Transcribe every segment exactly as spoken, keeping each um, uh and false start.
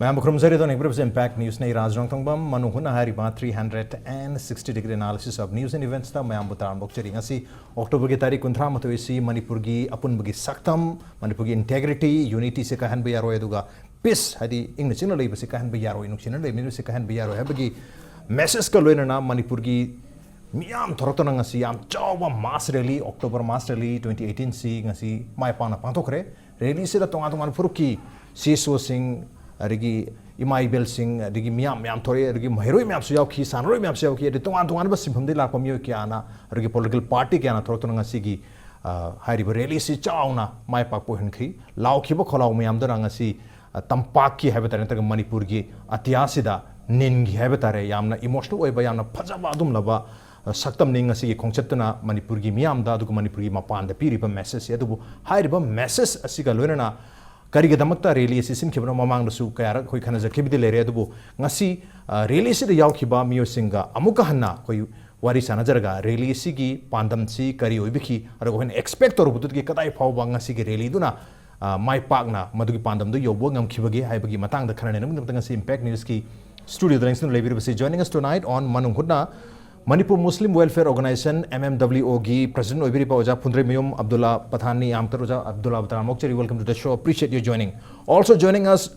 ꯃꯌꯥꯝꯕꯨ ꯈꯨꯔꯨꯝꯖꯔꯤ꯫ ꯑꯗꯣ ꯌꯦꯡꯕꯤꯔꯤꯕꯁꯤ Impact Newsꯅꯤ꯫ ꯔꯥꯖ ꯔꯣꯡꯊꯣꯡꯕꯝ꯫ ꯃꯅꯨꯡ ꯍꯨꯠꯅ ꯍꯥꯏꯔꯤꯕ three hundred and sixty degree analysis of news and eventsꯇ ꯃꯌꯥꯝꯕꯨ ꯇꯔꯥꯝꯅ ꯑꯣꯛꯆꯔꯤ꯫ ꯉꯁꯤ Octoberꯒꯤ ꯇꯥꯔꯤꯛ ꯀꯨꯟꯊ꯭ꯔꯥ ꯃꯥꯊꯣꯏ ꯑꯁꯤ ꯃꯅꯤꯄꯨꯔꯒꯤ ꯑꯄꯨꯟꯕꯒꯤ ꯁꯛꯇꯝ, ꯃꯅꯤꯄꯨꯔꯒꯤ integrity, unityꯁꯦ ꯀꯥꯏꯍꯟꯕ ꯌꯥꯔꯣꯏ, ꯑꯗꯨꯒ peace, ꯍꯥꯏꯗꯤ ꯏꯪꯅ ꯆꯤꯛꯅ ꯂꯩꯕꯁꯤ ꯀꯥꯏꯍꯟꯕ ꯌꯥꯔꯣꯏ, ꯅꯨꯡꯁꯤꯅꯅ ꯂꯩꯃꯤꯟꯅꯕꯁꯤ ꯀꯥꯏꯍꯟꯕ ꯌꯥꯔꯣꯏ ꯍꯥꯏꯕꯒꯤ messageꯀ ꯂꯣꯏꯅꯅ ꯃꯅꯤꯄꯨꯔꯒꯤ ꯃꯤꯌꯥꯝ ꯊꯣꯔꯛꯇꯨꯅ ꯉꯁꯤ ꯌꯥꯝ ꯆꯥꯎꯕ mass rally, October mass rally twenty eighteenꯁꯤ ꯉꯁꯤ ꯃꯥꯏ ꯄꯥꯛꯅ ꯄꯥꯡꯊꯣꯛꯈ꯭ꯔꯦ꯫ Rallyꯁꯤꯗ ꯇꯣꯉꯥꯟ ꯇꯣꯉꯥꯟꯕ ꯐꯨꯔꯨꯞꯀꯤ CSOꯁꯤꯡ, ꯑꯗꯒꯤ ꯏꯃꯥ ꯏꯕꯦꯜꯁꯤꯡ, ꯑꯗꯒꯤ ꯃꯤꯌꯥꯝ ꯃꯌꯥꯝ ꯊꯣꯔꯛꯑꯦ, ꯑꯗꯒꯤ ꯃꯍꯩꯔꯣꯏ ꯃꯌꯥꯝꯁꯨ ꯌꯥꯎꯈꯤ, ꯁꯥꯟꯅꯔꯣꯏ ꯃꯌꯥꯝꯁꯨ ꯌꯥꯎꯈꯤ, ꯑꯗꯩ ꯇꯣꯉꯥꯟ ꯇꯣꯉꯥꯟꯕ ꯁꯤꯟꯐꯝꯗꯒꯤ ꯂꯥꯛꯄ ꯃꯤꯑꯣꯏ ꯀꯌꯥꯅ, ꯑꯗꯒꯤ political party ꯀꯌꯥꯅ ꯊꯣꯔꯛꯇꯨꯅ ꯉꯁꯤꯒꯤ, ꯑ, ꯍꯥꯏꯔꯤꯕ rallyꯁꯤ ꯆꯥꯎꯅ ꯃꯥꯏ ꯄꯥꯛꯄ ꯑꯣꯏꯍꯟꯈꯤ꯫ ꯂꯥꯎꯈꯤꯕ ꯈꯣꯜꯂꯥꯎ ꯃꯌꯥꯝꯗꯨꯅ ꯉꯁꯤ, ꯑ, ꯇꯝꯄꯥꯛꯀꯤ ꯍꯥꯏꯕ ꯇꯥꯔꯦ, ꯅꯠꯇ꯭ꯔꯒ ꯃꯅꯤꯄꯨꯔꯒꯤ ꯑꯇꯤꯌꯥꯁꯤꯗ ꯅꯤꯟꯈꯤ ꯍꯥꯏꯕ ꯇꯥꯔꯦ꯫ ꯌꯥꯝꯅ emotional ꯑꯣꯏꯕ, ꯌꯥꯝꯅ ꯐꯖꯕ ꯑꯗꯨꯝꯂꯕ, ꯑ, ꯁꯛꯇꯝꯅꯤ ꯉꯁꯤꯒꯤ ꯈꯣꯡꯆꯠꯇꯨꯅ ꯃꯅꯤꯄꯨꯔꯒꯤ ꯃꯤꯌꯥꯝꯗ, ꯑꯗꯨꯒ ꯃꯅꯤꯄꯨꯔꯒꯤ ꯃꯄꯥꯟꯗ ꯄꯤꯔꯤꯕ messageꯁꯦ꯫ ꯑꯗꯨꯕꯨ ꯍꯥꯏꯔꯤꯕ message ꯑꯁꯤꯒ ꯂꯣꯏꯅꯅ ꯀꯔꯤꯒꯤꯗꯃꯛꯇ rally ꯑꯁꯤ ꯁꯤꯟꯈꯤꯕꯅꯣ? ꯃꯃꯥꯡꯗꯁꯨ ꯀꯌꯥꯔꯛ ꯑꯩꯈꯣꯏ ꯈꯟꯅꯖꯈꯤꯕꯗꯤ ꯂꯩꯔꯦ, ꯑꯗꯨꯕꯨ ꯉꯁꯤ, ꯑ, rallyꯁꯤꯗ ꯌꯥꯎꯈꯤꯕ ꯃꯤꯑꯣꯏꯁꯤꯡꯒ ꯑꯃꯨꯛꯀ ꯍꯟꯅ ꯑꯩꯈꯣꯏ ꯋꯥꯔꯤ ꯁꯥꯟꯅꯖꯔꯒ rally ꯑꯁꯤꯒꯤ ꯄꯥꯟꯗꯝꯁꯤ ꯀꯔꯤ ꯑꯣꯏꯕꯤꯈꯤ, ꯑꯗꯨꯒ ꯑꯩꯈꯣꯏꯅ expect ꯇꯧꯔꯨꯕꯗꯨꯗꯒꯤ ꯀꯗꯥꯏ ꯐꯥꯎꯕ ꯉꯁꯤꯒꯤ rallyꯗꯨꯅ, ꯑ, ꯃꯥꯏ ꯄꯥꯛꯅ ꯃꯗꯨꯒꯤ ꯄꯥꯟꯗꯝꯗꯨ ꯌꯧꯕ ꯉꯝꯈꯤꯕꯒꯦ ꯍꯥꯏꯕꯒꯤ ꯃꯇꯥꯡꯗ ꯈꯟꯅꯅꯕꯒꯤꯗꯃꯛꯇ ꯉꯁꯤ Impact Newsꯀꯤ studioꯗ ꯂꯦꯡꯁꯤꯟꯗꯨꯅ ꯂꯩꯕꯤꯔꯤꯕꯁꯤ, joining us tonight on ꯃꯅꯨꯡ ꯍꯨꯠꯅ Manipur Muslim Welfare Organisation, MMWOꯒꯤ president ꯑꯣꯏꯕꯤꯔꯤꯕ ꯑꯣꯖꯥ ꯐꯨꯟꯗ꯭ꯔꯩꯃꯌꯨꯝ ꯑꯕꯗꯨꯜꯂꯥ ꯄꯊꯥꯟꯅꯤ꯫ ꯌꯥꯝ ꯀꯔ ꯑꯣꯖꯥ Abdulla ꯄꯊꯥꯟ ꯃꯣꯛꯆꯔꯤ, welcome to the show, appreciate your joining. Also joining us,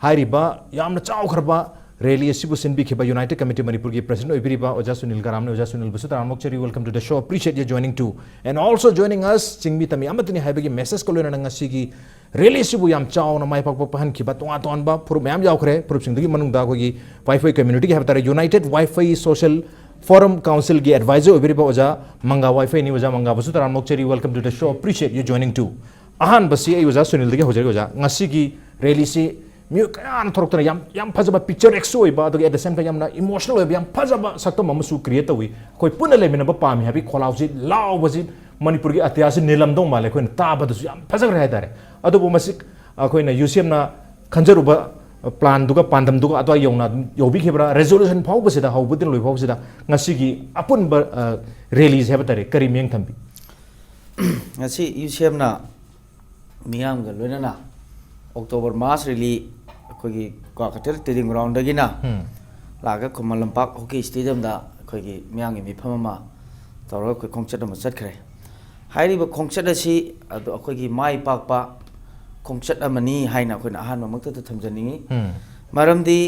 ꯍꯥꯏꯔꯤꯕ ꯌꯥꯝꯅ ꯆꯥꯎꯈ꯭ꯔꯕ rally ꯑꯁꯤꯕꯨ ꯁꯤꯟꯕꯤꯈꯤꯕ United Committee ꯃꯅꯤꯄꯨꯔꯒꯤ president ꯑꯣꯏꯕꯤꯔꯤꯕ ꯑꯣꯖꯥ ꯁꯨꯅꯤꯜ ꯀꯔꯥꯝꯅꯤ꯫ ꯑꯣꯖꯥ ꯁꯨꯅꯤꯜꯕꯨꯁꯨ ꯇꯔꯥꯝꯅ ꯃꯣꯛꯆꯔꯤ, welcome to the show, appreciate your joining too. And also joining us, ꯆꯤꯡꯃꯤ ꯇꯝꯃꯤ ꯑꯃꯠꯇꯅꯤ ꯍꯥꯏꯕꯒꯤ messageꯀ ꯂꯣꯏꯅꯅ ꯉꯁꯤꯒꯤ rallyꯁꯤꯕꯨ ꯌꯥꯝ ꯆꯥꯎꯅ ꯃꯥꯏ ꯄꯥꯛꯄ ꯄꯥꯡꯍꯟꯈꯤꯕ ꯇꯣꯉꯥꯟ ꯇꯣꯉꯥꯟꯕ ꯐꯨꯔꯨꯞ ꯃꯌꯥꯝ ꯌꯥꯎꯈ꯭ꯔꯦ꯫ ꯐꯨꯔꯨꯞꯁꯤꯡꯗꯨꯒꯤ ꯃꯅꯨꯡꯗ ꯑꯩꯈꯣꯏꯒꯤ ꯋꯥꯏꯐꯩ communityꯒꯤ ꯍꯥꯏꯕ ꯇꯥꯔꯦ, United Waifai Social Forum Councilꯒꯤ advisor ꯑꯣꯏꯕꯤꯔꯤꯕ ꯑꯣꯖꯥ ꯃꯪꯒꯥ ꯋꯥꯏꯐꯩꯅꯤ꯫ ꯑꯣꯖꯥ ꯃꯪꯒꯥꯕꯨꯁꯨ ꯇꯔꯥꯝꯅ ꯃꯣꯛꯆꯔꯤ, welcome to the show, appreciate you joining too. ꯑꯍꯥꯟꯕꯁꯤ ꯑꯩ ꯑꯣꯖꯥ ꯁꯨꯅꯤꯜꯗꯒꯤ ꯍꯧꯖꯔꯒꯦ꯫ ꯑꯣꯖꯥ, ꯉꯁꯤꯒꯤ rallyꯁꯤ ꯃꯤꯑꯣꯏ ꯀꯌꯥꯅ ꯊꯣꯔꯛꯇꯨꯅ ꯌꯥꯝ, ꯌꯥꯝ ꯐꯖꯕ picturesque ꯑꯣꯏꯕ, ꯑꯗꯨꯒ at the same time ꯌꯥꯝꯅ emotional ꯑꯣꯏꯕ, ꯌꯥꯝ ꯐꯖꯕ ꯁꯛꯇꯝ ꯑꯃꯁꯨ create ꯇꯧꯏ꯫ ꯑꯩꯈꯣꯏ ꯄꯨꯟꯅ ꯂꯩꯃꯤꯟꯅꯕ ꯄꯥꯝꯃꯤ ꯍꯥꯏꯕꯒꯤ ꯈꯣꯜꯂꯥꯎꯁꯤ, ꯂꯥꯎꯕꯁꯤ ꯃꯅꯤꯄꯨꯔꯒꯤ ꯑꯇꯤꯌꯥꯁꯤ ꯅꯤꯜꯂꯝꯗꯧ ꯃꯥꯜꯂꯦ꯫ ꯑꯩꯈꯣꯏꯅ ꯇꯥꯕꯗꯁꯨ ꯌꯥꯝ ꯐꯖꯈ꯭ꯔꯦ ꯍꯥꯏꯇꯥꯔꯦ꯫ ꯑꯗꯨꯕꯨ ꯃꯁꯤ ꯑꯩꯈꯣꯏꯅ UCMꯅ ꯈꯟꯖꯔꯨꯕ planꯗꯨꯒ ꯄꯥꯟꯗꯝꯗꯨꯒ ꯑꯗꯨꯋꯥꯏ ꯌꯧꯅ ꯑꯗꯨꯝ ꯌꯧꯕꯤꯈꯤꯕ꯭ꯔꯥ? Resolution ꯐꯥꯎꯕꯁꯤꯗ, ꯍꯧꯕꯗꯒꯤ ꯂꯣꯏ ꯐꯥꯎꯕꯁꯤꯗ ꯉꯁꯤꯒꯤ ꯑꯄꯨꯟꯕ, ꯑ, rallyꯁꯤ ꯍꯥꯏꯕ ꯇꯥꯔꯦ, ꯀꯔꯤ ꯃꯤꯠꯌꯦꯡ ꯊꯝꯕꯤ? ꯉꯁꯤ ꯌꯨꯁꯦꯝꯅ ꯃꯤꯌꯥꯝꯒ ꯂꯣꯏꯅꯅ ꯑꯣꯛꯇꯣꯕꯔ ꯃꯥꯁ ꯔꯦꯂꯤ ꯑꯩꯈꯣꯏꯒꯤ ꯀ꯭ꯋꯥꯀꯩꯊꯦꯜ ꯇꯦꯗꯤꯡ ꯒ꯭ꯔꯥꯎꯟꯗꯒꯤꯅ ꯎꯝ꯫ ꯂꯥꯛꯑꯒ ꯈꯨꯃꯟ ꯂꯝꯄꯥꯛ ꯍꯣꯀꯤ ꯁ꯭ꯇꯦꯗꯤꯌꯝꯗ ꯑꯩꯈꯣꯏꯒꯤ ꯃꯤꯌꯥꯝꯒꯤ ꯃꯤꯐꯝ ꯑꯃ ꯇꯧꯔꯒ ꯑꯩꯈꯣꯏ ꯈꯣꯡꯆꯠ ꯑꯃ ꯆꯠꯈ꯭ꯔꯦ꯫ ꯍꯥꯏꯔꯤꯕ ꯈꯣꯡꯆꯠ ꯑꯁꯤ ꯑꯗꯨ ꯑꯩꯈꯣꯏꯒꯤ ꯃꯥꯏ ꯄꯥꯛꯄ ꯈꯣꯡꯆꯠ ꯑꯃꯅꯤ ꯍꯥꯏꯅ ꯑꯩꯈꯣꯏꯅ ꯑꯍꯥꯟꯕꯃꯛꯇꯗ ꯊꯝꯖꯅꯤꯡꯉꯤ꯫ ꯎꯝ꯫ ꯃꯔꯝꯗꯤ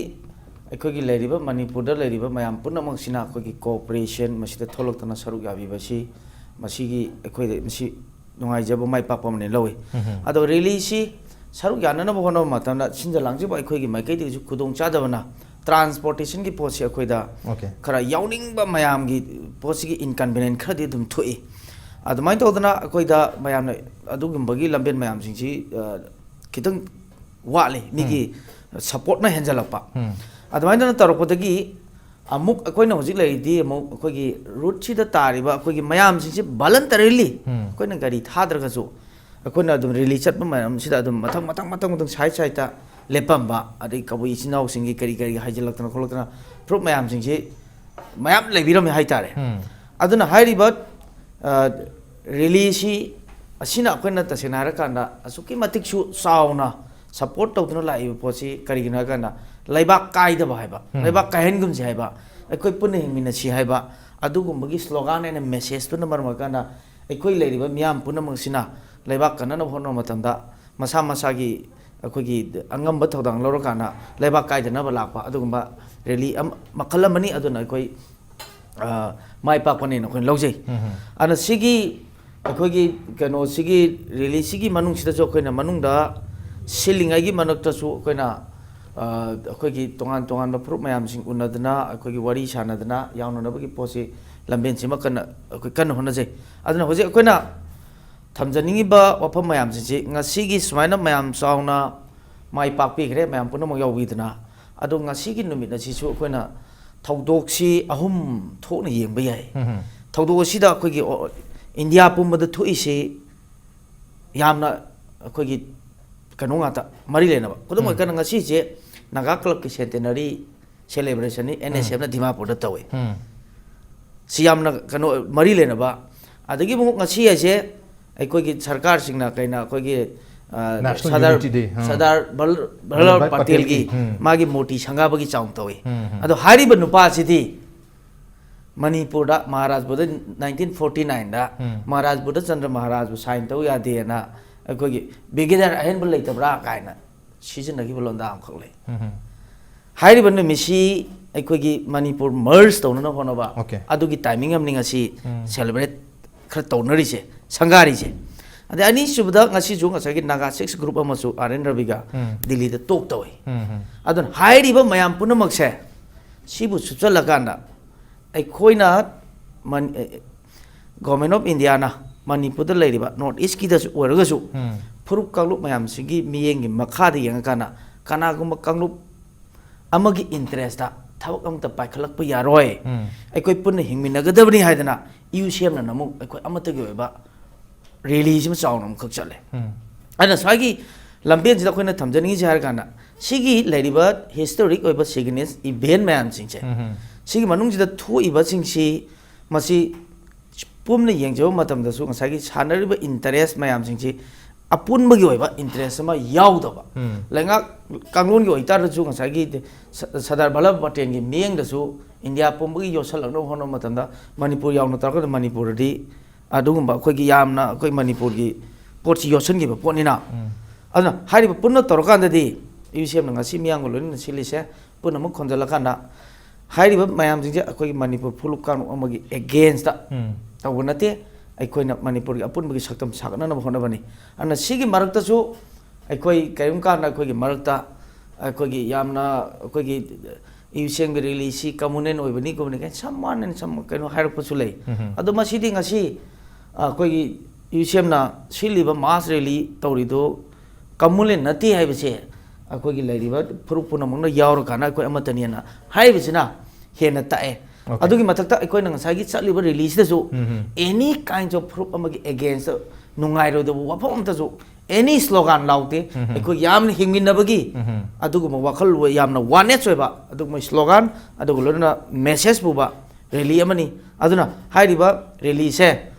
ꯑꯩꯈꯣꯏꯒꯤ ꯂꯩꯔꯤꯕ ꯃꯅꯤꯄꯨꯔꯗ ꯂꯩꯔꯤꯕ ꯃꯌꯥꯝ ꯄꯨꯝꯅꯃꯛꯁꯤꯅ ꯑꯩꯈꯣꯏꯒꯤ ꯀꯣꯑꯣꯄꯔꯦꯁꯟ ꯃꯁꯤꯗ ꯊꯣꯛꯂꯛꯇꯅ ꯁꯔꯨꯛ ꯌꯥꯕꯤꯕꯁꯤ ꯃꯁꯤꯒꯤ ꯑꯩꯈꯣꯏꯗ ꯃꯁꯤ ꯅꯨꯡꯉꯥꯏꯖꯕ ꯃꯥꯏ ꯄꯥꯛꯄ ꯑꯃꯅꯤ ꯂꯧꯏ꯫ ꯎꯝ꯫ ꯑꯗꯣ ꯔꯦꯂꯤꯁꯤ ꯁꯔꯨꯛ ꯌꯥꯅꯅꯕ ꯍꯣꯠꯅꯕ ꯃꯇꯝꯗ ꯁꯤꯟꯖ ꯂꯥꯡꯖꯕ ꯑꯩꯈꯣꯏꯒꯤ ꯃꯥꯏꯀꯩꯗꯒꯤꯁꯨ ꯈꯨꯗꯣꯡ ꯆꯥꯗꯕꯅ ꯇ꯭ꯔꯥꯟꯁꯄꯣꯔꯇꯦꯁꯟꯒꯤ ꯄꯣꯠꯁꯤ ꯑꯩꯈꯣꯏꯗ Okay꯫ ꯈꯔ ꯌꯥꯎꯅꯤꯡꯕ ꯃꯌꯥꯝꯒꯤ ꯄꯣꯠꯁꯤꯒꯤ ꯏꯟꯀꯟꯚꯤꯅꯤꯌꯦꯟ ꯈꯔꯗꯤ ꯑꯗꯨꯝ ꯊꯣꯛꯏ꯫ ꯑꯗꯨꯃꯥꯏꯅ ꯇꯧꯗꯅ ꯑꯩꯈꯣꯏꯗ ꯃꯌꯥꯝꯅ ꯑꯗꯨꯒꯨꯝꯕꯒꯤ ꯂꯝꯕꯦꯟ ꯃꯌꯥꯝꯁꯤꯡꯁꯤ, ꯑ, ꯈꯤꯇꯪ ꯋꯥꯠꯂꯤ, ꯃꯤꯒꯤ ꯎꯝ꯫ ꯁꯞꯄꯣꯔꯠꯅ ꯍꯦꯟꯖꯜꯂꯛꯄ꯫ ꯎꯝ꯫ ꯑꯗꯨꯃꯥꯏꯅ ꯇꯧꯔꯛꯄꯗꯒꯤ ꯑꯃꯨꯛ ꯑꯩꯈꯣꯏꯅ ꯍꯧꯖꯤꯛ ꯂꯩꯔꯤꯗꯤ ꯑꯃꯨꯛ ꯑꯩꯈꯣꯏꯒꯤ ꯔꯨꯠꯁꯤꯗ ꯇꯥꯔꯤꯕ ꯑꯩꯈꯣꯏꯒꯤ ꯃꯌꯥꯝꯁꯤꯡꯁꯤ ꯚꯣꯂꯟꯇꯔꯤꯂꯤ ꯎꯝ꯫ ꯑꯩꯈꯣꯏꯅ ꯒꯥꯔꯤ ꯊꯥꯗ꯭ꯔꯒꯁꯨ ꯑꯩꯈꯣꯏꯅ ꯑꯗꯨꯝ ꯔꯦꯂꯤ ꯆꯠꯄ ꯃꯌꯥꯝꯁꯤꯗ ꯑꯗꯨꯝ ꯃꯊꯪ ꯃꯊꯪ ꯃꯊꯪ ꯃꯊꯪ ꯁꯥꯏꯠ ꯁꯥꯏꯠꯇ ꯂꯦꯞꯄꯝꯕ, ꯑꯗꯩ ꯀꯕꯨꯏ ꯏꯆꯤꯟ ꯏꯅꯥꯎꯁꯤꯡꯒꯤ ꯀꯔꯤ ꯀꯔꯤ ꯍꯥꯏꯖꯤꯜꯂꯛꯇꯅ ꯈꯣꯠꯂꯛꯇꯅ ꯐꯨꯔꯨꯞ ꯃꯌꯥꯝꯁꯤꯡꯁꯤ ꯃꯌꯥꯝ ꯂꯩꯕꯤꯔꯝꯃꯦ ꯍꯥꯏꯇꯥꯔꯦ꯫ ꯎꯝ꯫ ꯑꯗꯨꯅ ꯍꯥꯏꯔꯤꯕ, ꯑ, ꯔꯦꯂꯤꯁꯤ ꯑꯁꯤꯅ ꯑꯩꯈꯣꯏꯅ ꯇꯁꯦꯡꯅ ꯍꯥꯏꯔꯀꯥꯟꯗ ꯑꯁꯨꯛꯀꯤ ꯃꯇꯤꯛꯁꯨ ꯆꯥꯎꯅ ꯁꯞꯄꯣꯔꯠ ꯇꯧꯗꯨꯅ ꯂꯥꯛꯏꯕ ꯄꯣꯠꯁꯤ ꯀꯔꯤꯒꯤꯅꯣ ꯍꯥꯏ ꯀꯥꯟꯗ ꯂꯩꯕꯥꯛ ꯀꯥꯏꯗꯕ ꯍꯥꯏꯕ, ꯎꯝ꯫ ꯂꯩꯕꯥꯛ ꯀꯥꯏꯍꯟꯒꯨꯝꯁꯤ ꯍꯥꯏꯕ, ꯑꯩꯈꯣꯏ ꯄꯨꯟꯅ ꯍꯤꯡꯃꯤꯟꯅꯁꯤ ꯍꯥꯏꯕ ꯑꯗꯨꯒꯨꯝꯕꯒꯤ ꯁ꯭ꯂꯣꯒꯥꯟ ꯑꯩꯅ ꯃꯦꯁꯦꯖꯇꯨꯅ ꯃꯔꯝ ꯑꯣꯏꯔꯀꯥꯟꯗ ꯑꯩꯈꯣꯏ ꯂꯩꯔꯤꯕ ꯃꯤꯌꯥꯝ ꯄꯨꯝꯅꯃꯛꯁꯤꯅ ꯂꯩꯕꯥꯛ ꯀꯟꯅꯅꯕ ꯍꯣꯠꯅꯕ ꯃꯇꯝꯗ ꯃꯁꯥ ꯃꯁꯥꯒꯤ ꯑꯩꯈꯣꯏꯒꯤ ꯑꯉꯝꯕ ꯊꯧꯗꯥꯡ ꯂꯧꯔꯀꯥꯟꯗ ꯂꯩꯕꯥꯛ ꯀꯥꯏꯗꯅꯕ ꯂꯥꯛꯄ ꯑꯗꯨꯒꯨꯝꯕ ꯔꯦꯂꯤ ꯑꯃ, ꯃꯈꯜ ꯑꯃꯅꯤ꯫ ꯑꯗꯨꯅ ꯑꯩꯈꯣꯏ, ꯑ, ꯃꯥꯏ ꯄꯥꯛꯄꯅꯦꯅ ꯑꯩꯈꯣꯏꯅ ꯂꯧꯖꯩ꯫ ꯎꯝ꯫ ꯑꯗꯨꯅ ꯁꯤꯒꯤ ꯑꯩꯈꯣꯏꯒꯤ ꯀꯩꯅꯣꯁꯤꯒꯤ ꯔꯦꯂꯤꯁꯤꯒꯤ ꯃꯅꯨꯡꯁꯤꯗꯁꯨ ꯑꯩꯈꯣꯏꯅ ꯃꯅꯨꯡꯗ ꯁꯤꯜꯂꯤꯉꯩꯒꯤ ꯃꯔꯛꯇꯁꯨ ꯑꯩꯈꯣꯏꯅ, ꯑ, ꯑꯩꯈꯣꯏꯒꯤ ꯇꯣꯉꯥꯟ ꯇꯣꯉꯥꯟꯕ ꯐꯨꯔꯨꯞ ꯃꯌꯥꯝꯁꯤꯡ ꯎꯅꯗꯅ ꯑꯩꯈꯣꯏꯒꯤ ꯋꯥꯔꯤ ꯁꯥꯟꯅꯗꯅ ꯌꯥꯎꯅꯅꯕꯒꯤ ꯄꯣꯠꯁꯤ ꯂꯝꯕꯦꯟꯁꯤꯃ ꯀꯟꯅ ꯑꯩꯈꯣꯏ ꯀꯟꯅ ꯍꯣꯠꯅꯖꯩ꯫ ꯑꯗꯨꯅ ꯍꯧꯖꯤꯛ ꯑꯩꯈꯣꯏꯅ ꯊꯝꯖꯅꯤꯡꯉꯤꯕ ꯋꯥꯐꯝ ꯃꯌꯥꯝꯁꯤꯡꯁꯤ ꯉꯁꯤꯒꯤ ꯁꯨꯃꯥꯏꯅ ꯃꯌꯥꯝ ꯆꯥꯎꯅ ꯃꯥꯏ ꯄꯥꯛꯄꯤꯈ꯭ꯔꯦ, ꯃꯌꯥꯝ ꯄꯨꯝꯅꯃꯛ ꯌꯥꯎꯕꯤꯗꯅ꯫ ꯑꯗꯣ ꯉꯁꯤꯒꯤ ꯅꯨꯃꯤꯠ ꯑꯁꯤꯁꯨ ꯑꯩꯈꯣꯏꯅ ꯊꯧꯗꯣꯛꯁꯤ ꯑꯍꯨꯝ ꯊꯣꯛꯅ ꯌꯦꯡꯕ ꯌꯥꯏ꯫ ꯎꯝ꯫ ꯊꯧꯗꯣꯛ ꯑꯁꯤꯗ ꯑꯩꯈꯣꯏꯒꯤ ꯑꯣ-, ꯏꯟꯗꯤꯌꯥ ꯄꯨꯝꯕꯗ ꯊꯣꯛꯏꯁꯤ ꯌꯥꯝꯅ ꯑꯩꯈꯣꯏꯒꯤ ꯀꯩꯅꯣ ꯉꯥꯛꯇ ꯃꯔꯤ ꯂꯩꯅꯕ꯫ ꯈꯨꯗꯝ ꯎꯝ꯫ ꯑꯣꯏꯅ ꯉꯁꯤꯁꯦ ꯅꯥꯒꯥ ꯀ꯭ꯂꯕꯀꯤ ꯁꯦꯟꯇꯦꯅꯔꯤ ꯁꯦꯂꯦꯕ꯭ꯔꯦꯁꯟꯅꯤ ꯎꯝ꯫ ꯑꯦꯟ ꯑꯦꯁ ꯑꯦꯐꯅ ꯗꯤꯃꯥꯄꯨꯔꯗ ꯇꯧꯏ꯫ ꯎꯝ꯫ ꯁꯤ ꯌꯥꯝꯅ ꯀꯩꯅꯣ ꯃꯔꯤ ꯂꯩꯅꯕ꯫ ꯑꯗꯒꯤ ꯑꯃꯨꯛ ꯉꯁꯤ ꯍꯥꯏꯁꯦ ꯑꯩꯈꯣꯏꯒꯤ ꯁꯔꯀꯥꯔꯁꯤꯡꯅ ꯀꯩꯅ ꯑꯩꯈꯣꯏꯒꯤ ꯑ, National ꯁꯔꯗꯥꯔ Unity Day, ꯑ꯫ ꯁꯔꯗꯥꯔ ꯚꯜ- ꯚꯜꯂꯚ ꯚꯜꯂꯚ ꯚꯥꯏ ꯄꯇꯦꯜꯒꯤ ꯄꯇꯦꯜꯒꯤ, ꯎꯝ꯫ ꯃꯥꯒꯤ ꯃꯨꯔꯇꯤ ꯁꯪꯒꯥꯕꯒꯤ ꯆꯥꯎꯅ ꯇꯧꯏ꯫ ꯎꯝ, ꯎꯝ꯫ ꯑꯗꯣ ꯍꯥꯏꯔꯤꯕ ꯅꯨꯄꯥꯁꯤꯗꯤ ꯃꯅꯤꯄꯨꯔꯗ ꯃꯍꯥꯔꯥꯖꯄꯨꯔꯗ ꯅꯥꯏꯟꯇꯤꯟ ꯐꯣꯔꯇꯤ ꯅꯥꯏꯟꯗ ꯎꯝ꯫ ꯃꯍꯥꯔꯥꯖꯄꯨꯔꯗ ꯆꯟꯗ꯭ꯔ ꯃꯍꯥꯔꯥꯖꯄꯨ ꯁꯥꯏꯟ ꯇꯧ ꯌꯥꯗꯦꯅ ꯑꯩꯈꯣꯏꯒꯤ ꯕ꯭ꯔꯤꯒꯦꯗꯤꯌꯔ ꯑꯍꯦꯟꯕ ꯂꯩꯇꯕ꯭ꯔꯥ ꯀꯥꯏꯅ ꯁꯤꯖꯤꯟꯅꯈꯤꯕ ꯂꯣꯟꯗꯥ ꯑꯃꯈꯛ ꯂꯩ꯫ ꯎꯝ, ꯎꯝ꯫ ꯍꯥꯏꯔꯤꯕ ꯅꯨꯃꯤꯠꯁꯤ ꯑꯩꯈꯣꯏꯒꯤ ꯃꯅꯤꯄꯨꯔ ꯃꯔꯖ ꯇꯧꯅꯅꯕ ꯍꯣꯠꯅꯕ Okay. ꯑꯗꯨꯒꯤ ꯇꯥꯏꯃꯤꯡ ꯑꯃꯅꯤ ꯉꯁꯤ ꯎꯝ꯫ ꯁꯦꯂꯦꯕ꯭ꯔꯦꯠ ꯈꯔ ꯇꯧꯅꯔꯤꯁꯦ, ꯁꯪꯒꯥꯔꯤꯁꯦ꯫ ꯑꯗꯩ ꯑꯅꯤꯁꯨꯕꯗ ꯉꯁꯤꯁꯨ ꯉꯁꯥꯏꯒꯤ ꯅꯥꯒꯥ ꯁꯤꯛꯁ ꯒ꯭ꯔꯨꯞ ꯑꯃꯁꯨ ꯑꯥꯔ ꯑꯦꯟ ꯔꯕꯤꯒ ꯎꯝ꯫ ꯗꯤꯜꯂꯤꯗ ꯇꯣꯛ ꯇꯧꯏ꯫ ꯎꯝ, ꯎꯝ꯫ ꯑꯗꯨꯅ ꯍꯥꯏꯔꯤꯕ ꯃꯌꯥꯝ ꯄꯨꯝꯅꯃꯛꯁꯦ ꯁꯤꯕꯨ ꯁꯨꯞꯆꯜꯂꯀꯥꯟꯗ ꯑꯩꯈꯣꯏꯅ ꯃꯟ- ꯑꯦ, ꯒꯣꯔꯃꯦꯟ ꯑꯣꯐ ꯏꯟꯗꯤꯌꯥꯅ ꯃꯅꯤꯄꯨꯔꯗ ꯂꯩꯔꯤꯕ ꯅꯣꯔꯠ ꯏꯁꯀꯤꯗꯁꯨ ꯑꯣꯏꯔꯒꯁꯨ ꯎꯝ꯫ ꯐꯨꯔꯨꯞ ꯀꯥꯡꯂꯨꯞ ꯃꯌꯥꯝꯁꯤꯒꯤ ꯃꯤꯠꯌꯦꯡꯒꯤ ꯃꯈꯥꯗ ꯌꯦꯡꯉꯀꯥꯟꯗ ꯀꯅꯥꯒꯨꯝꯕ ꯀꯥꯡꯂꯨꯞ ꯑꯃꯒꯤ ꯏꯟꯇꯔꯦꯁꯇ ꯊꯕꯛ ꯑꯃꯇ ꯄꯥꯏꯈꯠꯂꯛꯄ ꯌꯥꯔꯣꯏ, ꯎꯝ꯫ ꯑꯩꯈꯣꯏ ꯄꯨꯟꯅ ꯍꯤꯡꯃꯤꯟꯅꯒꯗꯕꯅꯤ ꯍꯥꯏꯗꯅ ꯏꯌꯨ ꯁꯤ ꯑꯦꯝꯅ ꯑꯃꯨꯛ ꯑꯩꯈꯣꯏ ꯑꯃꯠꯇꯒꯤ ꯑꯣꯏꯕ ꯔꯦꯂꯤꯁꯤꯃ ꯆꯥꯎꯅ ꯑꯃꯈꯛ ꯆꯠꯂꯦ꯫ ꯎꯝ꯫ ꯑꯗꯨꯅ ꯁ꯭ꯋꯥꯏꯒꯤ ꯂꯝꯕꯦꯟꯁꯤꯗ ꯑꯩꯈꯣꯏꯅ ꯊꯝꯖꯅꯤꯡꯉꯤꯁꯦ ꯍꯥꯏꯔ ꯀꯥꯟꯗ ꯁꯤꯒꯤ ꯂꯩꯔꯤꯕ ꯍꯤꯁꯇꯣꯔꯤꯛ ꯑꯣꯏꯕ ꯁꯤꯒꯅꯤꯁ ꯏꯚꯦꯟ ꯃꯌꯥꯝꯁꯤꯡꯁꯦ ꯎꯝ, ꯎꯝ꯫ ꯁꯤꯒꯤ ꯃꯅꯨꯡꯁꯤꯗ ꯊꯣꯛꯏꯕꯁꯤꯡꯁꯤ ꯃꯁꯤ ꯄꯨꯝꯅ ꯌꯦꯡꯖꯕ ꯃꯇꯝꯗꯁꯨ ꯉꯁꯥꯏꯒꯤ ꯁꯥꯟꯅꯔꯤꯕ ꯏꯟꯇꯔꯦꯁ ꯃꯌꯥꯝꯁꯤꯡꯁꯤ ꯑꯄꯨꯟꯕꯒꯤ ꯑꯣꯏꯕ ꯏꯟꯇꯔꯦꯁ ꯑꯃ ꯌꯥꯎꯗꯕ, ꯎꯝ꯫ ꯂꯩꯉꯥꯛ ꯀꯥꯡꯂꯣꯟꯒꯤ ꯑꯣꯏꯇꯥꯔꯁꯨ ꯉꯁꯥꯏꯒꯤ ꯁ- ꯁꯔꯗꯥꯔ ꯚꯜꯂꯚ ꯄꯇꯦꯜꯒꯤ ꯃꯤꯠꯌꯦꯡꯗꯁꯨ ꯏꯟꯗꯤꯌꯥ ꯄꯨꯝꯕꯒꯤ ꯌꯣꯠꯁꯜꯂꯛꯅꯕ ꯍꯣꯠꯅꯕ ꯃꯇꯝꯗ ꯃꯅꯤꯄꯨꯔ ꯌꯥꯎꯅ ꯇꯧꯔꯒꯗꯤ ꯃꯅꯤꯄꯨꯔꯗꯤ ꯑꯗꯨꯒꯨꯝꯕ ꯑꯩꯈꯣꯏꯒꯤ ꯌꯥꯝꯅ ꯑꯩꯈꯣꯏ ꯃꯅꯤꯄꯨꯔꯒꯤ ꯄꯣꯠꯁꯤ ꯌꯣꯠꯁꯤꯟꯈꯤꯕ ꯄꯣꯠꯅꯤꯅ꯫ ꯎꯝ꯫ ꯑꯗꯨꯅ ꯍꯥꯏꯔꯤꯕ ꯄꯨꯟꯅ ꯇꯧꯔꯀꯥꯟꯗꯗꯤ ꯏꯌꯨ ꯁꯤ ꯑꯦꯝꯅ ꯉꯁꯤ ꯃꯤꯌꯥꯝꯒ ꯂꯣꯏꯅꯅ ꯁꯤꯜꯂꯤꯁꯦ ꯄꯨꯝꯅꯃꯛ ꯈꯣꯟꯖꯜꯂꯀꯥꯟꯗ ꯍꯥꯏꯔꯤꯕ ꯃꯌꯥꯝꯁꯤꯡꯁꯦ ꯑꯩꯈꯣꯏꯒꯤ ꯃꯅꯤꯄꯨꯔ ꯐꯨꯂꯨꯞ ꯀꯥꯡꯂꯨꯞ ꯑꯃꯒꯤ ꯑꯦꯒꯦꯟꯁꯇ ꯎꯝ꯫ ꯇꯧꯕ ꯅꯠꯇꯦ, ꯑꯩꯈꯣꯏꯅ ꯃꯅꯤꯄꯨꯔꯒꯤ ꯑꯄꯨꯟꯕꯒꯤ ꯁꯛꯇꯝ ꯁꯥꯒꯠꯅꯅꯕ ꯍꯣꯠꯅꯕꯅꯤ꯫ ꯑꯗꯨꯅ ꯁꯤꯒꯤ ꯃꯔꯛꯇꯁꯨ ꯑꯩꯈꯣꯏ ꯀꯔꯤꯒꯨꯝꯕ ꯀꯥꯟꯗ ꯑꯩꯈꯣꯏꯒꯤ ꯃꯔꯛꯇ ꯑꯩꯈꯣꯏꯒꯤ ꯌꯥꯝꯅ ꯑꯩꯈꯣꯏꯒꯤ ꯏꯌꯨ ꯁꯤ ꯑꯦꯝꯒꯤ ꯔꯦꯂꯤꯁꯤ ꯀꯃꯨꯅꯦꯟ ꯑꯣꯏꯕꯅꯤ ꯈꯣꯠꯄꯅꯤ ꯀꯥꯏꯅ ꯁꯝ ꯋꯥꯟ ꯑꯦꯟ ꯁꯝ ꯀꯩꯅꯣ ꯍꯥꯏꯔꯛꯄꯁꯨ ꯂꯩ꯫ ꯎꯝ꯫ ꯑꯗꯣ ꯃꯁꯤꯗꯤ ꯉꯁꯤ ꯑꯩꯈꯣꯏꯒꯤ ꯏꯌꯨ ꯁꯤ ꯑꯦꯝꯅ ꯁꯤꯜꯂꯤꯕ ꯃꯥꯁ ꯔꯦꯂꯤ ꯇꯧꯔꯤꯗꯣ ꯀꯃꯨꯅꯦꯟ ꯅꯠꯇꯦ ꯍꯥꯏꯕꯁꯦ ꯑꯩꯈꯣꯏꯒꯤ ꯂꯩꯔꯤꯕ ꯐꯨꯔꯨꯞ ꯄꯨꯝꯅꯃꯛꯅ ꯌꯥꯎꯔꯀꯥꯟꯗ ꯑꯩꯈꯣꯏ ꯑꯃꯠꯇꯅꯦꯅ ꯍꯥꯏꯔꯤꯕꯁꯤꯅ ꯍꯦꯟꯅ ꯇꯥꯛꯑꯦ꯫ Okay. ꯑꯗꯨꯒꯤ ꯃꯊꯛꯇ ꯑꯩꯈꯣꯏꯅ ꯉꯁꯥꯏꯒꯤ ꯆꯠꯂꯤꯕ ꯔꯦꯂꯤꯁꯤꯗꯁꯨ ꯎꯝ, ꯎꯝ꯫ ꯑꯦꯅꯤ ꯀꯥꯏꯟꯁ ꯑꯣꯐ ꯐꯨꯔꯨꯞ ꯑꯃꯒꯤ ꯑꯦꯒꯦꯟꯁꯇ ꯅꯨꯡꯉꯥꯏꯔꯣꯏꯗꯕ ꯋꯥꯐꯝ ꯑꯝꯇꯁꯨ ꯑꯦꯅꯤ ꯁ꯭ꯂꯣꯒꯥꯟ ꯂꯥꯎꯗꯦ꯫ ꯎꯝ, ꯎꯝ꯫ ꯑꯩꯈꯣꯏ ꯌꯥꯝꯅ ꯍꯤꯡꯃꯤꯟꯅꯕꯒꯤ ꯎꯝ, ꯎꯝ꯫ ꯑꯗꯨꯒꯨꯝꯕ ꯋꯥꯈꯜ ꯌꯥꯝꯅ ꯋꯥꯅꯦꯁ ꯑꯣꯏꯕ ꯑꯗꯨꯒꯨꯝꯕ ꯁ꯭ꯂꯣꯒꯥꯟ ꯑꯗꯨꯒ ꯂꯣꯏꯅꯅ ꯃꯦꯁꯦꯖ ꯄꯨꯕ ꯔꯦꯂꯤ ꯑꯃꯅꯤ꯫ ꯑꯗꯨꯅ ꯍꯥꯏꯔꯤꯕ ꯔꯦꯂꯤꯁꯦ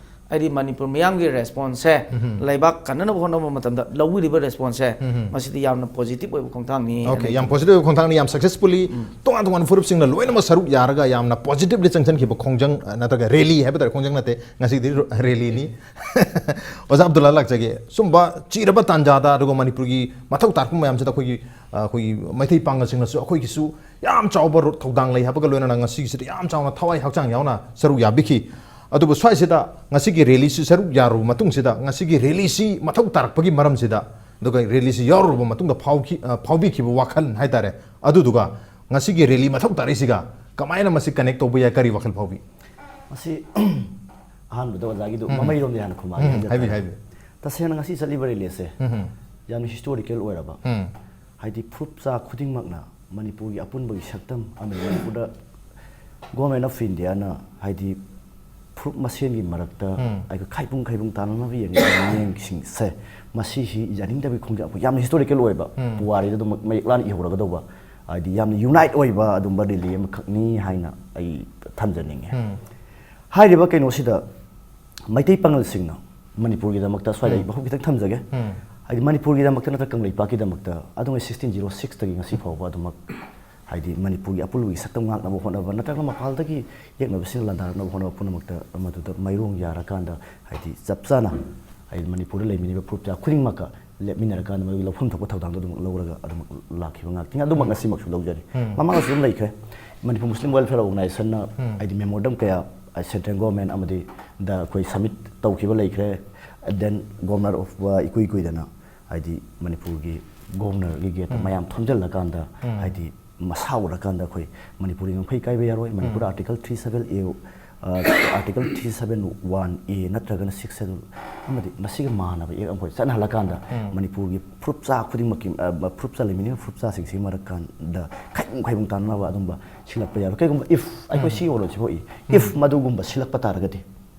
ꯍꯥꯏꯗꯤ ꯃꯅꯤꯄꯨꯔ ꯃꯤꯌꯥꯝꯒꯤ ꯔꯦꯁꯄꯣꯟꯁꯁꯦ, ꯂꯩꯕꯥꯛ ꯀꯟꯅꯅꯕ ꯍꯣꯠꯅꯕ ꯃꯇꯝꯗ ꯂꯧꯕꯤꯔꯤꯕ ꯔꯦꯁꯄꯣꯟꯁꯁꯦ, ꯃꯁꯤꯗꯤ ꯌꯥꯝꯅ ꯄꯣꯖꯤꯇꯤꯚ ꯑꯣꯏꯕ ꯈꯣꯡꯊꯥꯡꯅꯤ ꯑꯣꯀꯦ, ꯍꯥꯏꯅ ꯌꯥꯝ ꯄꯣꯖꯤꯇꯤꯚ ꯑꯣꯏꯕ ꯈꯣꯡꯊꯥꯡꯅꯤ꯫ ꯌꯥꯝ ꯁꯛꯁꯦꯁꯐꯨꯜꯂꯤ ꯇꯣꯉꯥꯟ ꯇꯣꯉꯥꯟꯕ ꯐꯨꯔꯨꯞꯁꯤꯡꯅ ꯂꯣꯏꯅꯃꯛ ꯁꯔꯨꯛ ꯌꯥꯔꯒ ꯌꯥꯝꯅ ꯄꯣꯖꯤꯇꯤꯚꯂꯤ ꯆꯪꯁꯤꯟꯈꯤꯕ ꯈꯣꯡꯖꯪ, ꯑ, ꯅꯠꯇ꯭ꯔꯒ ꯔꯦꯂꯤ ꯍꯥꯏꯕ ꯇꯥꯔꯦ, ꯈꯣꯡꯖꯪ ꯅꯠꯇꯦ, ꯉꯁꯤꯗꯤ ꯔꯦꯂꯤꯅꯤ꯫ ꯑꯣꯖꯥ ꯑꯕꯗꯨꯜꯂꯥ, ꯂꯥꯛꯆꯒꯦ꯫ ꯁꯨꯝꯕ ꯆꯤꯔꯕ ꯇꯥꯟꯖꯥꯗ, ꯑꯗꯨꯒ ꯃꯅꯤꯄꯨꯔꯒꯤ ꯃꯊꯧ ꯇꯥꯔꯛꯄ ꯃꯌꯥꯝꯁꯤꯗ ꯑꯩꯈꯣꯏꯒꯤ, ꯑ, ꯑꯩꯈꯣꯏꯒꯤ ꯃꯩꯇꯩ ꯄꯥꯉꯜꯁꯤꯡꯅꯁꯨ ꯑꯩꯈꯣꯏꯒꯤꯁꯨ ꯌꯥꯝ ꯆꯥꯎꯕ ꯔꯣ-, ꯊꯧꯗꯥꯡ ꯂꯩ ꯍꯥꯏꯕꯒ ꯂꯣꯏꯅꯅ ꯉꯁꯤꯒꯤꯁꯤꯗ ꯌꯥꯝ ꯆꯥꯎꯅ ꯊꯋꯥꯏ ꯍꯛꯆꯥꯡ ꯌꯥꯎꯅ ꯁꯔꯨꯛ ꯌꯥꯕꯤꯈꯤ꯫ ꯑꯗꯨꯕꯨ ꯁ꯭ꯋꯥꯏꯁꯤꯗ ꯉꯁꯤꯒꯤ ꯔꯦꯂꯤꯁꯤ ꯁꯔꯨꯛ ꯌꯥꯔꯨꯕ ꯃꯇꯨꯡꯁꯤꯗ, ꯉꯁꯤꯒꯤ ꯔꯦꯂꯤꯁꯤ ꯃꯊꯧ ꯇꯥꯔꯛꯄꯒꯤ ꯃꯔꯝꯁꯤꯗ, ꯑꯗꯨꯒ ꯔꯦꯂꯤꯁꯤ ꯌꯥꯎꯔꯨꯔꯕ ꯃꯇꯨꯡꯗ ꯐꯥꯎꯈꯤ-, ꯑ, ꯐꯥꯎꯕꯤꯈꯤꯕ ꯋꯥꯈꯜ ꯍꯥꯏꯇꯥꯔꯦ, ꯑꯗꯨꯗꯨꯒ ꯉꯁꯤꯒꯤ ꯔꯦꯂꯤ ꯃꯊꯧ ꯇꯥꯔꯛꯏꯁꯤꯒ ꯀꯃꯥꯏꯅ ꯃꯁꯤ ꯀꯅꯦꯛ ꯇꯧꯕ ꯌꯥꯏ, ꯀꯔꯤ ꯋꯥꯈꯜ ꯐꯥꯎꯕꯤ? ꯃꯁꯤ ꯑꯍꯥꯟꯕꯗ ꯑꯣꯖꯥꯒꯤꯗꯨ ꯃꯃꯩꯔꯣꯝꯗ ꯍꯥꯟꯅ ꯈꯨꯝꯃꯛꯑꯒꯦ ꯎꯝ, ꯍꯥꯏꯖ ꯍꯥꯏꯕꯤꯌꯨ, ꯇꯥꯔꯦ꯫ ꯍꯥꯏꯕꯤꯌꯨ꯫ ꯇꯁꯦꯡꯅ ꯉꯁꯤ ꯆꯠꯂꯤꯕ ꯔꯦꯂꯤꯁꯦ ꯎꯝ, ꯌꯥꯝꯅ ꯍꯤꯁꯇꯣꯔꯤꯀꯦꯜ ꯑꯣꯏꯔꯕ, ꯎꯝ, ꯍꯥꯏꯗꯤ ꯐꯨꯔꯨꯞꯆꯥ ꯈꯨꯗꯤꯡꯃꯛꯅ ꯃꯅꯤꯄꯨꯔꯒꯤ ꯑꯄꯨꯟꯕꯒꯤ ꯁꯛꯇꯝ ꯑꯃꯗꯤ ꯃꯅꯤꯄꯨꯔꯗ Government of India ꯅ ꯍꯥꯏꯗꯤ ꯐꯨꯔꯨꯞ ꯃꯁꯦꯟꯒꯤ ꯃꯔꯛꯇ ꯎꯝ꯫ ꯑꯩꯈꯣꯏ ꯈꯥꯏꯕꯨꯡ ꯈꯥꯏꯕꯨꯡ ꯇꯥꯅꯅꯕ ꯌꯦꯡꯉꯤꯕ ꯃꯤꯠꯌꯦꯡꯁꯤꯡꯁꯦ, ꯃꯁꯤꯁꯤ ꯌꯥꯅꯤꯡꯗꯕꯒꯤ ꯈꯣꯡꯖꯪ ꯑꯩꯈꯣꯏ ꯌꯥꯝꯅ ꯍꯤꯁꯇꯣꯔꯤꯀꯦꯜ ꯑꯣꯏꯕ, ꯎꯝ꯫ ꯄꯨꯋꯥꯔꯤꯗ ꯑꯗꯨꯝ ꯃꯌꯦꯛ ꯂꯥꯅ ꯏꯍꯧꯔꯒꯗꯧꯕ, ꯍꯥꯏꯗꯤ ꯌꯥꯝꯅ ꯌꯨꯅꯥꯏꯠ ꯑꯣꯏꯕ ꯑꯗꯨꯝꯕ ꯔꯦꯂꯤ ꯑꯃꯈꯛꯅꯤ ꯍꯥꯏꯅ ꯑꯩ ꯊꯝꯖꯅꯤꯡꯉꯦ꯫ ꯎꯝ꯫ ꯍꯥꯏꯔꯤꯕ ꯀꯩꯅꯣꯁꯤꯗ ꯃꯩꯇꯩ ꯄꯥꯉꯜꯁꯤꯡꯅ ꯃꯅꯤꯄꯨꯔꯒꯤꯗꯃꯛꯇ, ꯁ꯭ꯋꯥꯏꯗ ꯑꯩ ꯎꯝ꯫ ꯋꯥꯐꯝ ꯈꯤꯇꯪ ꯊꯝꯖꯒꯦ꯫ ꯎꯝ꯫ ꯍꯥꯏꯗꯤ ꯃꯅꯤꯄꯨꯔꯒꯤꯗꯃꯛꯇ ꯅꯠꯇ꯭ꯔꯒ ꯀꯪꯂꯩꯄꯥꯛꯀꯤꯗꯃꯛꯇ ꯑꯗꯨꯝ ꯁꯤꯛꯁꯇꯤꯟ ꯖꯤꯔꯣ ꯁꯤꯛꯁꯇꯒꯤ ꯉꯁꯤ ꯐꯥꯎꯕ ꯑꯗꯨꯃꯛ, ꯍꯥꯏꯗꯤ ꯃꯅꯤꯄꯨꯔꯒꯤ ꯑꯄꯨꯟꯕꯒꯤ ꯁꯛꯇꯝ ꯉꯥꯛꯅꯕ ꯍꯣꯠꯅꯕ ꯅꯠꯇ꯭ꯔꯒ ꯃꯄꯥꯟꯗꯒꯤ ꯌꯦꯛꯅꯕꯁꯤꯡꯅ ꯂꯥꯟꯗꯥꯔꯛꯅꯕ ꯍꯣꯠꯅꯕ ꯄꯨꯝꯅꯃꯛꯇ ꯃꯗꯨꯗ ꯃꯥꯏꯔꯣꯡ ꯌꯥꯔꯀꯥꯟꯗ, ꯍꯥꯏꯗꯤ ꯆꯞ ꯆꯥꯅ, ꯍꯥꯏꯗꯤ ꯃꯅꯤꯄꯨꯔꯗ ꯂꯩꯃꯤꯟꯅꯔꯤꯕ ꯐꯨꯔꯨꯞ ꯆꯥ ꯈꯨꯗꯤꯡꯃꯛꯀ ꯂꯦꯞꯃꯤꯟꯅꯔꯀꯥꯟꯗ ꯃꯗꯨꯒꯤ ꯂꯧꯐꯝ ꯊꯣꯛꯄ ꯊꯧꯗꯥꯡꯗꯣ ꯑꯗꯨꯃꯛ ꯂꯧꯔꯒ ꯑꯗꯨꯃꯛ ꯂꯥꯛꯈꯤꯕ ꯉꯥꯛꯇꯅꯤ꯫ ꯑꯗꯨꯃꯛ ꯉꯁꯤꯃꯛꯁꯨ ꯂꯧꯖꯔꯤ꯫ ꯎꯝ꯫ ꯃꯃꯥꯡꯗꯁꯨ ꯑꯗꯨꯝ ꯂꯩꯈ꯭ꯔꯦ꯫ ꯃꯅꯤꯄꯨꯔ ꯃꯨꯁꯂꯤꯝ ꯋꯦꯜꯐꯤꯌꯔ ꯑꯣꯔꯒꯅꯥꯏꯖꯦꯁꯟꯅ, ꯎꯝ꯫ ꯍꯥꯏꯗꯤ ꯃꯦꯃꯣꯔꯦꯟꯗꯝ ꯀꯌꯥ ꯁꯦꯟꯇ꯭ꯔꯦꯜ ꯒꯣꯔꯃꯦꯟ ꯑꯃꯗꯤ ꯗ ꯑꯩꯈꯣꯏ ꯁꯕꯃꯤꯠ ꯇꯧꯈꯤꯕ ꯂꯩꯈ꯭ꯔꯦ꯫ ꯗꯦꯟ ꯒꯣꯕꯔꯅꯔ ꯑꯣꯐ ꯏꯀꯨꯏ ꯀꯨꯏꯗꯅ, ꯍꯥꯏꯗꯤ ꯃꯅꯤꯄꯨꯔꯒꯤ ꯒꯣꯕꯔꯅꯔꯒꯤ ꯒꯦꯠꯇ ꯎꯝ꯫ ꯃꯌꯥꯝ ꯊꯣꯝꯖꯤꯜꯂꯀꯥꯟꯗ, ꯎꯝ꯫ ꯍꯥꯏꯗꯤ ꯃꯁꯥ ꯎꯔꯀꯥꯟꯗ ꯑꯩꯈꯣꯏ ꯃꯅꯤꯄꯨꯔꯒꯤ ꯉꯝꯈꯩ ꯀꯥꯏꯕ ꯌꯥꯔꯣꯏ, ꯃꯅꯤꯄꯨꯔ ꯎꯝ꯫ ꯑꯥꯔꯇꯤꯀꯜ ꯊ꯭ꯔꯤ ꯁꯕꯦꯟ ꯑꯦ, ꯑꯥꯔꯇꯤꯀꯜ ꯊ꯭ꯔꯤ ꯁꯕꯦꯟ ꯋꯥꯟ ꯑꯦ ꯅꯠꯇ꯭ꯔꯒꯅ ꯁꯤꯛꯁ ꯁꯦꯗꯨꯜ ꯑꯃꯗꯤ ꯃꯁꯤꯒ ꯃꯥꯟꯅꯕ ꯑꯦꯛ ꯑꯃꯈꯣꯏ ꯆꯠꯅꯍꯜꯂꯀꯥꯟꯗ, ꯎꯝ꯫ ꯃꯅꯤꯄꯨꯔꯒꯤ ꯐꯨꯔꯨꯞꯆꯥ ꯈꯨꯗꯤꯡꯃꯛꯀꯤ, ꯑ, ꯐꯨꯔꯨꯞꯆꯥ ꯂꯩꯃꯤꯟꯅꯔꯤꯕ ꯐꯨꯔꯨꯞꯆꯥꯁꯤꯡꯁꯤꯒꯤ ꯃꯔꯛꯀꯥꯟꯗ ꯈꯥꯏꯕꯨꯡ ꯈꯥꯏꯕꯨꯡ ꯇꯥꯅꯅꯕ ꯑꯗꯨꯝꯕ ꯁꯤꯜꯂꯛꯄ ꯌꯥꯔꯣꯏ꯫ ꯀꯩꯒꯨꯝꯕ ꯏꯐ ꯑꯩꯈꯣꯏ ꯎꯝ꯫ ꯁꯤ ꯑꯣꯔꯗꯔꯁꯤ ꯊꯣꯛꯏ, ꯏꯐ ꯃꯗꯨꯒꯨꯝꯕ ꯁꯤꯜꯂꯛꯄ ꯇꯥꯔꯒꯗꯤ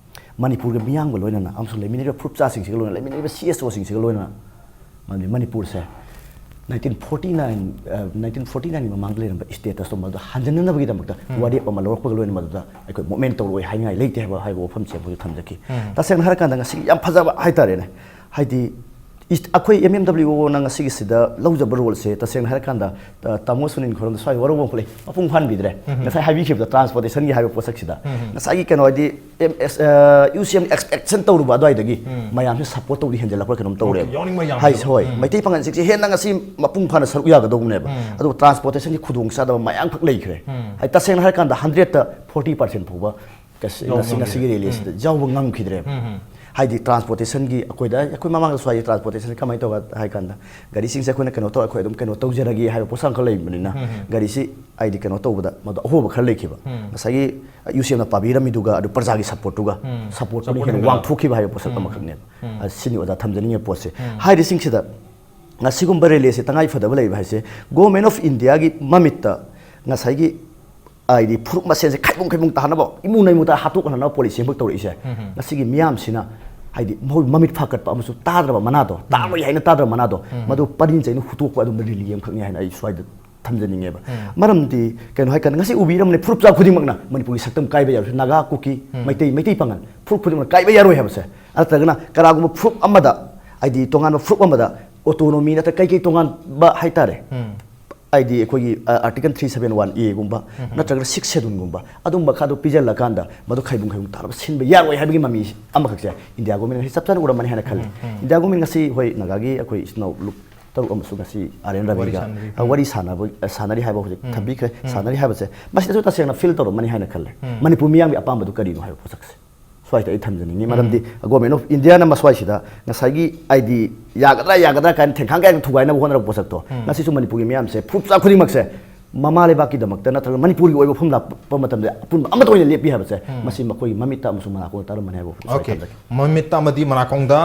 ꯃꯅꯤꯄꯨꯔꯒꯤ ꯃꯤꯌꯥꯝꯒ ꯂꯣꯏꯅꯅ ꯑꯃꯁꯨꯡ ꯂꯩꯃꯤꯟꯅꯔꯤꯕ ꯐꯨꯔꯨꯞꯆꯥꯁꯤꯡꯁꯤꯒ ꯂꯣꯏꯅꯅ, ꯂꯩꯃꯤꯟꯅꯔꯤꯕ ꯁꯤ ꯑꯦꯁ ꯑꯣꯁꯤꯡꯁꯤꯒ ꯂꯣꯏꯅꯅ ꯃꯅꯤ-, ꯃꯅꯤꯄꯨꯔꯁꯦ nineteen forty nine nineteen forty ꯅꯥꯏꯟꯒꯤ ꯃꯃꯥꯡꯗ ꯂꯩꯔꯝꯕ status ꯇꯣ ꯃꯗꯨ ꯍꯟꯖꯤꯟꯅꯅꯕꯒꯤꯗꯃꯛꯇ ꯋꯥꯔꯦꯞ ꯑꯃ ꯂꯧꯔꯛꯄꯒ ꯂꯣꯏꯅꯅ ꯃꯗꯨꯗ ꯑꯩꯈꯣꯏ movement ꯇꯧꯔꯛꯑꯣꯏ ꯍꯥꯏꯅꯤꯡꯉꯥꯏ ꯂꯩꯇꯦ ꯍꯥꯏꯕ ꯍꯥꯏꯕ ꯋꯥꯐꯝꯁꯦ ꯑꯩꯈꯣꯏꯁꯨ ꯊꯝꯖꯈꯤ꯫ ꯇꯁꯦꯡꯅ ꯍꯥꯏꯔꯀꯥꯟꯗ ꯉꯁꯤꯒꯤ ꯌꯥꯝ ꯐꯖꯕ ꯍꯥꯏꯇꯥꯔꯦꯅꯦ, ꯍꯥꯏꯗꯤ ꯏꯁ-, ꯑꯩꯈꯣꯏ M M W O ꯅ ꯉꯁꯤꯒꯤꯁꯤꯗ ꯂꯧꯖꯕ role ꯁꯦ ꯇꯁꯦꯡꯅ ꯍꯥꯏꯔꯀꯥꯟꯗ, ꯑ, ꯇꯥꯃꯣ ꯁꯨꯅꯤꯜ ꯈꯣꯏꯔꯣꯝꯗ ꯁ꯭ꯋꯥꯏ ꯋꯥꯔꯧꯕ ꯑꯃꯈꯛ ꯂꯩ, ꯃꯄꯨꯡ ꯐꯥꯍꯟꯕꯤꯗ꯭ꯔꯦ꯫ ꯉꯁꯥꯏ ꯍꯥꯏꯕꯤꯈꯤꯕꯗꯣ transportation ꯒꯤ ꯍꯥꯏꯕ ꯄꯣꯠꯁꯛꯁꯤꯗ ꯉꯁꯥꯏꯒꯤ ꯀꯩꯅꯣ ꯍꯥꯏꯗꯤ M S, ꯑ, U C M expectation ꯇꯧꯔꯨꯕ ꯑꯗꯨꯋꯥꯏꯗꯒꯤ ꯃꯌꯥꯝꯁꯦ support ꯇꯧꯕꯗꯤ ꯍꯦꯟꯖꯜꯂꯛꯄ꯭ꯔꯥ ꯀꯩꯅꯣꯝ ꯇꯧꯔꯦꯕ꯫ ꯌꯥꯎꯅꯤꯡꯕ ꯌꯥꯝ ꯍꯥꯏꯁꯦ ꯍꯦꯜꯂꯛꯄ꯫ ꯍꯣꯏ, ꯃꯩꯇꯩ ꯄꯥꯉꯜꯁꯤꯡꯁꯦ ꯍꯦꯟꯅ ꯉꯁꯤ ꯃꯄꯨꯡ ꯐꯥꯅ ꯁꯔꯨꯛ ꯌꯥꯒꯗꯧꯕꯅꯦꯕ꯫ ꯑꯗꯨꯕꯨ transportation ꯒꯤ ꯈꯨꯗꯣꯡꯆꯥꯗꯕ ꯃꯌꯥꯝꯈꯛ ꯂꯩꯈ꯭ꯔꯦ꯫ ꯍꯥꯏꯗꯤ ꯇꯁꯦꯡꯅ ꯍꯥꯏꯔꯀꯥꯟꯗ hundred ꯇ forty percent ꯐꯥꯎꯕ ꯉꯁꯤ, ꯌꯥꯎꯕ ꯉꯁꯤ, ꯉꯁꯤꯒꯤ ꯉꯝꯈꯤꯗ꯭ꯔꯦ꯫ rally ꯁꯤꯗ ꯌꯥꯎꯕ ꯉꯝꯈꯤꯗ꯭ꯔꯦꯕ꯫ ꯍꯥꯏꯗꯤ transportation ꯒꯤ ꯑꯩꯈꯣꯏꯗ, ꯑꯩꯈꯣꯏ ꯃꯃꯥꯡꯗꯁꯨ ꯍꯥꯏꯗꯤ transportation ꯀꯃꯥꯏꯅ ꯇꯧꯕ ꯍꯥꯏ ꯀꯥꯟꯗ ꯒꯥꯔꯤꯁꯤꯡꯁꯦ ꯑꯩꯈꯣꯏꯅ ꯀꯩꯅꯣ ꯇꯧꯔ, ꯑꯩꯈꯣꯏ ꯑꯗꯨꯝ ꯀꯩꯅꯣ ꯇꯧꯖꯔꯒꯦ ꯍꯥꯏꯕ ꯄꯣꯠꯁꯛ ꯑꯃꯈꯛ ꯂꯩꯕꯅꯤꯅ ꯒꯥꯔꯤꯁꯤ ꯍꯥꯏꯗꯤ ꯀꯩꯅꯣ ꯇꯧꯕꯗ ꯃꯗꯨ ꯑꯍꯣꯕ ꯈꯔ ꯂꯩꯈꯤꯕ꯫ ꯉꯁꯥꯏꯒꯤ U C M ꯅ ꯄꯥꯕꯤꯔꯝꯃꯤꯗꯨꯒ ꯑꯗꯨ ꯄ꯭ꯔꯖꯥꯒꯤ support ꯇꯨꯒ, support ꯇꯨꯅ Support ꯍꯦꯟꯅ ꯍꯦꯟꯒꯠꯂꯛꯄ꯫ ꯋꯥꯡꯊꯣꯛꯈꯤꯕ ꯍꯥꯏꯕ ꯄꯣꯠꯁꯛ ꯑꯃꯈꯛꯅꯦꯕ꯫ ꯑ, ꯁꯤꯅꯤ ꯑꯣꯖꯥ ꯊꯝꯖꯅꯤꯡꯉꯤꯕ ꯄꯣꯠꯁꯦ꯫ ꯍꯥꯏꯔꯤꯁꯤꯡꯁꯤꯗ ꯉꯁꯤꯒꯨꯝꯕ rally ꯁꯦ ꯇꯉꯥꯏ ꯐꯗꯕ ꯂꯩꯕ ꯍꯥꯏꯁꯦ Government of India ꯒꯤ ꯃꯃꯤꯠꯇ ꯉꯁꯥꯏꯒꯤ ꯍꯥꯏꯗꯤ ꯐꯨꯔꯨꯞ ꯃꯁꯦꯟꯁꯦ ꯈꯥꯏꯕꯨꯡ ꯈꯥꯏꯕꯨꯡ ꯇꯥꯍꯟꯅꯕ, ꯏꯃꯨꯡ ꯅꯩꯃꯨꯡ ꯇꯥ ꯍꯥꯠꯇꯣꯛꯍꯟꯅꯕ policy ꯑꯃꯈꯛ ꯇꯧꯔꯛꯏꯁꯦ ꯉꯁꯤꯒꯤ ꯃꯤꯌꯥꯝꯁꯤꯅ ꯍꯥꯏꯗꯤ ꯃꯈꯣꯏ ꯃꯃꯤꯠ ꯐꯥꯀꯠꯄ ꯑꯃꯁꯨꯡ ꯇꯥꯗ꯭ꯔꯕ ꯃꯅꯥꯗꯣ, ꯇꯥꯔꯣꯏ ꯍꯥꯏꯅ ꯇꯥꯗ꯭ꯔꯕ ꯃꯅꯥꯗꯣ, ꯃꯗꯨ ꯄꯔꯤꯡ ꯆꯩꯅ ꯍꯨꯠꯇꯣꯛꯄ ꯑꯗꯨꯝꯕ rally ꯑꯃꯈꯛꯅꯤ ꯍꯥꯏꯅ ꯑꯩ ꯁ꯭ꯋꯥꯏꯗ ꯊꯝꯖꯅꯤꯡꯉꯦꯕ꯫ ꯃꯔꯝꯗꯤ ꯀꯩꯅꯣ ꯍꯥꯏꯀꯥꯟꯗ ꯉꯁꯤ ꯎꯕꯤꯔꯝꯕꯅꯤ ꯐꯨꯔꯨꯞ ꯆꯥ ꯈꯨꯗꯤꯡꯃꯛꯅ ꯃꯅꯤꯄꯨꯔꯒꯤ ꯁꯛꯇꯝ ꯀꯥꯏꯕ ꯌꯥꯔꯣꯏ꯫ ꯅꯥꯒꯥ, ꯀꯨꯀꯤ, ꯃꯩꯇꯩ, ꯃꯩꯇꯩ ꯄꯥꯉꯜ ꯐꯨꯔꯨꯞ ꯈꯨꯗꯤꯡꯃꯛꯅ ꯀꯥꯏꯕ ꯌꯥꯔꯣꯏ ꯍꯥꯏꯕꯁꯦ꯫ ꯅꯠꯇ꯭ꯔꯒꯅ ꯀꯅꯥꯒꯨꯝꯕ ꯐꯨꯔꯨꯞ ꯑꯃꯗ ꯍꯥꯏꯗꯤ ꯇꯣꯉꯥꯟꯕ ꯐꯨꯔꯨꯞ ꯑꯃꯗ autonomy ꯅꯠꯇ꯭ꯔꯒ ꯀꯩ ꯀꯩ ꯇꯣꯉꯥꯟꯕ ꯍꯥꯏꯇꯥꯔꯦ, ꯍꯥꯏꯗꯤ ꯑꯩꯈꯣꯏꯒꯤ, ꯑ, Article three seven one A ꯒꯨꯝꯕ ꯅꯠꯇ꯭ꯔꯒꯅ Sixth Schedule ꯒꯨꯝꯕ ꯑꯗꯨꯝꯕ ꯈꯔꯗꯣ ꯄꯤꯖꯜꯂꯀꯥꯟꯗ ꯃꯗꯨ ꯈꯥꯏꯕꯨꯡ ꯈꯥꯏꯕꯨꯡ ꯇꯥꯅꯕ ꯁꯤꯟꯕ ꯌꯥꯔꯣꯏ ꯍꯥꯏꯕꯒꯤ ꯃꯃꯤ ꯑꯃꯈꯛꯁꯦ India Government ꯉꯁꯤ ꯆꯞ ꯆꯥꯅ ꯎꯔꯝꯃꯅꯤ ꯍꯥꯏꯅ ꯈꯜꯂꯤ꯫ India Government ꯉꯁꯤ, ꯍꯣꯏ, ꯅꯥꯒꯥꯒꯤ ꯑꯩꯈꯣꯏ ꯏꯆꯤꯟ ꯏꯅꯥꯎ ꯂꯨꯞ ꯇꯔꯨꯛ ꯑꯃꯁꯨ ꯉꯁꯤ R N ꯔꯕꯤꯒ, ꯁꯥꯟꯅꯔꯤ꯫ ꯑ, ꯋꯥꯔꯤ ꯁꯥꯟꯅꯕ, ꯑ, ꯁꯥꯟꯅꯔꯤ ꯍꯥꯏꯕ ꯍꯧꯖꯤꯛ ꯊꯝꯕꯤꯈ꯭ꯔꯦ꯫ ꯁꯥꯟꯅꯔꯤ ꯍꯥꯏꯕꯁꯦ ꯃꯁꯤꯗꯁꯨ ꯇꯁꯦꯡꯅ feel ꯇꯧꯔꯝꯃꯅꯤ ꯍꯥꯏꯅ ꯈꯜꯂꯦ꯫ ꯃꯅꯤꯄꯨꯔ ꯃꯤꯌꯥꯝꯒꯤ ꯑꯄꯥꯝꯕꯗꯨ ꯀꯔꯤꯅꯣ ꯍꯥꯏꯕ ꯄꯣꯠꯁꯛꯁꯦ ꯁ꯭ꯋꯥꯏꯗ ꯑꯩ ꯊꯝꯖꯅꯤꯡꯉꯤ꯫ ꯃꯔꯝꯗꯤ Government of India ꯅ ꯃꯁ꯭ꯋꯥꯏꯁꯤꯗ ꯉꯁꯥꯏꯒꯤ ꯍꯥꯏꯗꯤ ꯌꯥꯒꯗ꯭ꯔꯥ ꯌꯥꯒꯗ꯭ꯔꯥ ꯀꯥꯏꯅ ꯊꯦꯡꯈꯥꯡ ꯀꯥꯏꯅ ꯊꯨꯒꯥꯏꯅꯕ ꯍꯣꯠꯅꯔꯛꯄ ꯄꯣꯠꯁꯛꯇꯣ ꯉꯁꯤꯁꯨ ꯃꯅꯤꯄꯨꯔꯒꯤ ꯃꯤꯌꯥꯝꯁꯦ ꯐꯨꯔꯨꯞ ꯆꯥ ꯈꯨꯗꯤꯡꯃꯛꯁꯦ ꯃꯃꯥ ꯂꯩꯕꯥꯛꯀꯤꯗꯃꯛꯇ ꯅꯠꯇ꯭ꯔꯒ ꯃꯅꯤꯄꯨꯔꯒꯤ ꯑꯣꯏꯕ ꯋꯥꯐꯝ ꯂꯥꯛꯄ ꯃꯇꯝꯗ ꯑꯄꯨꯟꯕ ꯑꯃꯠꯇ ꯑꯣꯏꯅ ꯂꯦꯞꯄꯤ ꯍꯥꯏꯕꯁꯦ ꯃꯁꯤ ꯃꯈꯣꯏꯒꯤ ꯃꯃꯤꯠꯇ ꯑꯃꯁꯨꯡ ꯃꯅꯥꯀꯣꯡꯗ ꯇꯥꯔꯝꯃꯅꯤ ꯍꯥꯏꯕ ꯋꯥꯐꯝꯁꯦ ꯑꯩ Okay꯫ ꯊꯝꯖꯒꯦ꯫ ꯃꯃꯤꯠꯇ ꯑꯃꯗꯤ ꯃꯅꯥꯀꯣꯡꯗ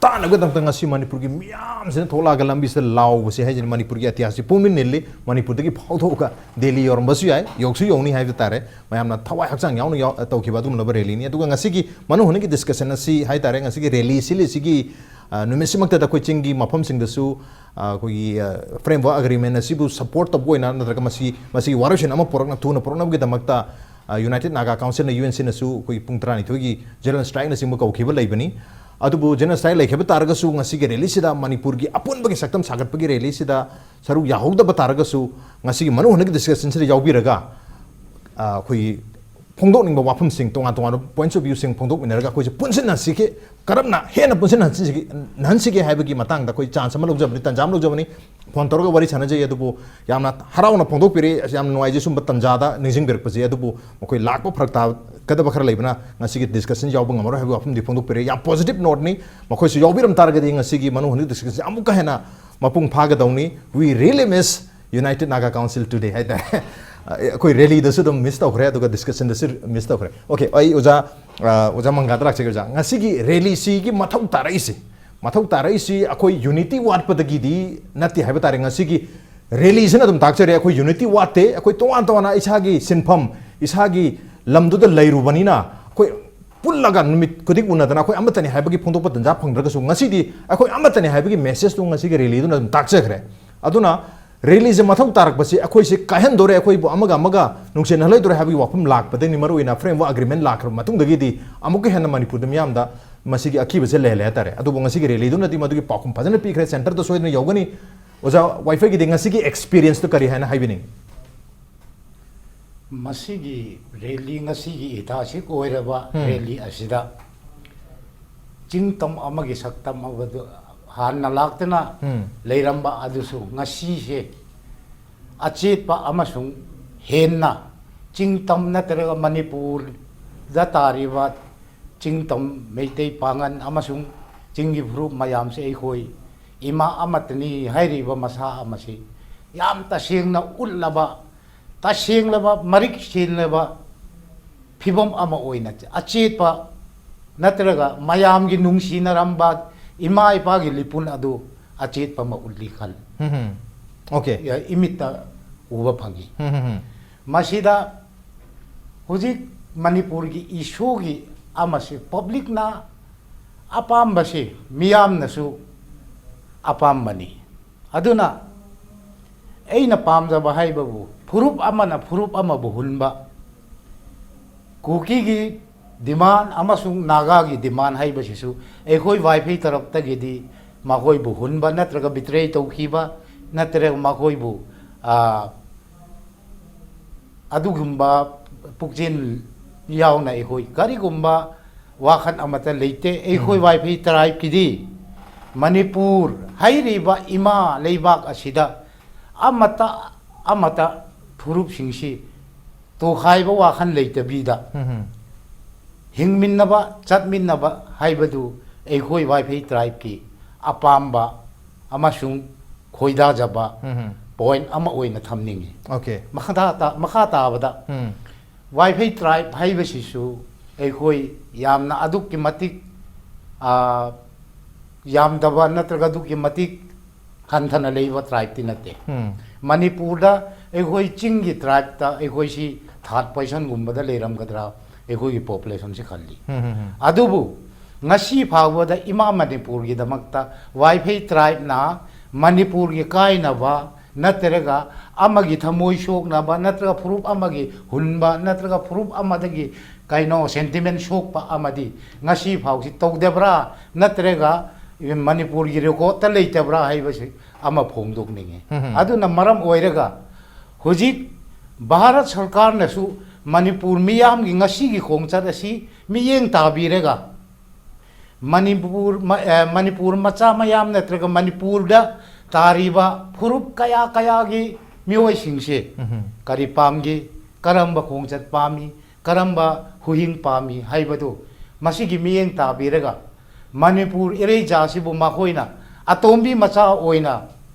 ꯇꯥꯅꯕꯒꯤꯗꯃꯛꯇ ꯉꯁꯤ ꯃꯅꯤꯄꯨꯔꯒꯤ ꯃꯤꯌꯥꯝꯁꯤꯅ ꯊꯣꯛꯂꯛꯑꯒ ꯂꯝꯕꯤꯁꯤꯗ ꯂꯥꯎꯕꯁꯦ ꯍꯥꯏꯁꯤꯅ ꯃꯅꯤꯄꯨꯔꯒꯤ ꯏꯇꯤꯍꯥꯁꯁꯤ ꯄꯨꯝꯃꯤꯟ ꯅꯤꯜꯂꯤ꯫ ꯃꯅꯤꯄꯨꯔꯗꯒꯤ ꯐꯥꯎꯊꯣꯛꯑꯒ ꯗꯦꯜꯂꯤ ꯌꯧꯔꯝꯕꯁꯨ ꯌꯥꯏ, ꯌꯧꯁꯨ ꯌꯧꯅꯤ ꯍꯥꯏꯕ ꯇꯥꯔꯦ꯫ ꯃꯌꯥꯝꯅ ꯊꯋꯥꯏ ꯍꯛꯆꯥꯡ ꯌꯥꯎꯅ ꯌꯥꯎ-, ꯇꯧꯈꯤꯕ ꯑꯗꯨꯒꯨꯝꯂꯕ rally ꯅꯤ꯫ ꯑꯗꯨꯒ ꯉꯁꯤꯒꯤ ꯃꯅꯨꯡ ꯍꯨꯠꯅꯒꯤ discussion ꯑꯁꯤ ꯍꯥꯏ ꯇꯥꯔꯦ, ꯉꯁꯤꯒꯤ rally ꯁꯤꯜꯂꯤꯁꯤꯒꯤ ꯑ, ꯅꯨꯃꯤꯠꯁꯤꯃꯛꯇꯗ ꯑꯩꯈꯣꯏ ꯆꯤꯡꯒꯤ ꯃꯐꯝꯁꯤꯡꯗꯁꯨ, ꯑ, ꯑꯩꯈꯣꯏꯒꯤ, ꯑ, framework agreement ꯑꯁꯤꯕꯨ support ꯇꯧꯕ ꯑꯣꯏꯅ ꯅꯠꯇ꯭ꯔꯒ ꯃꯁꯤ, ꯃꯁꯤꯒꯤ ꯋꯥꯔꯣꯏꯁꯤꯟ ꯑꯃ ꯄꯨꯔꯛꯅ-, ꯊꯨꯅ ꯄꯨꯔꯛꯅꯕꯒꯤꯗꯃꯛꯇ, ꯑ, United Naga Councilꯅ, UNCꯅꯁꯨ ꯑꯩꯈꯣꯏ ꯄꯨꯡ ꯇꯔꯥꯅꯤꯊꯣꯏꯒꯤ general strikeꯅꯆꯤꯡꯕ ꯀꯧꯈꯤꯕ ꯂꯩꯕꯅꯤ꯫ ꯑꯗꯨꯕꯨ general strike ꯂꯩꯈꯤꯕ ꯇꯥꯔꯒꯁꯨ ꯉꯁꯤꯒꯤ rallyꯁꯤꯗ ꯃꯅꯤꯄꯨꯔꯒꯤ ꯑꯄꯨꯟꯕꯒꯤ ꯁꯛꯇꯝ ꯁꯥꯒꯠꯄꯒꯤ rallyꯁꯤꯗ ꯁꯔꯨꯛ ꯌꯥꯍꯧꯗꯕ ꯇꯥꯔꯒꯁꯨ ꯉꯁꯤꯒꯤ ꯃꯅꯨꯡ ꯍꯨꯠꯅꯒꯤ discussionꯁꯤꯗ ꯌꯥꯎꯕꯤꯔꯒ, ꯑ, ꯑꯩꯈꯣꯏꯒꯤ ꯐꯣꯡꯗꯣꯛꯅꯤꯡꯕ ꯋꯥꯐꯝꯁꯤꯡ, ꯇꯣꯉꯥꯟ ꯇꯣꯉꯥꯟꯕ points of viewꯁꯤꯡ ꯐꯣꯡꯗꯣꯛꯃꯤꯟꯅꯔꯒ ꯑꯩꯈꯣꯏꯁꯦ ꯄꯨꯟꯁꯤꯟꯅꯁꯤꯒꯦ, ꯀꯔꯝꯅ ꯍꯦꯟꯅ ꯄꯨꯟꯁꯤꯟꯅꯍꯟꯁꯤꯒꯦ, ꯅꯍꯟꯁꯤꯒꯦ ꯍꯥꯏꯕꯒꯤ ꯃꯇꯥꯡꯗ ꯑꯩꯈꯣꯏ chance ꯑꯃ ꯂꯧꯖꯕꯅꯤ, ꯇꯥꯟꯖꯥ ꯑꯃ ꯂꯧꯖꯕꯅꯤ꯫ Phone ꯇꯧꯔꯒ ꯋꯥꯔꯤ ꯁꯥꯟꯅꯖꯩ, ꯑꯗꯨꯕꯨ ꯌꯥꯝꯅ ꯍꯔꯥꯎꯅ ꯐꯣꯡꯗꯣꯛꯄꯤꯔꯦ꯫ ꯑꯁ, ꯌꯥꯝꯅ ꯅꯨꯡꯉꯥꯏꯖꯩ ꯁꯨꯝꯕ ꯇꯥꯟꯖꯥꯗ ꯅꯤꯡꯁꯤꯡꯕꯤꯔꯛꯄꯁꯦ꯫ ꯑꯗꯨꯕꯨ ꯃꯈꯣꯏ ꯂꯥꯛꯄ ꯐꯔꯛ ꯇꯥꯒꯗꯕ ꯈꯔ ꯂꯩꯕꯅ ꯉꯁꯤꯒꯤ discussion ꯌꯥꯎꯕ ꯉꯝꯃꯔꯣꯏ ꯍꯥꯏꯕꯒꯤ ꯋꯥꯐꯝꯗꯤ ꯐꯣꯡꯗꯣꯛꯄꯤꯔꯦ꯫ ꯌꯥꯝ positive noteꯅꯤ꯫ ꯃꯈꯣꯏꯁꯨ ꯌꯥꯎꯕꯤꯔꯝ ꯇꯥꯔꯒꯗꯤ ꯉꯁꯤꯒꯤ ꯃꯅꯨꯡ ꯍꯨꯠꯅꯒꯤ discussionꯁꯦ ꯑꯃꯨꯛꯀ ꯍꯦꯟꯅ ꯃꯄꯨꯡ ꯐꯥꯒꯗꯧꯅꯤ꯫ We really miss United Naga Council today ꯍꯥꯏꯇꯥꯔꯦ꯫ ꯑꯩꯈꯣꯏ rallyꯗꯁꯨ ꯑꯗꯨꯝ miss ꯇꯧꯈ꯭ꯔꯦ, ꯑꯗꯨꯒ discussionꯗꯁꯨ miss ꯇꯧꯈ꯭ꯔꯦ꯫ Okay, ꯑꯩ ꯑꯣꯖꯥ, ꯑ, ꯑꯣꯖꯥ ꯃꯪꯒꯥꯗ ꯂꯥꯛꯆꯒꯦ꯫ ꯑꯣꯖꯥ, ꯉꯁꯤꯒꯤ rallyꯁꯤꯒꯤ ꯃꯊꯧ ꯇꯥꯔꯛꯏꯁꯦ, ꯃꯊꯧ ꯇꯥꯔꯛꯏꯁꯤ ꯑꯩꯈꯣꯏ unity ꯋꯥꯠꯄꯗꯒꯤꯗꯤ ꯅꯠꯇꯦ ꯍꯥꯏꯕ ꯇꯥꯔꯦ꯫ ꯉꯁꯤꯒꯤ rallyꯁꯤꯅ ꯑꯗꯨꯝ ꯇꯥꯛꯆꯔꯦ, ꯑꯩꯈꯣꯏ unity ꯋꯥꯠꯇꯦ, ꯑꯩꯈꯣꯏ ꯇꯣꯉꯥꯟ ꯇꯣꯉꯥꯟꯅ ꯏꯁꯥꯒꯤ ꯁꯤꯟꯐꯝ, ꯏꯁꯥꯒꯤ ꯂꯝꯗꯨꯗ ꯂꯩꯔꯨꯕꯅꯤꯅ ꯑꯩꯈꯣꯏ ꯄꯨꯜꯂꯒ ꯅꯨꯃꯤꯠ ꯈꯨꯗꯤꯡ ꯎꯅꯗꯅ ꯑꯩꯈꯣꯏ ꯑꯃꯠꯇꯅꯤ ꯍꯥꯏꯕꯒꯤ ꯐꯣꯡꯗꯣꯛꯄ ꯇꯟꯖꯥ ꯐꯪꯗ꯭ꯔꯒꯁꯨ, ꯉꯁꯤꯗꯤ ꯑꯩꯈꯣꯏ ꯑꯃꯠꯇꯅꯤ ꯍꯥꯏꯕꯒꯤ messageꯇꯨ ꯉꯁꯤꯒꯤ rallyꯗꯨꯅ ꯑꯗꯨꯝ ꯇꯥꯛꯆꯈ꯭ꯔꯦ꯫ ꯑꯗꯨꯅ rallyꯁꯦ ꯃꯊꯧ ꯇꯥꯔꯛꯄꯁꯤ ꯑꯩꯈꯣꯏꯁꯦ ꯀꯥꯏꯍꯟꯗꯣꯔꯦ, ꯑꯩꯈꯣꯏꯕꯨ ꯑꯃꯒ ꯑꯃꯒ ꯅꯨꯡꯁꯤꯅꯍꯜꯂꯣꯏꯗꯣꯔꯦ ꯍꯥꯏꯕꯒꯤ ꯋꯥꯐꯝ ꯂꯥꯛꯄꯗꯒꯤꯅꯤ, ꯃꯔꯨꯑꯣꯏꯅ framework agreement ꯂꯥꯛꯈ꯭ꯔꯕ ꯃꯇꯨꯡꯗꯒꯤꯗꯤ ꯑꯃꯨꯛꯀ ꯍꯦꯟꯅ ꯃꯅꯤꯄꯨꯔꯗ ꯃꯤꯌꯥꯝꯗ ꯃꯁꯤꯒꯤ ꯑꯀꯤꯕꯁꯦ ꯂꯩꯍꯜꯂꯦ ꯍꯥꯏꯇꯥꯔꯦ꯫ ꯑꯗꯨꯕꯨ ꯉꯁꯤꯒꯤ rallyꯗꯨꯅꯗꯤ ꯃꯗꯨꯒꯤ ꯄꯥꯎꯈꯨꯝ ꯐꯖꯅ ꯄꯤꯈ꯭ꯔꯦ, centreꯗ ꯁꯣꯏꯗꯅ ꯌꯧꯒꯅꯤ꯫ ꯑꯣꯖꯥ ꯋꯥꯏꯐꯩꯒꯤꯗꯤ ꯉꯁꯤꯒꯤ experienceꯇꯨ ꯀꯔꯤ ꯍꯥꯏꯅ ꯍꯥꯏꯕꯤꯅꯤꯡꯉꯤ? ꯃꯁꯤꯒꯤ rally ꯉꯁꯤꯒꯤ ꯏꯇꯥꯁꯤ ꯑꯣꯏꯔꯕ ꯎꯝ꯫ Rally ꯑꯁꯤꯗ ꯆꯤꯡꯇꯝ ꯑꯃꯒꯤ ꯁꯛꯇꯝ ꯑꯃꯗꯨ ꯍꯥꯟꯅ ꯂꯥꯛꯇꯅ ꯎꯝ꯫ ꯂꯩꯔꯝꯕ ꯑꯗꯨꯁꯨ ꯉꯁꯤꯁꯦ ꯑꯆꯦꯠꯄ ꯑꯃꯁꯨꯡ ꯍꯦꯟꯅ ꯆꯤꯡꯇꯝ ꯅꯠꯇ꯭ꯔꯒ ꯃꯅꯤꯄꯨꯔꯗ ꯇꯥꯔꯤꯕ ꯆꯤꯡꯇꯝ ꯃꯩꯇꯩ ꯄꯥꯉꯟ ꯑꯃꯁꯨꯡ ꯆꯤꯡꯒꯤ ꯐꯨꯔꯨꯞ ꯃꯌꯥꯝꯁꯦ ꯑꯩꯈꯣꯏ ꯏꯃꯥ ꯑꯃꯠꯇꯅꯤ ꯍꯥꯏꯔꯤꯕ ꯃꯁꯥ ꯑꯃꯁꯤ ꯌꯥꯝ ꯇꯁꯦꯡꯅ ꯎꯠꯂꯕ, ꯇꯁꯦꯡꯂꯕ, ꯃꯔꯤꯛ ꯁꯦꯡꯂꯕ ꯐꯤꯕꯝ ꯑꯃ ꯑꯣꯏꯅ ꯑꯆꯦꯠꯄ ꯅꯠꯇ꯭ꯔꯒ ꯃꯌꯥꯝꯒꯤ ꯅꯨꯡꯁꯤꯅꯔꯝꯕ ꯏꯃꯥ ꯏꯄꯥꯒꯤ ꯂꯤꯄꯨꯟ ꯑꯗꯨ ꯑꯆꯦꯠꯄ ꯑꯃ ꯎꯠꯂꯤ ꯈꯜꯂꯤ꯫ ꯎꯝ, ꯎꯝ꯫ Okay꯫ ꯌꯥ-, ꯏꯃꯤꯠꯇ ꯎꯕ ꯐꯪꯉꯤ꯫ ꯎꯝ, ꯎꯝ, ꯎꯝ꯫ ꯃꯁꯤꯗ ꯍꯧꯖꯤꯛ ꯃꯅꯤꯄꯨꯔꯒꯤ ꯏꯁꯨꯒꯤ ꯑꯃꯁꯤ publicꯅ ꯑꯄꯥꯝꯕꯁꯤ ꯃꯤꯌꯥꯝꯅꯁꯨ ꯑꯄꯥꯝꯕꯅꯤ꯫ ꯑꯗꯨꯅ ꯑꯩꯅ ꯄꯥꯝꯖꯕ ꯍꯥꯏꯕꯕꯨ ꯐꯨꯔꯨꯞ ꯑꯃꯅ ꯐꯨꯔꯨꯞ ꯑꯃꯕꯨ ꯍꯨꯟꯕ, ꯀꯨꯀꯤꯒꯤ ꯗꯤꯃꯥꯟ ꯑꯃꯁꯨꯡ ꯅꯥꯒꯥꯒꯤ ꯗꯤꯃꯥꯟ ꯍꯥꯏꯕꯁꯤꯁꯨ ꯑꯩꯈꯣꯏ ꯋꯥꯏꯐꯩ ꯇꯔꯞꯇꯒꯤꯗꯤ ꯃꯈꯣꯏꯕꯨ ꯍꯨꯟꯕ ꯅꯠꯇ꯭ꯔꯒ ꯕꯤꯇ꯭ꯔꯦ ꯇꯧꯈꯤꯕ ꯅꯠꯇ꯭ꯔꯒ ꯃꯈꯣꯏꯕꯨ, ꯑ, ꯑꯗꯨꯒꯨꯝꯕ ꯄꯨꯛꯆꯦꯜ ꯌꯥꯎꯅ ꯑꯩꯈꯣꯏ ꯀꯔꯤꯒꯨꯝꯕ ꯋꯥꯈꯜ ꯑꯃꯠꯇ ꯂꯩꯇꯦ꯫ ꯑꯩꯈꯣꯏ ꯎꯝ꯫ ꯋꯥꯏꯐꯩ ꯇꯔꯥꯏꯕꯀꯤꯗꯤ ꯃꯅꯤꯄꯨꯔ ꯍꯥꯏꯔꯤꯕ ꯏꯃꯥ ꯂꯩꯕꯥꯛ ꯑꯁꯤꯗ ꯑꯃꯠꯇ, ꯑꯃꯠꯇ ꯐꯨꯔꯨꯞꯁꯤꯡꯁꯤ ꯇꯣꯈꯥꯏꯕ ꯋꯥꯈꯜ ꯂꯩꯇꯕꯤꯗ ꯎꯝ꯫ ꯍꯤꯡꯃꯤꯟꯅꯕ, ꯆꯠꯃꯤꯟꯅꯕ ꯍꯥꯏꯕꯗꯨ ꯑꯩꯈꯣꯏ ꯋꯥꯏꯐꯩ ꯇ꯭ꯔꯥꯏꯕꯀꯤ ꯑꯄꯥꯝꯕ ꯑꯃꯁꯨꯡ ꯈꯣꯏꯗꯥꯖꯕ ꯎꯝ꯫ ꯄꯣꯏꯟ ꯑꯃ ꯑꯣꯏꯅ ꯊꯝꯅꯤꯡꯉꯤ꯫ ꯑꯣꯀꯦ꯫ ꯃꯈꯥ ꯇꯥ-, ꯃꯈꯥ ꯇꯥꯕꯗ ꯎꯝ꯫ ꯋꯥꯏꯐꯩ ꯇ꯭ꯔꯥꯏꯕ ꯍꯥꯏꯕꯁꯤꯁꯨ ꯑꯩꯈꯣꯏ ꯌꯥꯝꯅ ꯑꯗꯨꯛꯀꯤ ꯃꯇꯤꯛ, ꯑ, ꯌꯥꯝꯗꯕ ꯅꯠꯇ꯭ꯔꯒ ꯑꯗꯨꯛꯀꯤ ꯃꯇꯤꯛ ꯍꯟꯊꯅ ꯂꯩꯕ ꯇ꯭ꯔꯥꯏꯕꯇꯤ ꯅꯠꯇꯦ꯫ ꯎꯝ꯫ ꯃꯅꯤꯄꯨꯔꯗ ꯑꯩꯈꯣꯏ ꯆꯤꯡꯒꯤ ꯇ꯭ꯔꯥꯏꯕꯇ ꯑꯩꯈꯣꯏꯁꯤ ꯊꯥꯔꯠ ꯄꯣꯖꯤꯁꯟꯒꯨꯝꯕꯗ ꯂꯩꯔꯝꯒꯗ꯭ꯔꯥ ꯑꯩꯈꯣꯏꯒꯤ ꯄꯣꯄꯨꯂꯦꯁꯟꯁꯤ ꯈꯜꯂꯤ꯫ ꯎꯝ, ꯎꯝ, ꯎꯝ꯫ ꯑꯗꯨꯕꯨ ꯉꯁꯤ ꯐꯥꯎꯕꯗ ꯏꯃꯥ ꯃꯅꯤꯄꯨꯔꯒꯤꯗꯃꯛꯇ ꯋꯥꯏꯐꯩ ꯇ꯭ꯔꯥꯏꯕꯅ ꯃꯅꯤꯄꯨꯔꯒꯤ ꯀꯥꯏꯅꯕ ꯅꯠꯇ꯭ꯔꯒ ꯑꯃꯒꯤ ꯊꯃꯣꯏ ꯁꯣꯛꯅꯕ ꯅꯠꯇ꯭ꯔꯒ ꯐꯨꯔꯨꯞ ꯑꯃꯒꯤ ꯍꯨꯟꯕ ꯅꯠꯇ꯭ꯔꯒ ꯐꯨꯔꯨꯞ ꯑꯃꯗꯒꯤ ꯀꯩꯅꯣ ꯁꯦꯟꯇꯤꯃꯦꯟ ꯁꯣꯛꯄ ꯑꯃꯗꯤ ꯉꯁꯤ ꯐꯥꯎꯁꯤ ꯇꯧꯗꯕ꯭ꯔꯥ ꯅꯠꯇ꯭ꯔꯒ ꯃꯅꯤꯄꯨꯔꯒꯤ ꯔꯦꯀꯣꯔꯠꯇ ꯂꯩꯇꯕ꯭ꯔꯥ ꯍꯥꯏꯕꯁꯤ ꯑꯃ ꯐꯣꯡꯗꯣꯛꯅꯤꯡꯉꯤ꯫ ꯎꯝ꯫ ꯑꯗꯨꯅ ꯃꯔꯝ ꯑꯣꯏꯔꯒ ꯍꯧꯖꯤꯛ ꯚꯥꯔꯠ ꯁꯔꯀꯥꯔꯅꯁꯨ ꯃꯅꯤꯄꯨꯔ ꯃꯤꯌꯥꯝꯒꯤ ꯉꯁꯤꯒꯤ ꯈꯣꯡꯆꯠ ꯑꯁꯤ ꯃꯤꯠꯌꯦꯡ ꯇꯥꯕꯤꯔꯒ ꯃꯅꯤꯄꯨꯔ ꯃ-, ꯑꯦ, ꯃꯅꯤꯄꯨꯔ ꯃꯆꯥ ꯃꯌꯥꯝ ꯅꯠꯇ꯭ꯔꯒ ꯃꯅꯤꯄꯨꯔꯗ ꯇꯥꯔꯤꯕ ꯐꯨꯔꯨꯞ ꯀꯌꯥ ꯀꯌꯥꯒꯤ ꯃꯤꯑꯣꯏꯁꯤꯡꯁꯦ ꯎꯝ꯫ ꯀꯔꯤ ꯄꯥꯝꯒꯦ, ꯀꯔꯝꯕ ꯈꯣꯡꯆꯠ ꯄꯥꯝꯃꯤ, ꯀꯔꯝꯕ ꯍꯨꯍꯤꯡ ꯄꯥꯝꯃꯤ ꯍꯥꯏꯕꯗꯨ ꯃꯁꯤꯒꯤ ꯃꯤꯠꯌꯦꯡ ꯇꯥꯕꯤꯔꯒ ꯃꯅꯤꯄꯨꯔ ꯏꯔꯩꯆꯥ ꯑꯁꯤꯕꯨ ꯃꯈꯣꯏꯅ ꯑꯇꯣꯝꯕꯤ ꯃꯆꯥ ꯑꯣꯏꯅ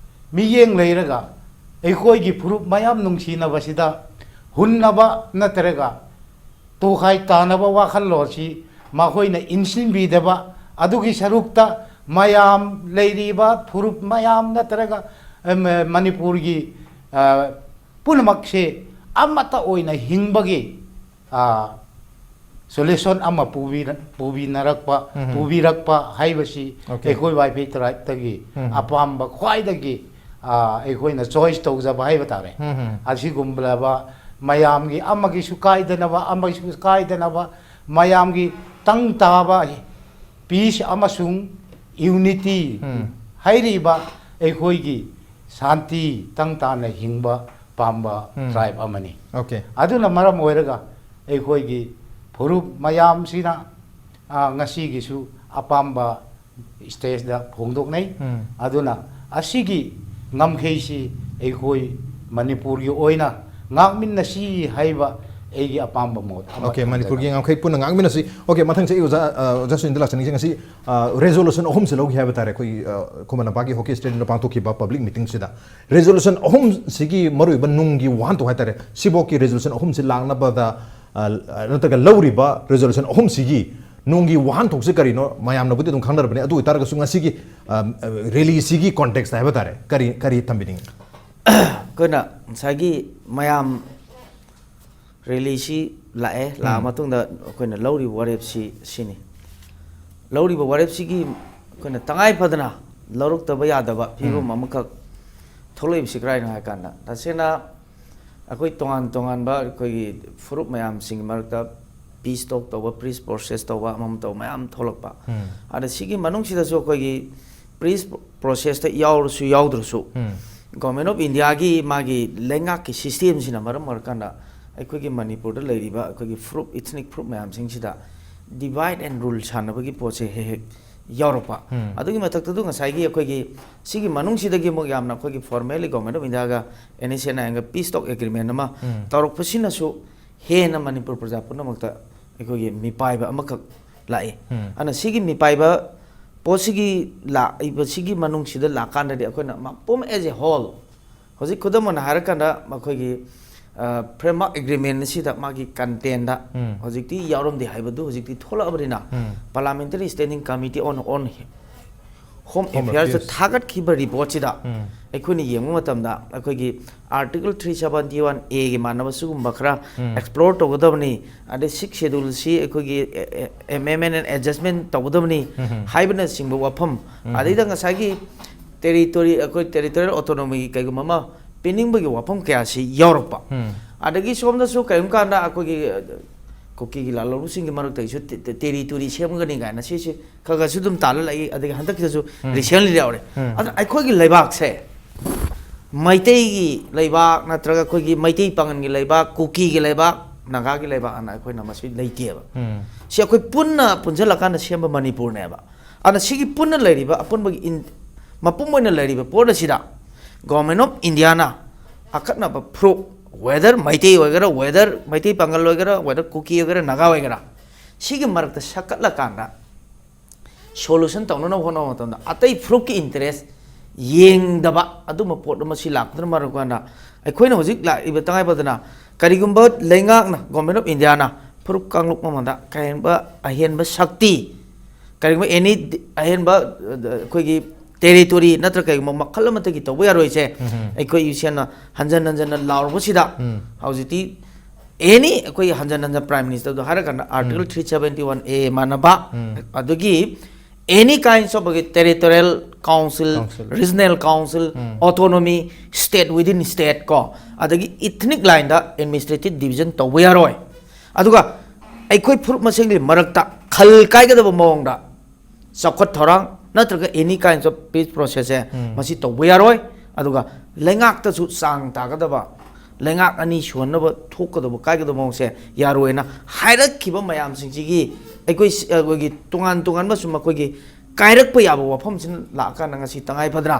ꯃꯤꯠꯌꯦꯡ ꯂꯩꯔꯒ ꯑꯩꯈꯣꯏꯒꯤ ꯐꯨꯔꯨꯞ ꯃꯌꯥꯝ ꯅꯨꯡꯁꯤꯅꯕꯁꯤꯗ ꯍꯨꯟꯅꯕ ꯅꯠꯇ꯭ꯔꯒ ꯇꯣꯈꯥꯏ ꯇꯥꯅꯕ ꯋꯥꯈꯜꯂꯣꯟꯁꯤ ꯃꯈꯣꯏꯅ ꯏꯟꯁꯤꯟꯕꯤꯗꯕ, ꯑꯗꯨꯒꯤ ꯁꯔꯨꯛꯇ ꯃꯌꯥꯝ ꯂꯩꯔꯤꯕ ꯐꯨꯔꯨꯞ ꯃꯌꯥꯝ ꯅꯠꯇ꯭ꯔꯒ, ꯑꯦꯝ, ꯃꯅꯤꯄꯨꯔꯒꯤ, ꯑ, ꯄꯨꯝꯅꯃꯛꯁꯦ ꯑꯃꯠꯇ ꯑꯣꯏꯅ ꯍꯤꯡꯕꯒꯤ, ꯑ, ꯁꯣꯂꯨꯁꯟ ꯑꯃ ꯄꯨꯕꯤꯅ- ꯄꯨꯕꯤꯅꯔꯛꯄ, ꯎꯝ꯫ ꯄꯨꯕꯤꯔꯛꯄ ꯍꯥꯏꯕꯁꯤ Okay꯫ ꯑꯩꯈꯣꯏ ꯋꯥꯏꯐꯩ ꯇ꯭ꯔꯥꯏꯕꯇꯒꯤ ꯎꯝ꯫ ꯑꯄꯥꯝꯕ ꯈ꯭ꯋꯥꯏꯗꯒꯤ, ꯑ, ꯑꯩꯈꯣꯏꯅ ꯆꯣꯏꯁ ꯇꯧꯖꯕ ꯍꯥꯏꯕ ꯇꯥꯔꯦ꯫ ꯎꯝ꯫ ꯑꯁꯤꯒꯨꯝꯂꯕ ꯃꯌꯥꯝꯒꯤ ꯑꯃꯒꯤꯁꯨ ꯀꯥꯏꯗꯅꯕ, ꯑꯃꯒꯤꯁꯨ ꯀꯥꯏꯗꯅꯕ, ꯃꯌꯥꯝꯒꯤ ꯇꯪ ꯇꯥꯕ ꯄꯤꯁ ꯑꯃꯁꯨꯡ ꯌꯨꯅꯤꯇꯤ ꯎꯝ꯫ ꯍꯥꯏꯔꯤꯕ ꯑꯩꯈꯣꯏꯒꯤ ꯁꯥꯟꯇꯤ ꯇꯪ ꯇꯥꯅ ꯍꯤꯡꯕ ꯄꯥꯝꯕ ꯎꯝ꯫ ꯇ꯭ꯔꯥꯏꯕ ꯑꯃꯅꯤ꯫ Okay꯫ ꯑꯗꯨꯅ ꯃꯔꯝ ꯑꯣꯏꯔꯒ ꯑꯩꯈꯣꯏꯒꯤ ꯐꯨꯔꯨꯞ ꯃꯌꯥꯝꯁꯤꯅ, ꯑ, ꯉꯁꯤꯒꯤꯁꯨ ꯑꯄꯥꯝꯕ ꯁ꯭ꯇꯦꯖꯇ ꯐꯣꯡꯗꯣꯛꯅꯩ꯫ ꯎꯝ꯫ ꯑꯗꯨꯅ ꯑꯁꯤꯒꯤ ꯉꯝꯈꯩꯁꯤ ꯑꯩꯈꯣꯏ ꯃꯅꯤꯄꯨꯔꯒꯤ ꯑꯣꯏꯅ ꯉꯥꯛꯃꯤꯟꯅꯁꯤ ꯍꯥꯏꯕ ꯑꯩꯒꯤ ꯑꯄꯥꯝꯕ ꯃꯣꯠ ꯑꯃ Okay, ꯊꯝꯖꯒꯦ꯫ ꯃꯅꯤꯄꯨꯔꯒꯤ ꯉꯝꯈꯩ ꯄꯨꯟꯅ ꯉꯥꯛꯃꯤꯟꯅꯁꯤ꯫ Okay, ꯃꯊꯪꯁꯦ ꯑꯩ ꯑꯣꯖꯥ, ꯑ, ꯑꯣꯖꯥ ꯁꯨꯅꯤꯜꯗ ꯂꯥꯛꯆꯅꯤꯡꯉꯤꯁꯦ꯫ ꯉꯁꯤ, ꯑ, ꯔꯦꯖꯣꯂꯨꯁꯟ ꯑꯍꯨꯝꯁꯦ ꯂꯧꯈꯤ ꯍꯥꯏꯕ ꯇꯥꯔꯦ, ꯑꯩꯈꯣꯏꯒꯤ, ꯑ, ꯈꯨꯃꯟ ꯂꯝꯄꯥꯛꯀꯤ ꯍꯣꯀꯤ ꯁ꯭ꯇꯦꯗꯤꯌꯝꯗ ꯄꯥꯡꯊꯣꯛꯈꯤꯕ ꯄꯕ꯭ꯂꯤꯛ ꯃꯤꯇꯤꯡꯁꯤꯗ꯫ ꯔꯦꯖꯣꯂꯨꯁꯟ ꯑꯍꯨꯝꯁꯤꯒꯤ ꯃꯔꯨꯑꯣꯏꯕ ꯅꯨꯡꯒꯤ ꯋꯥꯍꯟꯊꯣꯛ ꯍꯥꯏ ꯇꯥꯔꯦ, ꯁꯤꯐꯥꯎꯒꯤ ꯔꯦꯖꯣꯂꯨꯁꯟ ꯑꯍꯨꯝꯁꯤ ꯂꯥꯛꯅꯕꯗ, ꯑ, ꯅꯠꯇ꯭ꯔꯒ ꯂꯧꯔꯤꯕ ꯔꯦꯖꯣꯂꯨꯁꯟ ꯑꯍꯨꯝꯁꯤꯒꯤ ꯅꯨꯡꯒꯤ ꯋꯥꯍꯟꯊꯣꯛꯁꯦ ꯀꯔꯤꯅꯣ? ꯃꯌꯥꯝꯅꯕꯨꯗꯤ ꯑꯗꯨꯝ ꯈꯪꯅꯔꯕꯅꯤ, ꯑꯗꯨ ꯑꯣꯏꯇꯥꯔꯒꯁꯨ ꯉꯁꯤꯒꯤ, ꯑ, ꯑ, ꯔꯦꯂꯤꯁꯤꯒꯤ ꯀꯣꯟꯇꯦꯛꯁꯇ ꯍꯥꯏꯕ ꯇꯥꯔꯦ, ꯀꯔꯤ, ꯀꯔꯤ ꯊꯝꯕꯤꯅꯤꯡꯉꯤ? ꯑꯩꯈꯣꯏꯅ ꯉꯁꯥꯏꯒꯤ ꯃꯌꯥꯝ ꯔꯦꯂꯤꯁꯤ ꯂꯥꯛꯑꯦ, ꯂꯥꯛꯑ ꯎꯝ꯫ ꯃꯇꯨꯡꯗ ꯑꯩꯈꯣꯏꯅ ꯂꯧꯔꯤꯕ ꯋꯥꯔꯦꯞꯁꯤ ꯁꯤꯅꯤ꯫ ꯂꯧꯔꯤꯕ ꯋꯥꯔꯦꯞꯁꯤꯒꯤ ꯑꯩꯈꯣꯏꯅ ꯇꯉꯥꯏ ꯐꯗꯅ ꯂꯧꯔꯛꯇꯕ ꯌꯥꯗꯕ ꯐꯤꯕꯝ ꯎꯝ꯫ ꯑꯃꯈꯛ ꯊꯣꯛꯂꯛꯏꯕꯁꯤ ꯀꯔꯥꯏꯅꯣ ꯍꯥꯏ ꯀꯥꯟꯗ, ꯇꯁꯦꯡꯅ ꯑꯩꯈꯣꯏ ꯇꯣꯉꯥꯟ ꯇꯣꯉꯥꯟꯕ ꯑꯩꯈꯣꯏꯒꯤ ꯐꯨꯔꯨꯞ ꯃꯌꯥꯝꯁꯤꯡꯒꯤ ꯃꯔꯛꯇ ꯄꯤꯁ ꯇꯣꯛ ꯇꯧꯕ, ꯄꯤꯁ ꯄ꯭ꯔꯣꯁꯦꯁ ꯇꯧꯕ, ꯑꯃꯃꯝ ꯇꯧꯕ ꯃꯌꯥꯝ ꯊꯣꯛꯂꯛꯄ꯫ ꯎꯝ꯫ ꯑꯗ ꯁꯤꯒꯤ ꯃꯅꯨꯡꯁꯤꯗꯁꯨ ꯑꯩꯈꯣꯏꯒꯤ ꯄꯤꯁ ꯄ꯭ꯔꯣꯁꯦꯁꯇ ꯌꯥꯎꯔꯁꯨ ꯌꯥꯎꯗ꯭ꯔꯁꯨ, ꯎꯝ꯫ ꯒꯣꯔꯃꯦꯟ ꯑꯣꯐ ꯏꯟꯗꯤꯌꯥꯒꯤ ꯃꯥꯒꯤ ꯂꯩꯉꯥꯛꯀꯤ ꯁꯤꯁꯇꯦꯝꯁꯤꯅ ꯃꯔꯝ ꯑꯣꯏꯔꯀꯥꯟꯗ ꯑꯩꯈꯣꯏꯒꯤ ꯃꯅꯤꯄꯨꯔꯗ ꯂꯩꯔꯤꯕ ꯑꯩꯈꯣꯏꯒꯤ ꯐꯨꯔꯨꯞ, ꯏꯊꯅꯤꯛ ꯐꯨꯔꯨꯞ ꯃꯌꯥꯝꯁꯤꯡꯁꯤꯗ divide and rule ꯁꯥꯟꯅꯕꯒꯤ ꯄꯣꯠꯁꯦ ꯍꯦꯛ ꯍꯦꯛ ꯌꯥꯎꯔꯛꯄ꯫ ꯎꯝ꯫ ꯑꯗꯨꯒꯤ ꯃꯊꯛꯇꯁꯨ ꯉꯁꯥꯏꯒꯤ ꯑꯩꯈꯣꯏꯒꯤ ꯁꯤꯒꯤ ꯃꯅꯨꯡꯁꯤꯗꯒꯤ ꯑꯃꯨꯛ ꯌꯥꯝꯅ ꯑꯩꯈꯣꯏꯒꯤ ꯐꯣꯔꯃꯦꯜꯂꯤ ꯒꯣꯔꯃꯦꯟ ꯑꯣꯐ ꯏꯟꯗꯤꯌꯥꯒ ꯑꯦꯟ ꯑꯦꯁ ꯑꯦꯟ ꯑꯥꯏ ꯑꯦꯝꯒ ꯄꯤꯁ ꯇꯣꯛ ꯑꯦꯒ꯭ꯔꯤꯃꯦꯟ ꯑꯃ ꯎꯝ꯫ ꯇꯧꯔꯛꯄꯁꯤꯅꯁꯨ ꯍꯦꯟꯅ ꯃꯅꯤꯄꯨꯔ ꯄ꯭ꯔꯖꯥ ꯄꯨꯝꯅꯃꯛꯇ ꯑꯩꯈꯣꯏꯒꯤ ꯃꯤꯄꯥꯏꯕ ꯑꯃꯈꯛ ꯂꯥꯛꯏ꯫ ꯎꯝ꯫ ꯑꯗꯨꯅ ꯁꯤꯒꯤ ꯃꯤꯄꯥꯏꯕ ꯄꯣꯠꯁꯤꯒꯤ ꯂꯥꯛꯏꯕ ꯁꯤꯒꯤ ꯃꯅꯨꯡꯁꯤꯗ ꯂꯥꯛꯀꯥꯟꯗꯗꯤ ꯑꯩꯈꯣꯏꯅ ꯃꯄꯨꯝ as a whole, ꯍꯧꯖꯤꯛ ꯈꯨꯗꯝ ꯑꯣꯏꯅ ꯍꯥꯏꯔꯀꯥꯟꯗ ꯃꯈꯣꯏꯒꯤ, ꯑ, framework agreement ꯑꯁꯤꯗ ꯃꯥꯒꯤ ꯀꯟꯇꯦꯟꯗ ꯎꯝ꯫ ꯍꯧꯖꯤꯛꯇꯤ ꯌꯥꯎꯔꯝꯗꯦ ꯍꯥꯏꯕꯗꯨ ꯍꯧꯖꯤꯛꯇꯤ ꯊꯣꯛꯂꯛꯑꯕꯅꯤꯅ ꯎꯝ꯫ Parliamentary Standing Committee on, on home ꯑꯦꯐꯤꯌꯔꯁꯇ ꯊꯥꯒꯠꯈꯤꯕ ꯔꯤꯄꯣꯔꯠꯁꯤꯗ ꯑꯩꯈꯣꯏꯅ ꯌꯦꯡꯕ ꯃꯇꯝꯗ ꯑꯩꯈꯣꯏꯒꯤ ꯑꯥꯔꯇꯤꯀꯜ ꯊ꯭ꯔꯤ ꯁꯕꯦꯟꯇꯤ ꯋꯥꯟ ꯑꯦꯒꯤ ꯃꯥꯟꯅꯕ ꯁꯤꯒꯨꯝꯕ ꯈꯔ ꯑꯦꯛꯁꯄ꯭ꯂꯣꯔ ꯇꯧꯒꯗꯕꯅꯤ, ꯑꯗꯩ ꯁꯤꯛꯁ ꯁꯦꯗꯨꯜꯁꯤ ꯑꯩꯈꯣꯏꯒꯤ ꯑꯦꯃꯦꯟꯃꯦꯟ ꯑꯦꯟ ꯑꯦꯗꯖꯁꯃꯦꯟ ꯇꯧꯒꯗꯕꯅꯤ ꯍꯥꯏꯕꯅꯆꯤꯡꯕ ꯋꯥꯐꯝ, ꯑꯗꯩꯗ ꯉꯁꯥꯏꯒꯤ ꯇꯦꯔꯤꯇꯣꯔꯤ, ꯑꯩꯈꯣꯏ ꯇꯦꯔꯤꯇꯣꯔꯤꯌꯦꯜ ꯑꯣꯇꯣꯅꯣꯃꯤꯒꯤ ꯀꯩꯒꯨꯝꯕ ꯑꯃ ꯄꯤꯅꯤꯡꯕꯒꯤ ꯋꯥꯐꯝ ꯀꯌꯥꯁꯤ ꯌꯥꯎꯔꯛꯄ꯫ ꯑꯗꯒꯤ ꯁꯣꯝꯗꯁꯨ ꯀꯔꯤꯒꯨꯝꯕ ꯀꯥꯟꯗ ꯑꯩꯈꯣꯏꯒꯤ, ꯑ, ꯀꯨꯀꯤꯒꯤ ꯂꯥꯜꯍꯧꯂꯨꯁꯤꯡꯒꯤ ꯃꯔꯛꯇꯒꯤꯁꯨ ꯇꯦ-, ꯇꯦ-, ꯇꯦꯔꯤꯇꯣꯔꯤ ꯁꯦꯝꯒꯅꯤ ꯀꯥꯏꯅ ꯁꯤꯁꯤ ꯈꯔ ꯈꯔꯁꯨ ꯑꯗꯨꯝ ꯇꯥꯜꯂ ꯂꯥꯛꯏ꯫ ꯑꯗꯒꯤ ꯍꯟꯗꯛꯀꯤꯗꯁꯨ ꯔꯤꯁꯦꯟꯂꯤ ꯌꯥꯎꯔꯦ꯫ ꯑꯗꯨꯅ ꯑꯩꯈꯣꯏꯒꯤ ꯂꯩꯕꯥꯛꯁꯦ ꯃꯩꯇꯩꯒꯤ ꯂꯩꯕꯥꯛ ꯅꯠꯇ꯭ꯔꯒ ꯑꯩꯈꯣꯏꯒꯤ ꯃꯩꯇꯩ ꯄꯥꯉꯜꯒꯤ ꯂꯩꯕꯥꯛ, ꯀꯨꯀꯤꯒꯤ ꯂꯩꯕꯥꯛ, ꯅꯥꯒꯥꯒꯤ ꯂꯩꯕꯥꯛ ꯑꯅ ꯑꯩꯈꯣꯏꯅ ꯃꯁꯤ ꯂꯩꯇꯦꯕ꯫ ꯁꯤ ꯑꯩꯈꯣꯏ ꯄꯨꯟꯅ ꯄꯨꯟꯁꯤꯜꯂꯀꯥꯟꯗ ꯁꯦꯝꯕ ꯃꯅꯤꯄꯨꯔꯅꯦꯕ꯫ ꯑꯗꯨꯅ ꯁꯤꯒꯤ ꯄꯨꯟꯅ ꯂꯩꯔꯤꯕ ꯑꯄꯨꯟꯕꯒꯤ ꯏꯟ-, ꯃꯄꯨꯝ ꯑꯣꯏꯅ ꯂꯩꯔꯤꯕ ꯄꯣꯠ ꯑꯁꯤꯗ Government of Indiaꯅ ꯑꯀꯛꯅꯕ ꯐꯨꯔꯨꯞ, whether ꯃꯩꯇꯩ ꯑꯣꯏꯒꯦꯔꯥ, whether ꯃꯩꯇꯩ ꯄꯥꯉꯜ ꯑꯣꯏꯒꯦꯔꯥ, whether ꯀꯨꯀꯤ ꯑꯣꯏꯒꯦꯔꯥ, ꯅꯥꯒꯥ ꯑꯣꯏꯒꯦꯔꯥ, ꯁꯤꯒꯤ ꯃꯔꯛꯇ ꯁꯛꯀꯠꯂꯀꯥꯟꯗ solution ꯇꯧꯅꯅꯕ ꯍꯣꯠꯅꯕ ꯃꯇꯝꯗ ꯑꯇꯩ ꯐꯨꯔꯨꯞꯀꯤ interest ꯌꯦꯡꯗꯕ ꯑꯗꯨꯝꯕ ꯄꯣꯠ ꯑꯃ ꯁꯤ ꯂꯥꯛꯄꯗꯨꯅ ꯃꯔꯝ ꯑꯣꯏꯅ ꯑꯩꯈꯣꯏꯅ ꯍꯧꯖꯤꯛ ꯂꯥꯛꯏꯕ ꯇꯉꯥꯏ ꯐꯗꯅ ꯀꯔꯤꯒꯨꯝꯕ ꯂꯩꯉꯥꯛꯅ, Government of Indiaꯅ ꯐꯨꯔꯨꯞ ꯀꯥꯡꯂꯨꯞ ꯑꯃꯗ ꯀꯔꯤꯒꯨꯝꯕ ꯑꯍꯦꯟꯕ ꯁꯛꯇꯤ, ꯀꯔꯤꯒꯨꯝꯕ any ꯑꯍꯦꯟꯕ, ꯑ, ꯑꯩꯈꯣꯏꯒꯤ territory ꯅꯠꯇ꯭ꯔꯒ ꯀꯔꯤꯒꯨꯝꯕ ꯃꯈꯜ ꯑꯃꯠꯇꯒꯤ ꯇꯧꯕ ꯌꯥꯔꯣꯏꯁꯦ ꯑꯩꯈꯣꯏ ꯌꯨ ꯁꯤ ꯑꯦꯟꯅ ꯍꯟꯖꯟ ꯍꯟꯖꯟꯅ ꯂꯥꯎꯔꯨꯕꯁꯤꯗ ꯍꯧꯖꯤꯛꯇꯤ any ꯑꯩꯈꯣꯏ ꯍꯟꯖꯟ ꯍꯟꯖꯟ Prime Ministerꯗꯣ ꯍꯥꯏꯔꯀꯥꯟꯗ Article three seventy one A ꯃꯥꯟꯅꯕ, ꯑꯗꯒꯤ any kinds of ꯑꯩꯈꯣꯏꯒꯤ territorial council, council, regional council, autonomy, state within state ꯀꯣ, ꯑꯗꯒꯤ ethnic lineꯗ administrative division ꯇꯧꯕ ꯌꯥꯔꯣꯏ꯫ ꯑꯗꯨꯒ ꯑꯩꯈꯣꯏ ꯐꯨꯔꯨꯞ ꯃꯁꯦꯟꯒꯤ ꯃꯔꯛꯇ ꯈꯜ ꯀꯥꯏꯒꯗꯕ ꯃꯑꯣꯡꯗ ꯆꯥꯎꯈꯠ ꯊꯧꯔꯥꯡ ꯅꯠꯇ꯭ꯔꯒ any kinds of peace processꯁꯦ ꯃꯁꯤ ꯇꯧꯕ ꯌꯥꯔꯣꯏ꯫ ꯑꯗꯨꯒ ꯂꯩꯉꯥꯛꯇꯁꯨ ꯆꯥꯡ ꯇꯥꯒꯗꯕ, ꯂꯩꯉꯥꯛ ꯑꯅꯤ ꯁꯨꯍꯟꯅꯕ ꯊꯣꯛꯀꯗꯕ ꯀꯥꯏꯒꯗꯕ ꯃꯑꯣꯡꯁꯦ ꯌꯥꯔꯣꯏꯅ ꯍꯥꯏꯔꯛꯈꯤꯕ ꯃꯌꯥꯝꯁꯤꯡꯁꯤꯒꯤ ꯑꯩꯈꯣꯏ ꯁ-, ꯑꯩꯈꯣꯏꯒꯤ ꯇꯣꯉꯥꯟ ꯇꯣꯉꯥꯟꯕ ꯁꯨꯝ ꯑꯩꯈꯣꯏꯒꯤ ꯀꯥꯏꯔꯛꯄ ꯌꯥꯕ ꯋꯥꯐꯝꯁꯤꯅ ꯂꯥꯛꯑꯀꯥꯟꯗ ꯉꯁꯤ ꯇꯉꯥꯏ ꯐꯗꯅ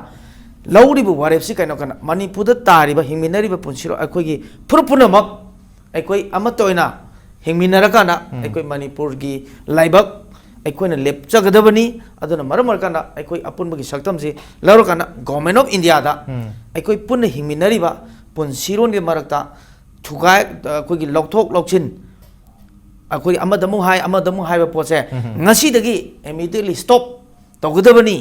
ꯂꯧꯔꯤꯕ ꯋꯥꯔꯦꯞꯁꯤ ꯀꯩꯅꯣ ꯀꯥꯟꯗ ꯃꯅꯤꯄꯨꯔꯗ ꯇꯥꯔꯤꯕ ꯍꯤꯡꯃꯤꯟꯅꯔꯤꯕ ꯄꯨꯟꯁꯤꯔꯣꯜ ꯑꯩꯈꯣꯏꯒꯤ ꯐꯨꯔꯨꯞ ꯄꯨꯝꯅꯃꯛ ꯑꯩꯈꯣꯏ ꯑꯃꯠꯇ ꯑꯣꯏꯅ ꯍꯤꯡꯃꯤꯟꯅꯔꯀꯥꯟꯗ ꯑꯩꯈꯣꯏ ꯃꯅꯤꯄꯨꯔꯒꯤ ꯂꯥꯏꯕꯛ ꯑꯩꯈꯣꯏꯅ ꯂꯦꯞꯆꯒꯗꯕꯅꯤ꯫ ꯑꯗꯨꯅ ꯃꯔꯝ ꯑꯣꯏꯔꯀꯥꯟꯗ ꯑꯩꯈꯣꯏ ꯑꯄꯨꯟꯕꯒꯤ ꯁꯛꯇꯝꯁꯤ ꯂꯧꯔꯀꯥꯟꯗ Government of Indiaꯗ ꯑꯩꯈꯣꯏ ꯄꯨꯟꯅ ꯍꯤꯡꯃꯤꯟꯅꯔꯤꯕ ꯄꯨꯟꯁꯤꯔꯣꯟꯒꯤ ꯃꯔꯛꯇ ꯊꯨꯒꯥꯏ, ꯑꯩꯈꯣꯏꯒꯤ ꯂꯧꯊꯣꯛ ꯂꯧꯁꯤꯟ, ꯑꯩꯈꯣꯏ ꯑꯃꯗ ꯑꯃꯨꯛ ꯍꯥꯏ, ꯑꯃꯗ ꯑꯃꯨꯛ ꯍꯥꯏꯕ ꯄꯣꯠꯁꯦ ꯉꯁꯤꯗꯒꯤ immediately stop ꯇꯧꯒꯗꯕꯅꯤ꯫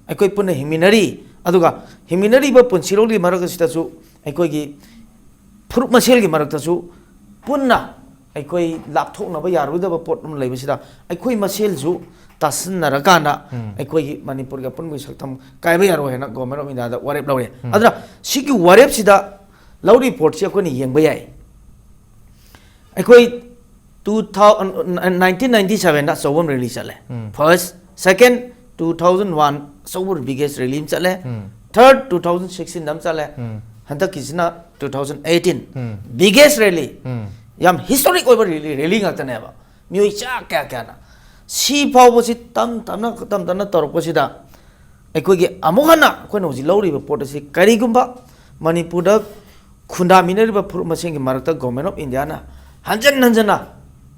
ꯑꯩꯈꯣꯏ ꯄꯨꯟꯅ ꯍꯤꯡꯃꯤꯟꯅꯔꯤ꯫ ꯑꯗꯨꯒ ꯍꯤꯡꯃꯤꯟꯅꯔꯤꯕ ꯄꯨꯟꯁꯤꯔꯣꯜꯒꯤ ꯃꯔꯛ ꯑꯁꯤꯗꯁꯨ ꯑꯩꯈꯣꯏꯒꯤ ꯐꯨꯔꯨꯞ ꯃꯁꯦꯜꯒꯤ ꯃꯔꯛꯇꯁꯨ ꯄꯨꯟꯅ ꯑꯩꯈꯣꯏ ꯂꯥꯞꯊꯣꯛꯅꯕ ꯌꯥꯔꯣꯏꯗꯕ ꯄꯣꯠ ꯑꯃ ꯂꯩꯕꯁꯤꯗ, ꯑꯩꯈꯣꯏ ꯃꯁꯦꯜꯁꯨ ꯇꯥꯁꯤꯟꯅꯔꯀꯥꯟꯗ ꯑꯩꯈꯣꯏꯒꯤ ꯃꯅꯤꯄꯨꯔꯒꯤ ꯑꯄꯨꯟꯕꯒꯤ ꯁꯛꯇꯝ ꯀꯥꯏꯕ ꯌꯥꯔꯣꯏ ꯍꯥꯏꯅ ꯒꯣꯚꯔꯟꯃꯦꯟ ꯑꯣꯐ ꯏꯟꯗꯤꯌꯥꯗ ꯋꯥꯔꯦꯞ ꯂꯧꯔꯦ꯫ ꯑꯗꯨꯅ ꯁꯤꯒꯤ ꯋꯥꯔꯦꯞꯁꯤꯗ ꯂꯧꯔꯤꯕ ꯄꯣꯠꯁꯤ ꯑꯩꯈꯣꯏꯅ ꯌꯦꯡꯕ ꯌꯥꯏ꯫ ꯑꯩꯈꯣꯏ ꯇꯨ ꯊꯥꯎ ꯅꯥꯏꯟꯇꯤꯟ ꯅꯥꯏꯟꯇꯤ ꯁꯚꯦꯟꯗ ꯑꯆꯧꯕ ꯑꯃ ꯔꯦꯂꯤ ꯆꯠꯂꯦ꯫ First, second, two thousand one ꯑꯆꯧꯕ ꯕꯤꯒꯦꯁ ꯔꯦꯂꯤ ꯑꯃ ꯆꯠꯂꯦ꯫ ꯊꯥꯔꯠ, ꯇꯨ ꯊꯥꯎꯖꯟ ꯁꯤꯛꯁꯇꯤꯟꯗ ꯑꯃ ꯆꯠꯂꯦ꯫ ꯍꯟꯗꯛꯀꯤꯁꯤꯅ two thousand eighteen biggest rally. ꯌꯥꯝ ꯍꯤꯁꯇꯣꯔꯤꯛ ꯑꯣꯏꯕ ꯔꯦꯂꯤ, ꯔꯦꯂꯤ ꯉꯥꯛꯇꯅꯦꯕ꯫ ꯃꯤꯑꯣꯏ ꯆꯥ ꯀꯌꯥ ꯀꯌꯥꯅ ꯁꯤ ꯐꯥꯎꯕꯁꯤ ꯇꯝ ꯇꯝꯅ, ꯇꯝ ꯇꯝꯅ ꯇꯧꯔꯛꯄꯁꯤꯗ, ꯑꯩꯈꯣꯏꯒꯤ ꯑꯃꯨꯛ ꯍꯟꯅ ꯑꯩꯈꯣꯏꯅ ꯍꯧꯖꯤꯛ ꯂꯧꯔꯤꯕ ꯄꯣꯠ ꯑꯁꯤ, ꯀꯔꯤꯒꯨꯝꯕ ꯃꯅꯤꯄꯨꯔꯗ ꯈꯨꯟꯗꯥꯃꯤꯟꯅꯔꯤꯕ ꯐꯨꯔꯨꯞ ꯃꯁꯦꯜꯒꯤ ꯃꯔꯛꯇ ꯒꯣꯚꯔꯟꯃꯦꯟ ꯑꯣꯐ ꯏꯟꯗꯤꯌꯥꯅ ꯍꯟꯖꯟ ꯍꯟꯖꯟꯅ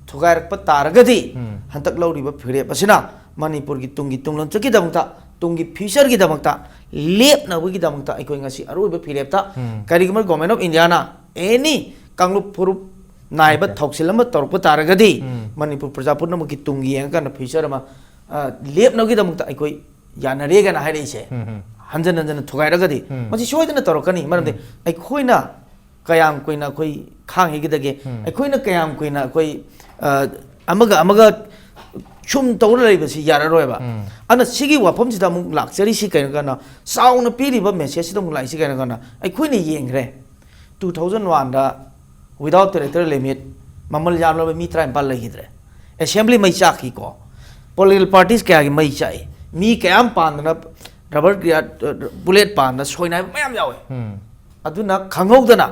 ꯊꯨꯒꯥꯏꯔꯛꯄ ꯇꯥꯔꯒꯗꯤ, ꯍꯟꯗꯛ ꯂꯧꯔꯤꯕ ꯐꯤꯔꯦꯞ ꯑꯁꯤꯅ ꯃꯅꯤꯄꯨꯔꯒꯤ ꯇꯨꯡꯒꯤ ꯇꯨꯡꯂꯝꯆꯠꯀꯤꯗꯃꯛꯇ, ꯇꯨꯡꯒꯤ ꯐ꯭ꯌꯨꯆꯔꯒꯤꯗꯃꯛꯇ ꯂꯦꯞꯅꯕꯒꯤꯗꯃꯛꯇ ꯑꯩꯈꯣꯏ ꯉꯁꯤ ꯑꯔꯣꯏꯕ ꯐꯤꯔꯦꯞꯇ, ꯀꯔꯤꯒꯨꯝꯕ ꯒꯣꯚꯔꯟꯃꯦꯟ ꯑꯣꯐ ꯏꯟꯗꯤꯌꯥꯅ ꯑꯦꯅꯤ ꯀꯥꯡꯂꯨꯞ ꯐꯨꯔꯨꯞ ꯅꯥꯏꯕ ꯊꯧꯁꯤꯜ ꯑꯃ ꯇꯧꯔꯛꯄ ꯇꯥꯔꯒꯗꯤ, ꯃꯅꯤꯄꯨꯔ ꯄ꯭ꯔꯖꯥ ꯄꯨꯝꯅꯃꯛꯀꯤ ꯇꯨꯡꯒꯤ ꯌꯦꯡꯉꯀꯥꯟꯗ ꯐ꯭ꯌꯨꯆꯔ ꯑꯃ, ꯑ, ꯂꯦꯞꯅꯕꯒꯤꯗꯃꯛꯇ ꯑꯩꯈꯣꯏ ꯌꯥꯅꯔꯦꯒꯅ ꯍꯥꯏꯔꯛꯏꯁꯦ, ꯍꯟꯖꯟ ꯍꯟꯖꯟꯅ ꯊꯨꯒꯥꯏꯔꯒꯗꯤ, ꯃꯁꯤ ꯁꯣꯏꯗꯅ ꯇꯧꯔꯛꯀꯅꯤ꯫ ꯃꯔꯝꯗꯤ ꯑꯩꯈꯣꯏꯅ ꯀꯌꯥꯝ ꯀꯨꯏꯅ ꯑꯩꯈꯣꯏ ꯈꯥꯡꯈꯤꯒꯗꯒꯦ? ꯑꯩꯈꯣꯏꯅ ꯀꯌꯥꯝ ꯀꯨꯏꯅ ꯑꯩꯈꯣꯏ, ꯑ, ꯑꯃꯒ ꯑꯃꯒ ꯁꯨꯝ ꯇꯧꯔ ꯂꯩꯕꯁꯤ ꯌꯥꯔꯔꯣꯏꯕ꯫ ꯑꯗꯨꯅ ꯁꯤꯒꯤ ꯋꯥꯐꯝꯁꯤꯗ ꯑꯃꯨꯛ ꯂꯥꯛꯆꯔꯤꯁꯤ ꯀꯩꯅꯣ ꯀꯥꯟꯗ, ꯆꯥꯎꯅ ꯄꯤꯔꯤꯕ ꯃꯦꯁꯦꯖꯁꯤꯗ ꯑꯃꯨꯛ ꯂꯥꯛꯏꯁꯤ ꯀꯩꯅꯣ ꯀꯥꯟꯗ, ꯑꯩꯈꯣꯏꯅ ꯌꯦꯡꯈ꯭ꯔꯦ, ꯇꯨ ꯊꯥꯎꯖꯟ ꯋꯥꯟꯗ without territorial limit ꯃꯃꯜ ꯌꯥꯝꯂꯕ ꯃꯤ ꯇꯔꯥꯅꯤꯄꯥꯜ ꯂꯩꯈꯤꯗ꯭ꯔꯦ꯫ ꯑꯦꯁꯦꯝꯕ꯭ꯂꯤ ꯃꯩ ꯆꯥꯛꯈꯤꯀꯣ꯫ ꯄꯣꯂꯤꯇꯤꯀꯦꯜ ꯄꯥꯔꯇꯤꯁ ꯀꯌꯥꯒꯤ ꯃꯩ ꯆꯥꯛꯏ꯫ ꯃꯤ ꯀꯌꯥꯝ ꯄꯥꯟꯗꯅ ꯔꯕꯔ ꯕꯨꯂꯦꯠ ꯄꯥꯟꯗꯅ ꯁꯣꯏꯅꯥꯏꯕ ꯃꯌꯥꯝ ꯌꯥꯎꯋꯦ꯫ ꯑꯗꯨꯅ ꯈꯪꯍꯧꯗꯅ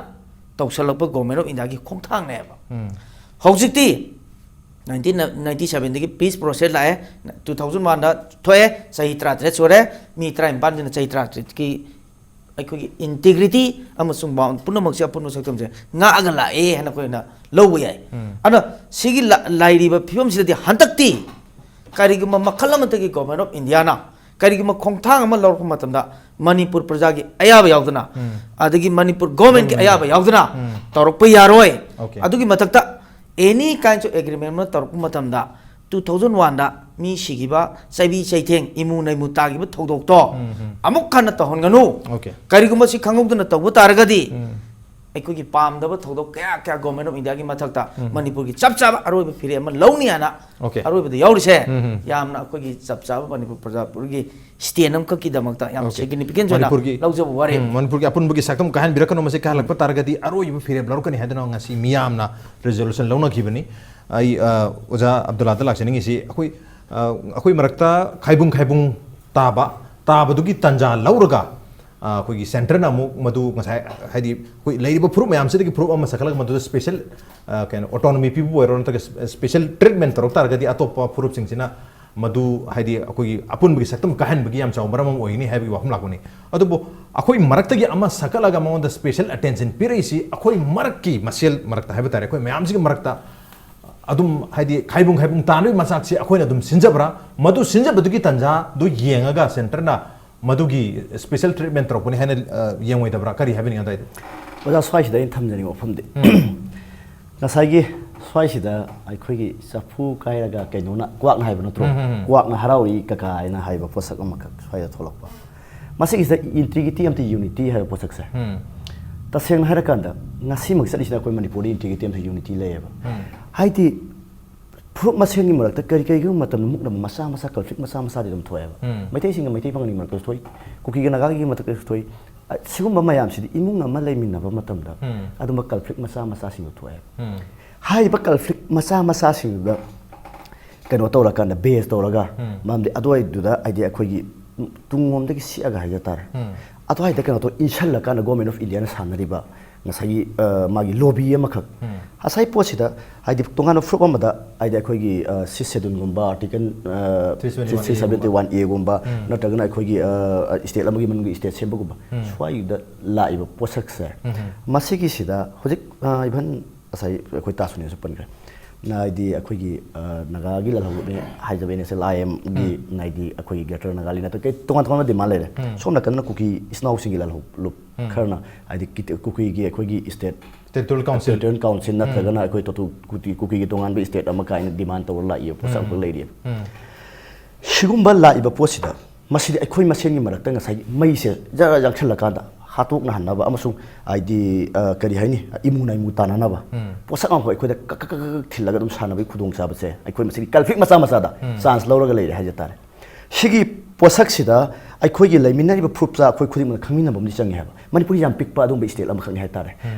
ꯇꯧꯁꯜꯂꯛꯄ ꯒꯣꯚꯔꯟꯃꯦꯟ ꯑꯣꯐ ꯏꯟꯗꯤꯌꯥꯒꯤ ꯈꯣꯡꯊꯥꯡꯅꯦꯕ꯫ ꯍꯧꯖꯤꯛꯇꯤ ꯅꯥꯏꯟꯇꯤꯟ ꯅꯥꯏꯟꯇꯤ ꯁꯚꯦꯟꯗꯒꯤ ꯄꯤꯁ ꯄ꯭ꯔꯣꯁꯦꯁ ꯂꯥꯛꯑꯦ, ꯇꯨ ꯊꯥꯎꯖꯟ ꯋꯥꯟꯗ ꯊꯣꯛꯑꯦ, ꯆꯍꯤ ꯇꯔꯥꯇꯔꯦꯠ ꯁꯨꯔꯦ꯫ ꯃꯤ ꯇꯔꯥꯅꯤꯄꯥꯟꯁꯤꯅ ꯆꯍꯤ ꯇꯔꯥꯇꯔꯦꯠꯀꯤ ꯑꯩꯈꯣꯏꯒꯤ ꯏꯟꯇꯤꯒ꯭ꯔꯤꯇꯤ ꯑꯃꯁꯨꯡ ꯕꯥꯎꯟ ꯄꯨꯝꯅꯃꯛꯁꯦ ꯑꯄꯨꯟꯕ ꯁꯛꯇꯝꯁꯦ ꯉꯥꯛꯑꯒ ꯂꯥꯛꯑꯦ ꯍꯥꯏꯅ ꯑꯩꯈꯣꯏꯅ ꯂꯧꯕ ꯌꯥꯏ꯫ ꯑꯗꯣ ꯁꯤꯒꯤ ꯂ-, ꯂꯩꯔꯤꯕ ꯐꯤꯕꯝꯁꯤꯗꯗꯤ ꯍꯟꯗꯛꯇꯤ ꯀꯔꯤꯒꯨꯝꯕ ꯃꯈꯜ ꯑꯃꯠꯇꯒꯤ ꯒꯣꯚꯔꯟꯃꯦꯟ ꯑꯣꯐ ꯏꯟꯗꯤꯌꯥꯅ ꯀꯔꯤꯒꯨꯝꯕ ꯈꯣꯡꯊꯥꯡ ꯑꯃ ꯂꯧꯔꯛꯄ ꯃꯇꯝꯗ ꯃꯅꯤꯄꯨꯔ ꯄ꯭ꯔꯖꯥꯒꯤ ꯑꯌꯥꯕ ꯌꯥꯎꯗꯅ, ꯑꯗꯒꯤ ꯃꯅꯤꯄꯨꯔ ꯒꯣꯚꯔꯟꯃꯦꯟꯠꯀꯤ ꯒꯣꯚꯔꯟꯃꯦꯟꯠ ꯑꯌꯥꯕ ꯌꯥꯎꯗꯅ ꯇꯧꯔꯛꯄ ꯌꯥꯔꯣꯏ꯫ ꯑꯣꯀꯦ꯫ ꯑꯗꯨꯒꯤ ꯃꯊꯛꯇ any kinds of agreement ꯑꯃ ꯇꯧꯔꯛꯄ ꯃꯇꯝꯗ ꯇꯨ ꯊꯥꯎꯖꯟ ꯋꯥꯟꯗ ꯃꯤ ꯁꯤꯈꯤꯕ, ꯆꯩꯕꯤ ꯆꯩꯊꯦꯡ, ꯏꯃꯨ ꯅꯩꯃꯨ ꯇꯥꯈꯤꯕ ꯊꯧꯗꯣꯛꯇꯣ ꯎꯝ, ꯎꯝ꯫ ꯑꯃꯨꯛ ꯍꯟꯅ ꯇꯧꯍꯟꯒꯅꯨ꯫ Okay. ꯀꯔꯤꯒꯨꯝꯕ ꯁꯤ ꯈꯪꯍꯧꯗꯅ ꯇꯧꯕ ꯇꯥꯔꯒꯗꯤ ꯎꯝ꯫ ꯑꯩꯈꯣꯏꯒꯤ ꯄꯥꯝꯗꯕ ꯊꯧꯗꯣꯛ ꯀꯌꯥ ꯀꯌꯥ Government of India ꯒꯤ ꯃꯊꯛꯇ ꯎꯝ꯫ ꯃꯅꯤꯄꯨꯔꯒꯤ ꯆꯞ ꯆꯥꯕ ꯑꯔꯣꯏꯕ ꯐꯤꯔꯦꯞ ꯑꯃ ꯂꯧꯅꯤ ꯍꯥꯏꯅ Okay. ꯑꯔꯣꯏꯕꯗ ꯌꯥꯎꯔꯤꯁꯦ ꯎꯝ, ꯎꯝ꯫ ꯌꯥꯝꯅ ꯑꯩꯈꯣꯏꯒꯤ ꯆꯞ ꯆꯥꯕ ꯃꯅꯤꯄꯨꯔ ꯄ꯭ꯔꯖꯥꯄꯨꯔꯒꯤ stand ꯑꯃꯈꯛꯀꯤꯗꯃꯛꯇ ꯌꯥꯝ Okay. significant ꯑꯣꯏꯅ ꯃꯅꯤꯄꯨꯔꯒꯤ ꯂꯧꯖꯕ ꯋꯥꯔꯦꯞ꯫ ꯎꯝ, ꯃꯅꯤꯄꯨꯔꯒꯤ ꯑꯄꯨꯟꯕꯒꯤ ꯁꯛꯇꯝ ꯀꯥꯏꯍꯟꯕꯤꯔꯛꯀꯅꯨ, ꯃꯁꯤ ꯀꯥꯏꯍꯜꯂꯛꯄ ꯇꯥꯔꯒꯗꯤ ꯑꯔꯣꯏꯕ ꯐꯤꯔꯦꯞ ꯂꯧꯔꯛꯀꯅꯤ ꯍꯥꯏꯗꯨꯅ ꯉꯁꯤ ꯃꯤꯌꯥꯝꯅ resolution ꯂꯧꯅꯈꯤꯕꯅꯤ꯫ ꯑꯩ, ꯑ, ꯑꯣꯖꯥ ꯑꯕꯗꯨꯜꯂꯥꯗ ꯂꯥꯛꯆꯅꯤꯡꯉꯤꯁꯤ, ꯑꯩꯈꯣꯏ, ꯑ, ꯑꯩꯈꯣꯏ ꯃꯔꯛꯇ ꯈꯥꯏꯕꯨꯡ ꯈꯥꯏꯕꯨꯡ ꯇꯥꯕ, ꯇꯥꯕꯗꯨꯒꯤ ꯇꯥꯟꯖꯥ ꯂꯧꯔꯒ, ꯑ, ꯑꯩꯈꯣꯏꯒꯤ centre ꯅ ꯑꯃꯨꯛ ꯃꯗꯨ ꯉꯁꯥꯏ, ꯍꯥꯏꯗꯤ ꯑꯩꯈꯣꯏ ꯂꯩꯔꯤꯕ ꯐꯨꯔꯨꯞ ꯃꯌꯥꯝꯁꯤꯗꯒꯤ ꯐꯨꯔꯨꯞ ꯑꯃ ꯁꯛꯈꯠꯂꯒ ꯃꯗꯨꯗ special, ꯑ, ꯀꯩꯅꯣ, autonomy ꯄꯤꯕꯕꯨ ꯑꯣꯏꯔꯣ, ꯅꯠꯇ꯭ꯔꯒ special treatment ꯇꯧꯔꯛ ꯇꯥꯔꯒꯗꯤ ꯑꯇꯣꯞꯄ ꯐꯨꯔꯨꯞꯁꯤꯡꯁꯤꯅ ꯃꯗꯨ, ꯍꯥꯏꯗꯤ ꯑꯩꯈꯣꯏꯒꯤ ꯑꯄꯨꯟꯕꯒꯤ ꯁꯛꯇꯝ ꯀꯥꯏꯍꯟꯕꯒꯤ ꯌꯥꯝ ꯆꯥꯎꯕ ꯃꯔꯝ ꯑꯃ ꯑꯣꯏꯒꯅꯤ ꯍꯥꯏꯕꯒꯤ ꯋꯥꯐꯝ ꯂꯥꯛꯄꯅꯤ꯫ ꯑꯗꯨꯕꯨ ꯑꯩꯈꯣꯏ ꯃꯔꯛꯇꯒꯤ ꯑꯃ ꯁꯛꯀꯠꯂꯒ ꯃꯉꯣꯟꯗ special attention ꯄꯤꯔꯛꯏꯁꯤ ꯑꯩꯈꯣꯏ ꯃꯔꯛꯀꯤ ꯃꯁꯦꯜ ꯃꯔꯛꯇ ꯍꯥꯏꯕ ꯇꯥꯔꯦ, ꯑꯩꯈꯣꯏ ꯃꯌꯥꯝꯁꯤꯒꯤ ꯃꯔꯛꯇ ꯑꯗꯨꯝ, ꯍꯥꯏꯗꯤ ꯈꯥꯏꯕꯨꯡ ꯈꯥꯏꯕꯨꯡ ꯇꯥꯅꯕꯒꯤ ꯃꯆꯥꯛꯁꯤ ꯑꯩꯈꯣꯏꯅ ꯑꯗꯨꯝ ꯁꯤꯟꯖꯕ꯭ꯔꯥ? ꯃꯗꯨ ꯁꯤꯟꯖꯕꯗꯨꯒꯤ ꯇꯥꯟꯖꯥꯗꯨ ꯌꯦꯡꯉꯒ centre ꯅ ꯃꯗꯨꯒꯤ special treatment ꯇꯧꯔꯛꯄꯅꯤ ꯍꯥꯏꯅ, ꯑ, ꯌꯦꯡꯉꯣꯏꯗꯕ꯭ꯔꯥ? ꯀꯔꯤ ꯍꯥꯏꯕꯤꯅꯤꯡꯉꯤ ꯑꯗꯨꯋꯥꯏꯗ? ꯑꯣꯖꯥ, ꯁ꯭ꯋꯥꯏꯁꯤꯗ ꯑꯩꯅ ꯊꯝꯖꯅꯤꯡꯕ ꯋꯥꯐꯝꯗꯤ, ꯉꯁꯥꯏꯒꯤ ꯁ꯭ꯋꯥꯏꯁꯤꯗ ꯑꯩꯈꯣꯏꯒꯤ ꯆꯐꯨ ꯀꯥꯏꯔꯒ ꯀꯩꯅꯣꯅ, ꯀ꯭ꯋꯥꯛꯅ ꯍꯥꯏꯕ ꯅꯠꯇ꯭ꯔꯣ? ꯎꯝ, ꯎꯝ, ꯎꯝ꯫ ꯀ꯭ꯋꯥꯛꯅ ꯍꯔꯥꯎꯔꯤ ꯀꯀꯥ ꯍꯥꯏꯅ ꯍꯥꯏꯕ ꯄꯣꯠꯁꯛ ꯑꯃꯈꯛ ꯁ꯭ꯋꯥꯏꯗ ꯊꯣꯛꯂꯛꯄ꯫ ꯃꯁꯤꯒꯤꯁꯤꯗ integrity ꯑꯃꯗꯤ unity ꯍꯥꯏꯕ ꯄꯣꯠꯁꯛꯁꯦ, ꯎꯝ꯫ ꯇꯁꯦꯡꯅ ꯍꯥꯏꯔꯀꯥꯟꯗ ꯉꯁꯤꯃꯛ ꯆꯠꯂꯤꯁꯤꯅ ꯑꯩꯈꯣꯏ ꯃꯅꯤꯄꯨꯔꯗ integrity ꯑꯃꯗꯤ unity ꯂꯩꯌꯦꯕ꯫ ꯎꯝ꯫ ꯍꯥꯏꯗꯤ ꯐꯨꯔꯨꯞ ꯃꯁꯦꯟꯒꯤ ꯃꯔꯛꯇ ꯀꯔꯤ ꯀꯔꯤꯒꯨꯝꯕ ꯃꯇꯝꯗ ꯃꯨꯛꯅꯕ ꯃꯆꯥ ꯃꯆꯥ, conflict ꯃꯆꯥ ꯃꯆꯥꯗꯤ ꯑꯗꯨꯝ ꯊꯣꯛꯑꯦꯕ꯫ ꯎꯝ꯫ ꯃꯩꯇꯩꯁꯤꯡꯒ ꯃꯩꯇꯩ ꯄꯥꯉꯜꯒꯤ ꯃꯔꯛꯇꯁꯨ ꯊꯣꯛꯏ, ꯀꯨꯀꯤꯒ ꯅꯥꯒꯥꯒꯤ ꯃꯔꯛꯇꯁꯨ ꯊꯣꯛꯏ꯫ ꯑ, ꯁꯤꯒꯨꯝꯕ ꯃꯌꯥꯝꯁꯤꯗꯤ ꯏꯃꯨꯡ ꯑꯃ ꯂꯩꯃꯤꯟꯅꯕ ꯃꯇꯝꯗ ꯎꯝ꯫ ꯑꯗꯨꯝꯕ conflict ꯃꯆꯥ ꯃꯆꯥꯁꯤꯡꯗꯣ ꯊꯣꯛꯑꯦꯕ꯫ ꯎꯝ꯫ ꯍꯥꯏꯔꯤꯕ conflict ꯃꯆꯥ ꯃꯆꯥꯁꯤꯡꯗꯨꯗ ꯀꯩꯅꯣ ꯇꯧꯔꯀꯥꯟꯗ, base ꯇꯧꯔꯒ, ꯎꯝ꯫ ꯃꯔꯝꯗꯤ ꯑꯗꯨꯋꯥꯏꯗꯨꯗ ꯍꯥꯏꯗꯤ ꯑꯩꯈꯣꯏꯒꯤ ꯇꯨꯡꯂꯣꯝꯗꯒꯤ ꯁꯤꯛꯑꯒ ꯍꯥꯏꯖ ꯇꯥꯔꯦ, ꯎꯝ꯫ ꯑꯗꯨꯋꯥꯏꯗ ꯀꯩꯅꯣ ꯇꯧ ꯏꯟꯁꯤꯜꯂꯀꯥꯟꯗ Government of India ꯅ ꯁꯥꯟꯅꯔꯤꯕ ꯉꯁꯥꯏꯒꯤ, ꯑ, ꯃꯥꯒꯤ lobby ꯑꯃꯈꯛ, ꯎꯝ꯫ ꯉꯁꯥꯏ ꯄꯣꯠꯁꯤꯗ ꯍꯥꯏꯗꯤ ꯇꯣꯉꯥꯟꯕ ꯐꯨꯔꯨꯞ ꯑꯃꯗ ꯍꯥꯏꯗꯤ ꯑꯩꯈꯣꯏꯒꯤ, ꯑ, Sixth Schedule ꯒꯨꯝꯕ, Article, ꯑ, Three seventy one A Three seventy one A ꯒꯨꯝꯕ, ꯎꯝ꯫ ꯅꯠꯇ꯭ꯔꯒꯅ ꯑꯩꯈꯣꯏꯒꯤ, ꯑ, state ꯑꯃꯒꯤ ꯃꯅꯨꯡꯒꯤ state ꯁꯦꯝꯕꯒꯨꯝꯕ, ꯎꯝ꯫ ꯁ꯭ꯋꯥꯏꯗ ꯂꯥꯛꯏꯕ ꯄꯣꯠꯁꯛꯁꯦ, ꯎꯝ꯫ ꯃꯁꯤꯒꯤꯁꯤꯗ ꯍꯧꯖꯤꯛ, ꯑ, even ꯉꯁꯥꯏ ꯑꯩꯈꯣꯏ ꯇꯥꯁꯨꯅꯦꯁꯨ ꯄꯟꯈ꯭ꯔꯦ꯫ ꯅ ꯍꯥꯏꯗꯤ ꯑꯩꯈꯣꯏꯒꯤ, ꯑ, ꯅꯥꯒꯥꯒꯤ ꯂꯥꯜꯍꯧꯂꯨꯞꯅꯦ ꯍꯥꯏꯖꯕ N S L I M ꯒꯤ, ꯍꯥꯏꯗꯤ ꯑꯩꯈꯣꯏꯒꯤ Greater Naga Land ꯅꯠꯇ꯭ꯔꯒ ꯀꯩ ꯇꯣꯉꯥꯟ ꯇꯣꯉꯥꯟꯕ demand ꯂꯩꯔꯦ꯫ ꯎꯝ꯫ ꯁꯣꯝ ꯅꯥꯀꯟꯗꯅ ꯀꯨꯀꯤ ꯏꯆꯤꯟ ꯏꯅꯥꯎꯁꯤꯡꯒꯤ ꯂꯥꯜꯍꯧꯂꯨꯞ ꯎꯝ꯫ ꯈꯔꯅ ꯍꯥꯏꯗꯤ ꯀꯤꯇ-, ꯀꯨꯀꯤꯒꯤ ꯑꯩꯈꯣꯏꯒꯤ state Territorial Council. Territorial Council ꯅꯠꯇ꯭ꯔꯒꯅ ꯑꯩꯈꯣꯏ ꯇꯣꯇꯨ ꯀꯨꯀꯤ ꯀꯨꯀꯤꯒꯤ ꯇꯣꯉꯥꯟꯕ state ꯑꯃ ꯀꯥꯏꯅ demand ꯇꯧꯔ ꯂꯥꯛꯏꯕ ꯄꯣꯠꯁꯛ ꯑꯃꯈꯛ ꯂꯩꯔꯤꯑꯕ꯫ ꯁꯤꯒꯨꯝꯕ ꯂꯥꯛꯏꯕ ꯄꯣꯠꯁꯤꯗ ꯃꯁꯤꯗꯤ ꯑꯩꯈꯣꯏ ꯃꯁꯦꯟꯒꯤ ꯃꯔꯛꯇ ꯉꯁꯥꯏꯒꯤ ꯃꯩꯁꯦ ꯖꯔ ꯌꯥꯡꯁꯜꯂꯀꯥꯟꯗ ꯍꯥꯠꯇꯣꯛꯅꯍꯟꯅꯕ ꯑꯃꯁꯨꯡ ꯍꯥꯏꯗꯤ ꯑ, ꯀꯔꯤ ꯍꯥꯏꯅꯤ, ꯏꯃꯨ ꯅꯥꯏꯃꯨ ꯇꯥꯟꯅꯅꯕ ꯄꯣꯠꯁꯛ ꯑꯃꯈꯛ ꯑꯩꯈꯣꯏꯗ ꯀꯛ ꯀꯛ ꯀꯛ ꯀꯛ ꯊꯤꯜꯂꯒ ꯑꯗꯨꯝ ꯁꯥꯟꯅꯕꯒꯤ ꯈꯨꯗꯣꯡꯆꯥꯕꯁꯦ ꯑꯩꯈꯣꯏ ꯃꯁꯦꯟꯒꯤ conflict ꯃꯆꯥ ꯃꯆꯥꯗ chance ꯂꯧꯔꯒ ꯂꯩꯔꯦ ꯍꯥꯏꯖ ꯇꯥꯔꯦ꯫ ꯁꯤꯒꯤ ꯄꯣꯠꯁꯛꯁꯤꯗ ꯑꯩꯈꯣꯏꯒꯤ ꯂꯩꯃꯤꯟꯅꯔꯤꯕ ꯐꯨꯔꯨꯞꯆꯥ ꯑꯩꯈꯣꯏ ꯈꯨꯗꯤꯡꯃꯛꯅ ꯈꯪꯃꯤꯟꯅꯕ ꯑꯃꯗꯤ ꯆꯪꯉꯦ ꯍꯥꯏꯕ꯫ ꯃꯅꯤꯄꯨꯔ ꯌꯥꯝ ꯄꯤꯛꯄ ꯑꯗꯨꯝꯕ state ꯑꯃꯈꯛꯅꯤ ꯍꯥꯏꯇꯥꯔꯦ꯫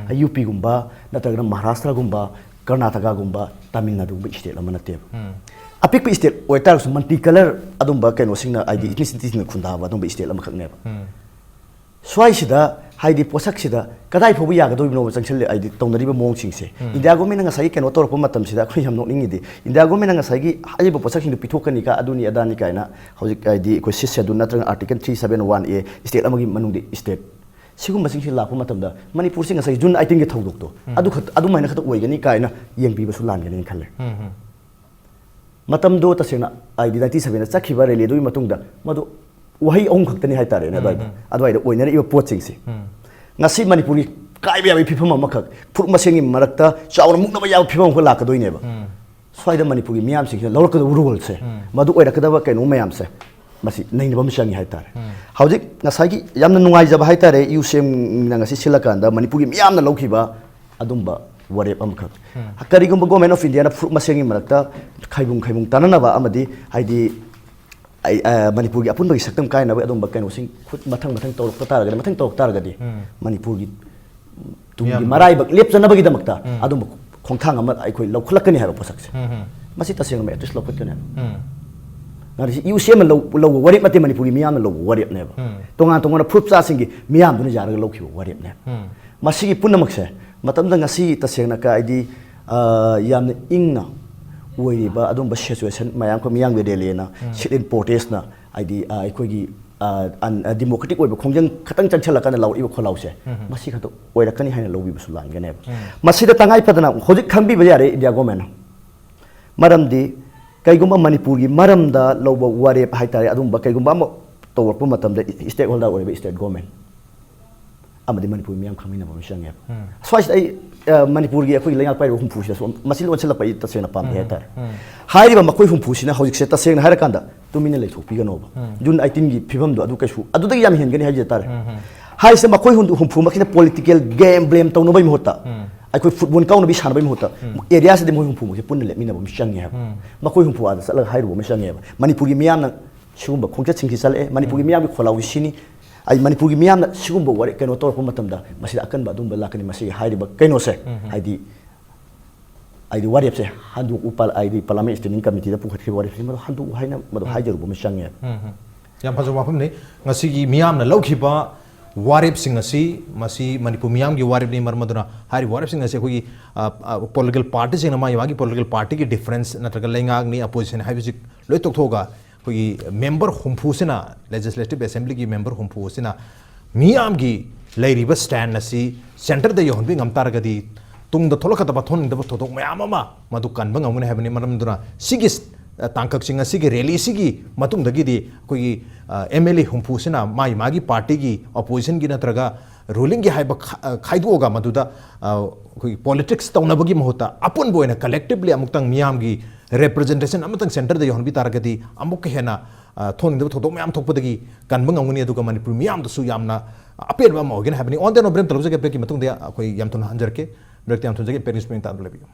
UPꯒꯨꯝꯕ ꯅꯠꯇ꯭ꯔꯒꯅ ꯃꯍꯥꯔꯥꯁꯇ꯭ꯔꯒꯨꯝꯕ, ꯀꯔꯅꯥꯇꯀꯥꯒꯨꯝꯕ, ꯇꯥꯃꯤꯜ ꯅꯥꯗꯨꯒꯨꯝꯕ state ꯑꯃ ꯅꯠꯇꯦꯕ꯫ ꯑꯄꯤꯛꯄ state ꯑꯣꯏꯇꯥꯔꯒꯁꯨ multi colour ꯑꯗꯨꯝꯕ ꯀꯩꯅꯣꯁꯤꯡꯅ ꯍꯥꯏꯗꯤ ethnicityꯁꯤꯡꯅ ꯈꯨꯟꯗꯥꯕ ꯑꯗꯨꯝꯕ state ꯑꯃꯈꯛꯅꯦꯕ꯫ ꯁ꯭ꯋꯥꯏꯁꯤꯗ ꯍꯥꯏꯗꯤ ꯄꯣꯠꯁꯛꯁꯤꯗ ꯀꯗꯥꯏ ꯐꯥꯎꯕ ꯌꯥꯒꯗꯧꯔꯤꯕꯅꯣꯕ ꯆꯪꯁꯤꯜꯂꯦ ꯍꯥꯏꯗꯤ ꯇꯧꯅꯔꯤꯕ ꯃꯑꯣꯡꯁꯤꯡꯁꯦ꯫ ꯏꯟꯗꯤꯌꯥ ꯒꯣꯔꯃꯦꯟꯅ ꯉꯁꯥꯏꯒꯤ ꯀꯩꯅꯣ ꯇꯧꯔꯛꯄ ꯃꯇꯝꯁꯤꯗ ꯑꯩꯈꯣꯏ ꯌꯥꯝ ꯅꯣꯛꯅꯤꯡꯉꯤꯗꯤ, ꯏꯟꯗꯤꯌꯥ ꯒꯣꯔꯃꯦꯟꯅ ꯉꯁꯥꯏꯒꯤ ꯍꯥꯏꯔꯤꯕ ꯄꯣꯠꯁꯛꯁꯤꯡꯗꯣ ꯄꯤꯊꯣꯛꯀꯅꯤ ꯀ ꯑꯗꯨꯅꯤ ꯑꯗꯥꯅꯤ ꯀꯥꯏꯅ ꯍꯧꯖꯤꯛ ꯍꯥꯏꯗꯤ ꯑꯩꯈꯣꯏ Sixth Schedule ꯅꯠꯇ꯭ꯔꯒ Article three seven one A state ꯑꯃꯒꯤ ꯃꯅꯨꯡꯗ state ꯁꯤꯒꯨꯝꯕꯁꯤꯡꯁꯤ ꯂꯥꯛꯄ ꯃꯇꯝꯗ ꯃꯅꯤꯄꯨꯔꯁꯤ ꯉꯁꯥꯏ June eighteenꯒꯤ ꯊꯧꯗꯣꯛꯇꯣ ꯑꯗꯨ ꯈꯛ ꯑꯗꯨꯃꯥꯏꯅ ꯈꯛꯇ ꯑꯣꯏꯒꯅꯤ ꯀꯥꯏꯅ ꯌꯦꯡꯕꯤꯕꯁꯨ ꯂꯥꯟꯒꯅꯤ ꯈꯜꯂꯦ꯫ ꯃꯇꯝꯗꯣ ꯇꯁꯦꯡꯅ ꯍꯥꯏꯗꯤ ninety sevenꯗ ꯆꯠꯈꯤꯕ rallyꯗꯨꯒꯤ ꯃꯇꯨꯡꯗ ꯃꯗꯨ ꯋꯥꯍꯩ ꯑꯍꯨꯝ ꯈꯛꯇꯅꯤ ꯍꯥꯏꯇꯥꯔꯦꯅꯦ ꯑꯗꯨꯋꯥꯏꯗ ꯑꯗꯨꯋꯥꯏꯗ ꯑꯣꯏꯅꯔꯛꯏꯕ ꯄꯣꯠꯁꯤꯡꯁꯦ꯫ ꯉꯁꯤ ꯃꯅꯤꯄꯨꯔꯒꯤ ꯀꯥꯏꯕ ꯌꯥꯕꯒꯤ ꯐꯤꯕꯝ ꯑꯃꯈꯛ, ꯐꯨꯔꯨꯞ ꯃꯁꯦꯟꯒꯤ ꯃꯔꯛꯇ ꯆꯥꯎꯅ ꯃꯨꯛꯅꯕ ꯌꯥꯕ ꯐꯤꯕꯝ ꯑꯃꯈꯛ ꯂꯥꯛꯀꯗꯣꯏꯅꯦꯕ꯫ ꯁ꯭ꯋꯥꯏꯗ ꯃꯅꯤꯄꯨꯔꯒꯤ ꯃꯤꯌꯥꯝꯁꯤꯡꯁꯤꯅ ꯂꯧꯔꯛꯀꯗꯕ roleꯁꯦ, ꯃꯗꯨ ꯑꯣꯏꯔꯛꯀꯗꯕ ꯀꯩꯅꯣ ꯃꯌꯥꯝꯁꯦ ꯃꯁꯤ ꯅꯩꯅꯕ ꯑꯃ ꯆꯪꯉꯤ ꯍꯥꯏꯇꯥꯔꯦ꯫ ꯍꯧꯖꯤꯛ ꯉꯁꯥꯏꯒꯤ ꯌꯥꯝꯅ ꯅꯨꯡꯉꯥꯏꯖꯕ ꯍꯥꯏꯇꯥꯔꯦ, UCMꯅ ꯉꯁꯤ ꯁꯤꯜꯂꯀꯥꯟꯗ ꯃꯅꯤꯄꯨꯔꯒꯤ ꯃꯤꯌꯥꯝꯅ ꯂꯧꯈꯤꯕ ꯑꯗꯨꯝꯕ ꯋꯥꯔꯦꯞ ꯑꯃꯈꯛ꯫ ꯀꯔꯤꯒꯨꯝꯕ Government of Indiaꯅ ꯐꯨꯔꯨꯞ ꯃꯁꯦꯟꯒꯤ ꯃꯔꯛꯇ ꯈꯥꯏꯕꯨꯡ ꯈꯥꯏꯕꯨꯡ ꯇꯥꯅꯅꯕ ꯑꯃꯗꯤ ꯍꯥꯏꯗꯤ ꯑꯩ, ꯑ, ꯃꯅꯤꯄꯨꯔꯒꯤ ꯑꯄꯨꯟꯕꯒꯤ ꯁꯛꯇꯝ ꯀꯥꯏꯅꯕ ꯑꯗꯨꯝꯕ ꯀꯩꯅꯣꯁꯤꯡ ꯈꯨꯠ ꯃꯊꯪ ꯃꯊꯪ ꯇꯧꯔꯛꯄ ꯇꯥꯔꯒꯗꯤ, ꯃꯊꯪ ꯇꯧꯔꯛ ꯇꯥꯔꯒꯗꯤ ꯃꯅꯤꯄꯨꯔꯒꯤ ꯇꯨꯡꯒꯤ ꯃꯔꯥꯏꯕꯛ ꯂꯦꯞꯆꯅꯕꯒꯤꯗꯃꯛꯇ ꯑꯗꯨꯝꯕ ꯈꯣꯡꯊꯥꯡ ꯑꯃ ꯑꯩꯈꯣꯏ ꯂꯧꯈꯠꯂꯛꯀꯅꯤ ꯍꯥꯏꯕ ꯄꯣꯠꯁꯛꯁꯦ꯫ ꯃꯁꯤ ꯇꯁꯦꯡꯅ ꯃꯌꯥꯝ ꯂꯧꯈꯠꯀꯅꯤ ꯍꯥꯏꯕ꯫ ꯉꯁꯤ UCMꯅ ꯂꯧ-, ꯂꯧꯕ ꯋꯥꯔꯦꯞ ꯅꯠꯇꯦ, ꯃꯅꯤꯄꯨꯔꯒꯤ ꯃꯤꯌꯥꯝꯅ ꯂꯧꯕ ꯋꯥꯔꯦꯞꯅꯦꯕ꯫ ꯇꯣꯉꯥꯟ ꯇꯣꯉꯥꯟꯕ ꯐꯨꯔꯨꯞ ꯆꯥꯁꯤꯡꯒꯤ ꯃꯤꯌꯥꯝꯗꯨꯅ ꯌꯥꯔꯒ ꯂꯧꯈꯤꯕ ꯋꯥꯔꯦꯞꯅꯦꯕ꯫ ꯃꯁꯤꯒꯤ ꯄꯨꯝꯅꯃꯛꯁꯦ ꯃꯇꯝꯗ ꯉꯁꯤ ꯇꯁꯦꯡꯅ ꯀ-, ꯍꯥꯏꯗꯤ, ꯑ, ꯌꯥꯝꯅ ꯏꯪꯅ ꯑꯣꯏꯔꯤꯕ ꯑꯗꯨꯝꯕ situation ꯃꯌꯥꯝ ꯑꯩꯈꯣꯏ ꯃꯤꯌꯥꯝꯒꯤ rallyꯅ, sit-in protestꯅ, ꯍꯥꯏꯗꯤ, ꯑ, ꯑꯩꯈꯣꯏꯒꯤ, ꯑ, ꯑꯟ-, ꯑ, democratic ꯑꯣꯏꯕ ꯈꯣꯡꯖꯪ ꯈꯇꯪ ꯆꯪꯁꯤꯜꯂꯀꯥꯟꯗ ꯂꯥꯎꯔꯛꯏꯕ ꯈꯣꯜꯂꯥꯎꯁꯦ, ꯃꯁꯤ ꯈꯛꯇ ꯑꯣꯏꯔꯛꯀꯅꯤ ꯍꯥꯏꯅ ꯂꯧꯕꯤꯕꯁꯨ ꯂꯥꯟꯒꯅꯦꯕ꯫ ꯃꯁꯤꯗ ꯇꯉꯥꯏ ꯐꯗꯅ ꯍꯧꯖꯤꯛ ꯈꯪꯕꯤꯕ ꯌꯥꯔꯦ India Governmentꯅ꯫ ꯃꯔꯝꯗꯤ ꯀꯩꯒꯨꯝꯕ ꯃꯅꯤꯄꯨꯔꯒꯤ ꯃꯔꯝꯗ ꯂꯧꯕ ꯋꯥꯔꯦꯞ ꯍꯥꯏꯇꯥꯔꯦ, ꯑꯗꯨꯝꯕ ꯀꯩꯒꯨꯝꯕ ꯑꯃ ꯇꯧꯔꯛꯄ ꯃꯇꯝꯗ stakeholder ꯑꯣꯏꯔꯤꯕ state government ꯑꯃꯗꯤ ꯃꯅꯤꯄꯨꯔ ꯃꯤꯌꯥꯝ ꯈꯪꯃꯤꯟꯅꯕ ꯑꯃ ꯆꯪꯉꯦꯕ꯫ ꯁ꯭ꯋꯥꯏꯁꯤꯗ ꯑꯩ, ꯑ, ꯃꯅꯤꯄꯨꯔꯒꯤ ꯑꯩꯈꯣꯏꯒꯤ ꯂꯩꯉꯥꯛ ꯄꯥꯏꯔꯤꯕ ꯍꯨꯝꯐꯨꯁꯤꯗꯁꯨ ꯃꯁꯤ ꯂꯣꯟꯁꯤꯜꯂꯛꯄ ꯑꯩ ꯇꯁꯦꯡꯅ ꯄꯥꯝꯗꯦ ꯍꯥꯏꯇꯥꯔꯦ꯫ ꯍꯥꯏꯔꯤꯕ ꯃꯈꯣꯏ ꯍꯨꯝꯐꯨꯁꯤꯅ ꯍꯧꯖꯤꯛꯁꯦ ꯇꯁꯦꯡꯅ ꯍꯥꯏꯔꯀꯥꯟꯗ ꯇꯨꯃꯤꯟꯅ ꯂꯩꯊꯣꯛꯄꯤꯒꯅꯣꯕ꯫ ꯖꯨꯟ ꯑꯩꯠꯇꯤꯟꯒꯤ ꯐꯤꯕꯝꯗꯣ ꯑꯗꯨ ꯀꯩꯁꯨ ꯑꯗꯨꯗꯒꯤ ꯌꯥꯝ ꯍꯦꯟꯒꯅꯤ ꯍꯥꯏꯖ ꯇꯥꯔꯦ꯫ ꯍꯥꯏꯔꯤꯁꯦ ꯃꯈꯣꯏ ꯍꯨꯝꯐꯨ, ꯍꯨꯝꯐꯨꯃꯛꯁꯤꯅ political game blame ꯇꯧꯅꯕꯒꯤ ꯃꯍꯨꯠꯇ, ꯑꯩꯈꯣꯏ football ꯀꯥꯎꯅꯕꯤ ꯁꯥꯟꯅꯕꯒꯤ ꯃꯍꯨꯠꯇ, areaꯁꯤꯗ ꯃꯣꯏ ꯍꯨꯝꯐꯨꯃꯛꯁꯦ ꯄꯨꯟꯅ ꯂꯦꯞꯃꯤꯟꯅꯕ ꯑꯃ ꯆꯪꯉꯦ ꯍꯥꯏꯕ꯫ ꯃꯈꯣꯏ ꯍꯨꯝꯐꯨ ꯑꯥꯗ ꯆꯠꯂꯒ ꯍꯥꯏꯔꯨꯕ ꯑꯃ ꯆꯪꯉꯦꯕ꯫ ꯃꯅꯤꯄꯨꯔꯒꯤ ꯃꯤꯌꯥꯝꯅ ꯁꯤꯒꯨꯝꯕ ꯈꯣꯡꯆꯠꯁꯤꯡꯁꯤ ꯆꯠꯂꯛꯑꯦ, ꯃꯅꯤꯄꯨꯔꯒꯤ ꯃꯤꯌꯥꯝꯒꯤ ꯈꯣꯜꯂꯥꯎꯁꯤ ꯁꯤꯅꯤ, ꯑꯩ ꯃꯅꯤꯄꯨꯔꯒꯤ ꯃꯤꯌꯥꯝꯅ ꯁꯤꯒꯨꯝꯕ ꯋꯥꯔꯦꯞ ꯀꯩꯅꯣ ꯇꯧꯔꯛꯄ ꯃꯇꯝꯗ ꯃꯁꯤꯗ ꯑꯀꯟꯕ ꯑꯗꯨꯝꯕ ꯂꯥꯛꯀꯅꯤ꯫ ꯃꯁꯤꯒꯤ ꯍꯥꯏꯔꯤꯕ ꯀꯩꯅꯣꯁꯦ, ꯍꯥꯏꯗꯤ, ꯍꯥꯏꯗꯤ ꯋꯥꯔꯦꯞꯁꯦ ꯍꯟꯗꯣꯛꯎ, ꯄꯥꯜ-, ꯍꯥꯏꯗꯤ Parliament Standing Committeeꯗ ꯄꯨꯈꯠꯈꯤꯕ ꯋꯥꯔꯦꯞꯁꯦ ꯃꯗꯨ ꯍꯟꯗꯣꯛꯎ ꯍꯥꯏꯅ ꯃꯗꯨ ꯍꯥꯏꯖꯔꯨꯕ ꯑꯃ ꯆꯪꯉꯦꯕ꯫ ꯌꯥꯝ ꯐꯖꯕ ꯋꯥꯐꯝꯅꯤ꯫ ꯉꯁꯤꯒꯤ ꯃꯤꯌꯥꯝꯅ ꯂꯧꯈꯤꯕ ꯋꯥꯔꯦꯞꯁꯤꯡ ꯑꯁꯤ, ꯃꯁꯤ ꯃꯅꯤꯄꯨꯔ ꯃꯤꯌꯥꯝꯒꯤ ꯋꯥꯔꯦꯞꯅꯤ꯫ ꯃꯔꯝ ꯑꯗꯨꯅ ꯍꯥꯏꯔꯤꯕ ꯋꯥꯔꯦꯞꯁꯤꯡ ꯑꯁꯤ ꯑꯩꯈꯣꯏꯒꯤ, ꯑ, ꯑ, political partyꯁꯤꯡꯅ ꯃꯥꯒꯤ ꯃꯥꯒꯤ political partyꯒꯤ difference ꯅꯠꯇ꯭ꯔꯒ ꯂꯩꯉꯥꯛꯅꯤ, opposition ꯍꯥꯏꯕꯁꯤ ꯂꯣꯏ ꯇꯣꯛꯊꯣꯛꯑꯒ, ꯑꯩꯈꯣꯏꯒꯤ member ꯍꯨꯝꯐꯨꯁꯤꯅ, Legislative Assemblyꯒꯤ member ꯍꯨꯝꯐꯨꯁꯤꯅ ꯃꯤꯌꯥꯝꯒꯤ ꯂꯩꯔꯤꯕ stand ꯑꯁꯤ centreꯗ ꯌꯧꯍꯟꯕꯤ ꯉꯝ ꯇꯥꯔꯒꯗꯤ, ꯇꯨꯡꯗ ꯊꯣꯛꯂꯛꯀꯗꯕ ꯊꯣꯛꯅꯤꯡꯗꯕ ꯊꯧꯗꯣꯛ ꯃꯌꯥꯝ ꯑꯃ ꯃꯗꯨ ꯀꯟꯕ ꯉꯝꯒꯅꯤ ꯍꯥꯏꯕꯅꯤ꯫ ꯃꯔꯝ ꯑꯗꯨꯅ ꯁꯤꯒꯤ, ꯑ, ꯇꯥꯡꯀꯛꯁꯤꯡ ꯑꯁꯤꯒꯤ rallyꯁꯤꯒꯤ ꯃꯇꯨꯡꯗꯒꯤꯗꯤ ꯑꯩꯈꯣꯏꯒꯤ, ꯑ, MLA ꯍꯨꯝꯐꯨꯁꯤꯅ ꯃꯥꯒꯤ ꯃꯥꯒꯤ partyꯒꯤ, oppositionꯒꯤ ꯅꯠꯇ꯭ꯔꯒ rulingꯒꯤ ꯍꯥꯏꯕ ꯈ-, ꯑ, ꯈꯥꯏꯗꯣꯛꯑꯒ ꯃꯗꯨꯗ, ꯑ, ꯑꯩꯈꯣꯏꯒꯤ politics ꯇꯧꯅꯕꯒꯤ ꯃꯍꯨꯠꯇ ꯑꯄꯨꯟꯕ ꯑꯣꯏꯅ collectively ꯑꯃꯨꯛꯇꯪ ꯃꯤꯌꯥꯝꯒꯤ representation ꯑꯃꯇꯪ centreꯗ ꯌꯧꯍꯟꯕꯤ ꯇꯥꯔꯒꯗꯤ ꯑꯃꯨꯛꯀ ꯍꯦꯟꯅ, ꯑ, ꯊꯣꯛꯅꯤꯡꯗꯕ ꯊꯧꯗꯣꯛ ꯃꯌꯥꯝ ꯊꯣꯛꯄꯗꯒꯤ ꯀꯟꯕ ꯉꯝꯒꯅꯤ, ꯑꯗꯨꯒ ꯃꯅꯤꯄꯨꯔ ꯃꯤꯌꯥꯝꯗꯁꯨ ꯌꯥꯝꯅ ꯑꯄꯦꯟꯕ ꯑꯃ ꯑꯣꯏꯒꯅꯤ ꯍꯥꯏꯕꯅꯤ꯫ On that note, break ꯑꯃꯇ ꯂꯧꯖꯒꯦ꯫ Breakꯀꯤ ꯃꯇꯨꯡꯗ ꯑꯩꯈꯣꯏ ꯌꯥꯝ ꯊꯨꯅ ꯍꯟꯖꯔꯛꯀꯦ꯫ Breakꯇ ꯌꯥꯝ ꯊꯨꯅ ꯍꯟꯖꯔꯛꯀꯦ꯫ Paris ꯃꯤꯡ ꯇꯥꯗꯨꯅ ꯂꯩꯕꯤꯌꯨ꯫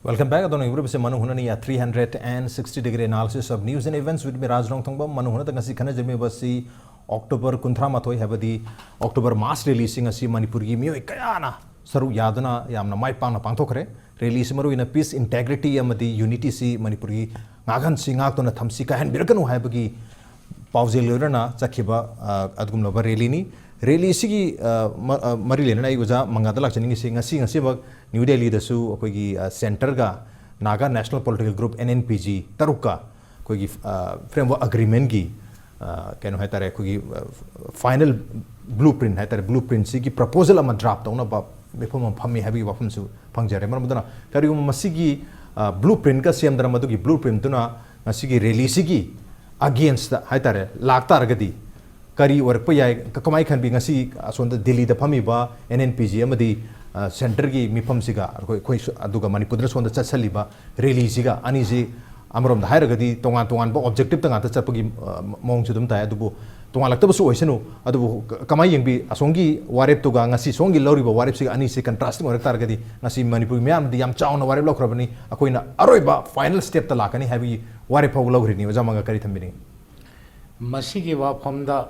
Welcome back. ꯑꯗꯣꯝꯅ ꯌꯦꯡꯕꯤꯔꯤꯕꯁꯤ ꯃꯅꯨꯡ ꯍꯨꯠꯅꯅꯤ, a three hundred and sixty degree analysis of news and events with me, ꯔꯥꯖ ꯔꯣꯡꯊꯣꯡꯕꯝ꯫ ꯃꯅꯨꯡ ꯍꯨꯠꯅꯗ ꯉꯁꯤ ꯈꯟꯅꯖꯔꯝꯂꯤꯕ ꯑꯁꯤ October ꯀꯨꯟꯊ꯭ꯔꯥ ꯃꯥꯊꯣꯏ, ꯍꯥꯏꯕꯗꯤ October mass rallyꯁꯤꯡ ꯑꯁꯤ ꯃꯅꯤꯄꯨꯔꯒꯤ ꯃꯤꯑꯣꯏ ꯀꯌꯥꯅ ꯁꯔꯨꯛ ꯌꯥꯗꯨꯅ ꯌꯥꯝꯅ ꯃꯥꯏ ꯄꯥꯛꯅ ꯄꯥꯡꯊꯣꯛꯈ꯭ꯔꯦ꯫ Rallyꯁꯤ ꯃꯔꯨꯑꯣꯏꯅ peace, integrity ꯑꯃꯗꯤ unityꯁꯤ ꯃꯅꯤꯄꯨꯔꯒꯤ ꯉꯥꯛꯍꯟꯁꯤ, ꯉꯥꯛꯇꯨꯅ ꯊꯝꯁꯤ, ꯀꯥꯏꯍꯟꯕꯤꯔꯛꯀꯅꯨ ꯍꯥꯏꯕꯒꯤ ꯄꯥꯎꯖꯦꯜ ꯂꯣꯏꯅꯅ ꯆꯠꯈꯤꯕ, ꯑ, ꯑꯗꯨꯒꯨꯝꯂꯕ rallyꯅꯤ꯫ Rallyꯁꯤꯒꯤ, ꯑ, ꯃ-, ꯑ, ꯃꯔꯤ ꯂꯩꯅꯅ ꯑꯩ ꯑꯣꯖꯥ ꯃꯪꯒꯥꯗ ꯂꯥꯛꯆꯅꯤꯡꯉꯤꯁꯤ, ꯉꯁꯤ, ꯉꯁꯤꯃꯛ ꯅ꯭ꯌꯨ ꯗꯦꯜꯂꯤꯗꯁꯨ ꯑꯩꯈꯣꯏꯒꯤ, ꯑ, centreꯒ Naga National Political Group, NNPG, ꯇꯔꯨꯛꯀ ꯑꯩꯈꯣꯏꯒꯤ, ꯑ, framework agreementꯀꯤ, ꯑ, ꯀꯩꯅꯣ ꯍꯥꯏꯇꯥꯔꯦ, ꯑꯩꯈꯣꯏꯒꯤ, ꯑ, final blueprint ꯍꯥꯏꯇꯥꯔꯦ, blueprintꯁꯤꯒꯤ proposal ꯑꯃ draft ꯇꯧꯅꯕ ꯃꯤꯐꯝ ꯑꯃ ꯐꯝꯃꯤ ꯍꯥꯏꯕꯒꯤ ꯋꯥꯐꯝꯁꯨ ꯐꯪꯖꯔꯦ꯫ ꯃꯔꯝ ꯑꯗꯨꯅ ꯀꯔꯤꯒꯨꯝꯕ ꯃꯁꯤꯒꯤ, ꯑ, blueprintꯀ ꯁꯦꯝꯗꯅ ꯃꯗꯨꯒꯤ blueprintꯇꯨꯅ ꯉꯁꯤꯒꯤ rallyꯁꯤꯒꯤ againstꯇ ꯍꯥꯏꯇꯥꯔꯦ ꯂꯥꯛꯇꯥꯔꯒꯗꯤ, ꯀꯔꯤ ꯑꯣꯏꯔꯛꯄ ꯌꯥꯏ? ꯀ-, ꯀꯃꯥꯏꯅ ꯈꯟꯕꯤ? ꯉꯁꯤ ꯑꯁꯣꯝꯗ ꯗꯤꯜꯂꯤꯗ ꯐꯝꯃꯤꯕ ꯑꯦꯟ ꯑꯦꯟ ꯄꯤ ꯖꯤ ꯑꯃꯗꯤ, ꯑ, centreꯒꯤ ꯃꯤꯐꯝꯁꯤꯒ ꯑꯩꯈꯣꯏ, ꯑꯩꯈꯣꯏ ꯁ-, ꯑꯗꯨꯒ ꯃꯅꯤꯄꯨꯔꯗ ꯁꯣꯝꯗ ꯆꯠꯁꯜꯂꯤꯕ rallyꯁꯤꯒ ꯑꯅꯤꯁꯤ ꯑꯃꯔꯣꯝꯗ ꯍꯥꯏꯔꯒꯗꯤ ꯇꯣꯉꯥꯟ ꯇꯣꯉꯥꯟꯕ objectiveꯇ ꯉꯥꯛꯇ ꯆꯠꯄꯒꯤ, ꯑ, ꯃꯑꯣꯡꯁꯨ ꯑꯗꯨꯝ ꯇꯥꯏ꯫ ꯑꯗꯨꯕꯨ ꯇꯣꯉꯥꯟꯂꯛꯇꯕꯁꯨ ꯑꯣꯏꯁꯅꯨ꯫ ꯑꯗꯨꯕꯨ ꯀ-, ꯀꯃꯥꯏꯅ ꯌꯦꯡꯕꯤ? ꯑꯁꯣꯝꯒꯤ ꯋꯥꯔꯦꯞꯇꯨꯒ ꯉꯁꯤ ꯁꯣꯝꯒꯤ ꯂꯧꯔꯤꯕ ꯋꯥꯔꯦꯞꯁꯤꯒ ꯑꯅꯤꯁꯤ contrasting ꯑꯣꯏꯔꯛ ꯇꯥꯔꯒꯗꯤ ꯉꯁꯤ ꯃꯅꯤꯄꯨꯔꯒꯤ ꯃꯤꯌꯥꯝꯅꯗꯤ ꯌꯥꯝ ꯆꯥꯎꯅ ꯋꯥꯔꯦꯞ ꯂꯧꯈ꯭ꯔꯕꯅꯤ, ꯑꯩꯈꯣꯏꯅ ꯑꯔꯣꯏꯕ final stepꯇ ꯂꯥꯛꯀꯅꯤ ꯍꯥꯏꯕꯒꯤ ꯋꯥꯔꯦꯞ ꯐꯥꯎꯕ ꯂꯧꯈ꯭ꯔꯤꯅꯤ꯫ ꯑꯣꯖꯥ ꯃꯪꯒ ꯀꯔꯤ ꯊꯝꯕꯤꯅꯤꯡꯉꯤ? ꯃꯁꯤꯒꯤ ꯋꯥꯐꯝꯗ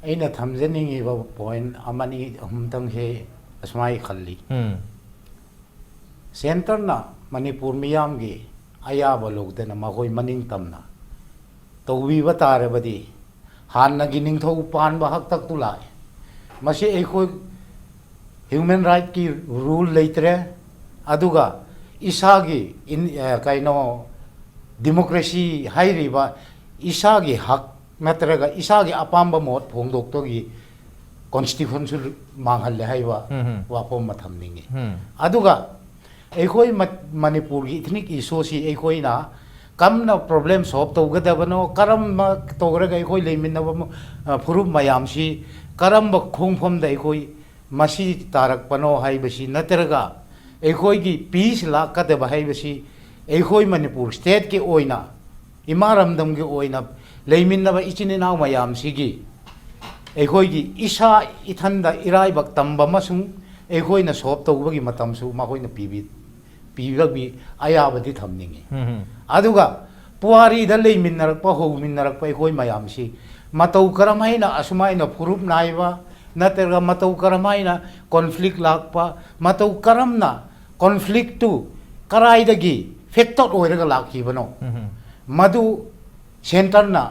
ꯑꯩꯅ ꯊꯝꯖꯅꯤꯡꯉꯤꯕ point ꯑꯃꯅꯤ ꯑꯍꯨꯝꯇꯪꯁꯦ ꯑꯁꯨꯃꯥꯏ ꯈꯜꯂꯤ꯫ ꯎꯝ꯫ Centreꯅ ꯃꯅꯤꯄꯨꯔ ꯃꯤꯌꯥꯝꯒꯤ ꯑꯌꯥꯕ ꯂꯧꯗꯅ ꯃꯈꯣꯏ ꯃꯅꯤꯡ ꯇꯝꯅ ꯇꯧꯕꯤꯕ ꯇꯥꯔꯕꯗꯤ ꯍꯥꯟꯅꯒꯤ ꯅꯤꯡꯊꯧ ꯄꯥꯟꯕ ꯍꯥꯛꯇꯛꯇꯨ ꯂꯥꯛꯑꯦ꯫ ꯃꯁꯤ ꯑꯩꯈꯣꯏ human rightꯀꯤ rule ꯂꯩꯇ꯭ꯔꯦ, ꯑꯗꯨꯒ ꯏꯁꯥꯒꯤ ꯏꯟ-, ꯑ, ꯀꯩꯅꯣ, democracy ꯍꯥꯏꯔꯤꯕ ꯏꯁꯥꯒꯤ ꯍꯛ ꯅꯠꯇ꯭ꯔꯒ ꯏꯁꯥꯒꯤ ꯑꯄꯥꯝꯕ ꯃꯣꯠ ꯐꯣꯡꯗꯣꯛꯄꯒꯤ constitutionꯁꯨ ꯃꯥꯡꯍꯜꯂꯦ ꯍꯥꯏꯕ ꯎꯝ, ꯎꯝ꯫ ꯋꯥꯐꯝ ꯑꯃ ꯊꯝꯅꯤꯡꯉꯤ꯫ ꯎꯝ꯫ ꯑꯗꯨꯒ ꯑꯩꯈꯣꯏ ꯃ-, ꯃꯅꯤꯄꯨꯔꯒꯤ ethnic issueꯁꯤ ꯑꯩꯈꯣꯏꯅ ꯀꯝꯅ problem solve ꯇꯧꯒꯗꯕꯅꯣ, ꯀꯔꯝꯕ ꯇꯧꯔꯒ ꯑꯩꯈꯣꯏ ꯂꯩꯃꯤꯟꯅꯕ ꯃ-, ꯑ, ꯐꯨꯔꯨꯞ ꯃꯌꯥꯝꯁꯤ ꯀꯔꯝꯕ ꯈꯣꯡꯐꯝꯗ ꯑꯩꯈꯣꯏ ꯃꯁꯤ ꯇꯥꯔꯛꯄꯅꯣ ꯍꯥꯏꯕꯁꯤ ꯅꯠꯇ꯭ꯔꯒ ꯑꯩꯈꯣꯏꯒꯤ peace ꯂꯥꯛꯀꯗꯕ ꯍꯥꯏꯕꯁꯤ ꯑꯩꯈꯣꯏ ꯃꯅꯤꯄꯨꯔ stateꯀꯤ ꯑꯣꯏꯅ, ꯏꯃꯥ ꯔꯝꯗꯝꯒꯤ ꯑꯣꯏꯅ ꯂꯩꯃꯤꯟꯅꯕ ꯏꯆꯤꯟ ꯏꯅꯥꯎ ꯃꯌꯥꯝꯁꯤꯒꯤ ꯑꯩꯈꯣꯏꯒꯤ ꯏꯁꯥ ꯏꯊꯟꯗ ꯏꯔꯥꯏꯕꯛ ꯇꯝꯕ ꯑꯃꯁꯨꯡ ꯑꯩꯈꯣꯏꯅ solve ꯇꯧꯕꯒꯤ ꯃꯇꯝꯁꯨ ꯃꯈꯣꯏꯅ ꯄꯤꯕꯤ-, ꯄꯤꯕꯒꯤ ꯑꯌꯥꯕꯗꯤ ꯊꯝꯅꯤꯡꯉꯤ꯫ ꯎꯝ, ꯎꯝ꯫ ꯑꯗꯨꯒ ꯄꯨꯋꯥꯔꯤꯗ ꯂꯩꯃꯤꯟꯅꯔꯛꯄ, ꯍꯧꯃꯤꯟꯅꯔꯛꯄ ꯑꯩꯈꯣꯏ ꯃꯌꯥꯝꯁꯤ ꯃꯇꯧ ꯀꯔꯝ ꯍꯥꯏꯅ ꯑꯁꯨꯃꯥꯏꯅ ꯐꯨꯔꯨꯞ ꯅꯥꯏꯕ ꯅꯠꯇ꯭ꯔꯒ ꯃꯇꯧ ꯀꯔꯝ ꯍꯥꯏꯅ conflict ꯂꯥꯛꯄ, ꯃꯇꯧ ꯀꯔꯝꯅ conflictꯇꯨ ꯀꯔꯥꯏꯗꯒꯤ factor ꯑꯣꯏꯔꯒ ꯂꯥꯛꯈꯤꯕꯅꯣ, ꯎꯝ, ꯎꯝ꯫ ꯃꯗꯨ centreꯅ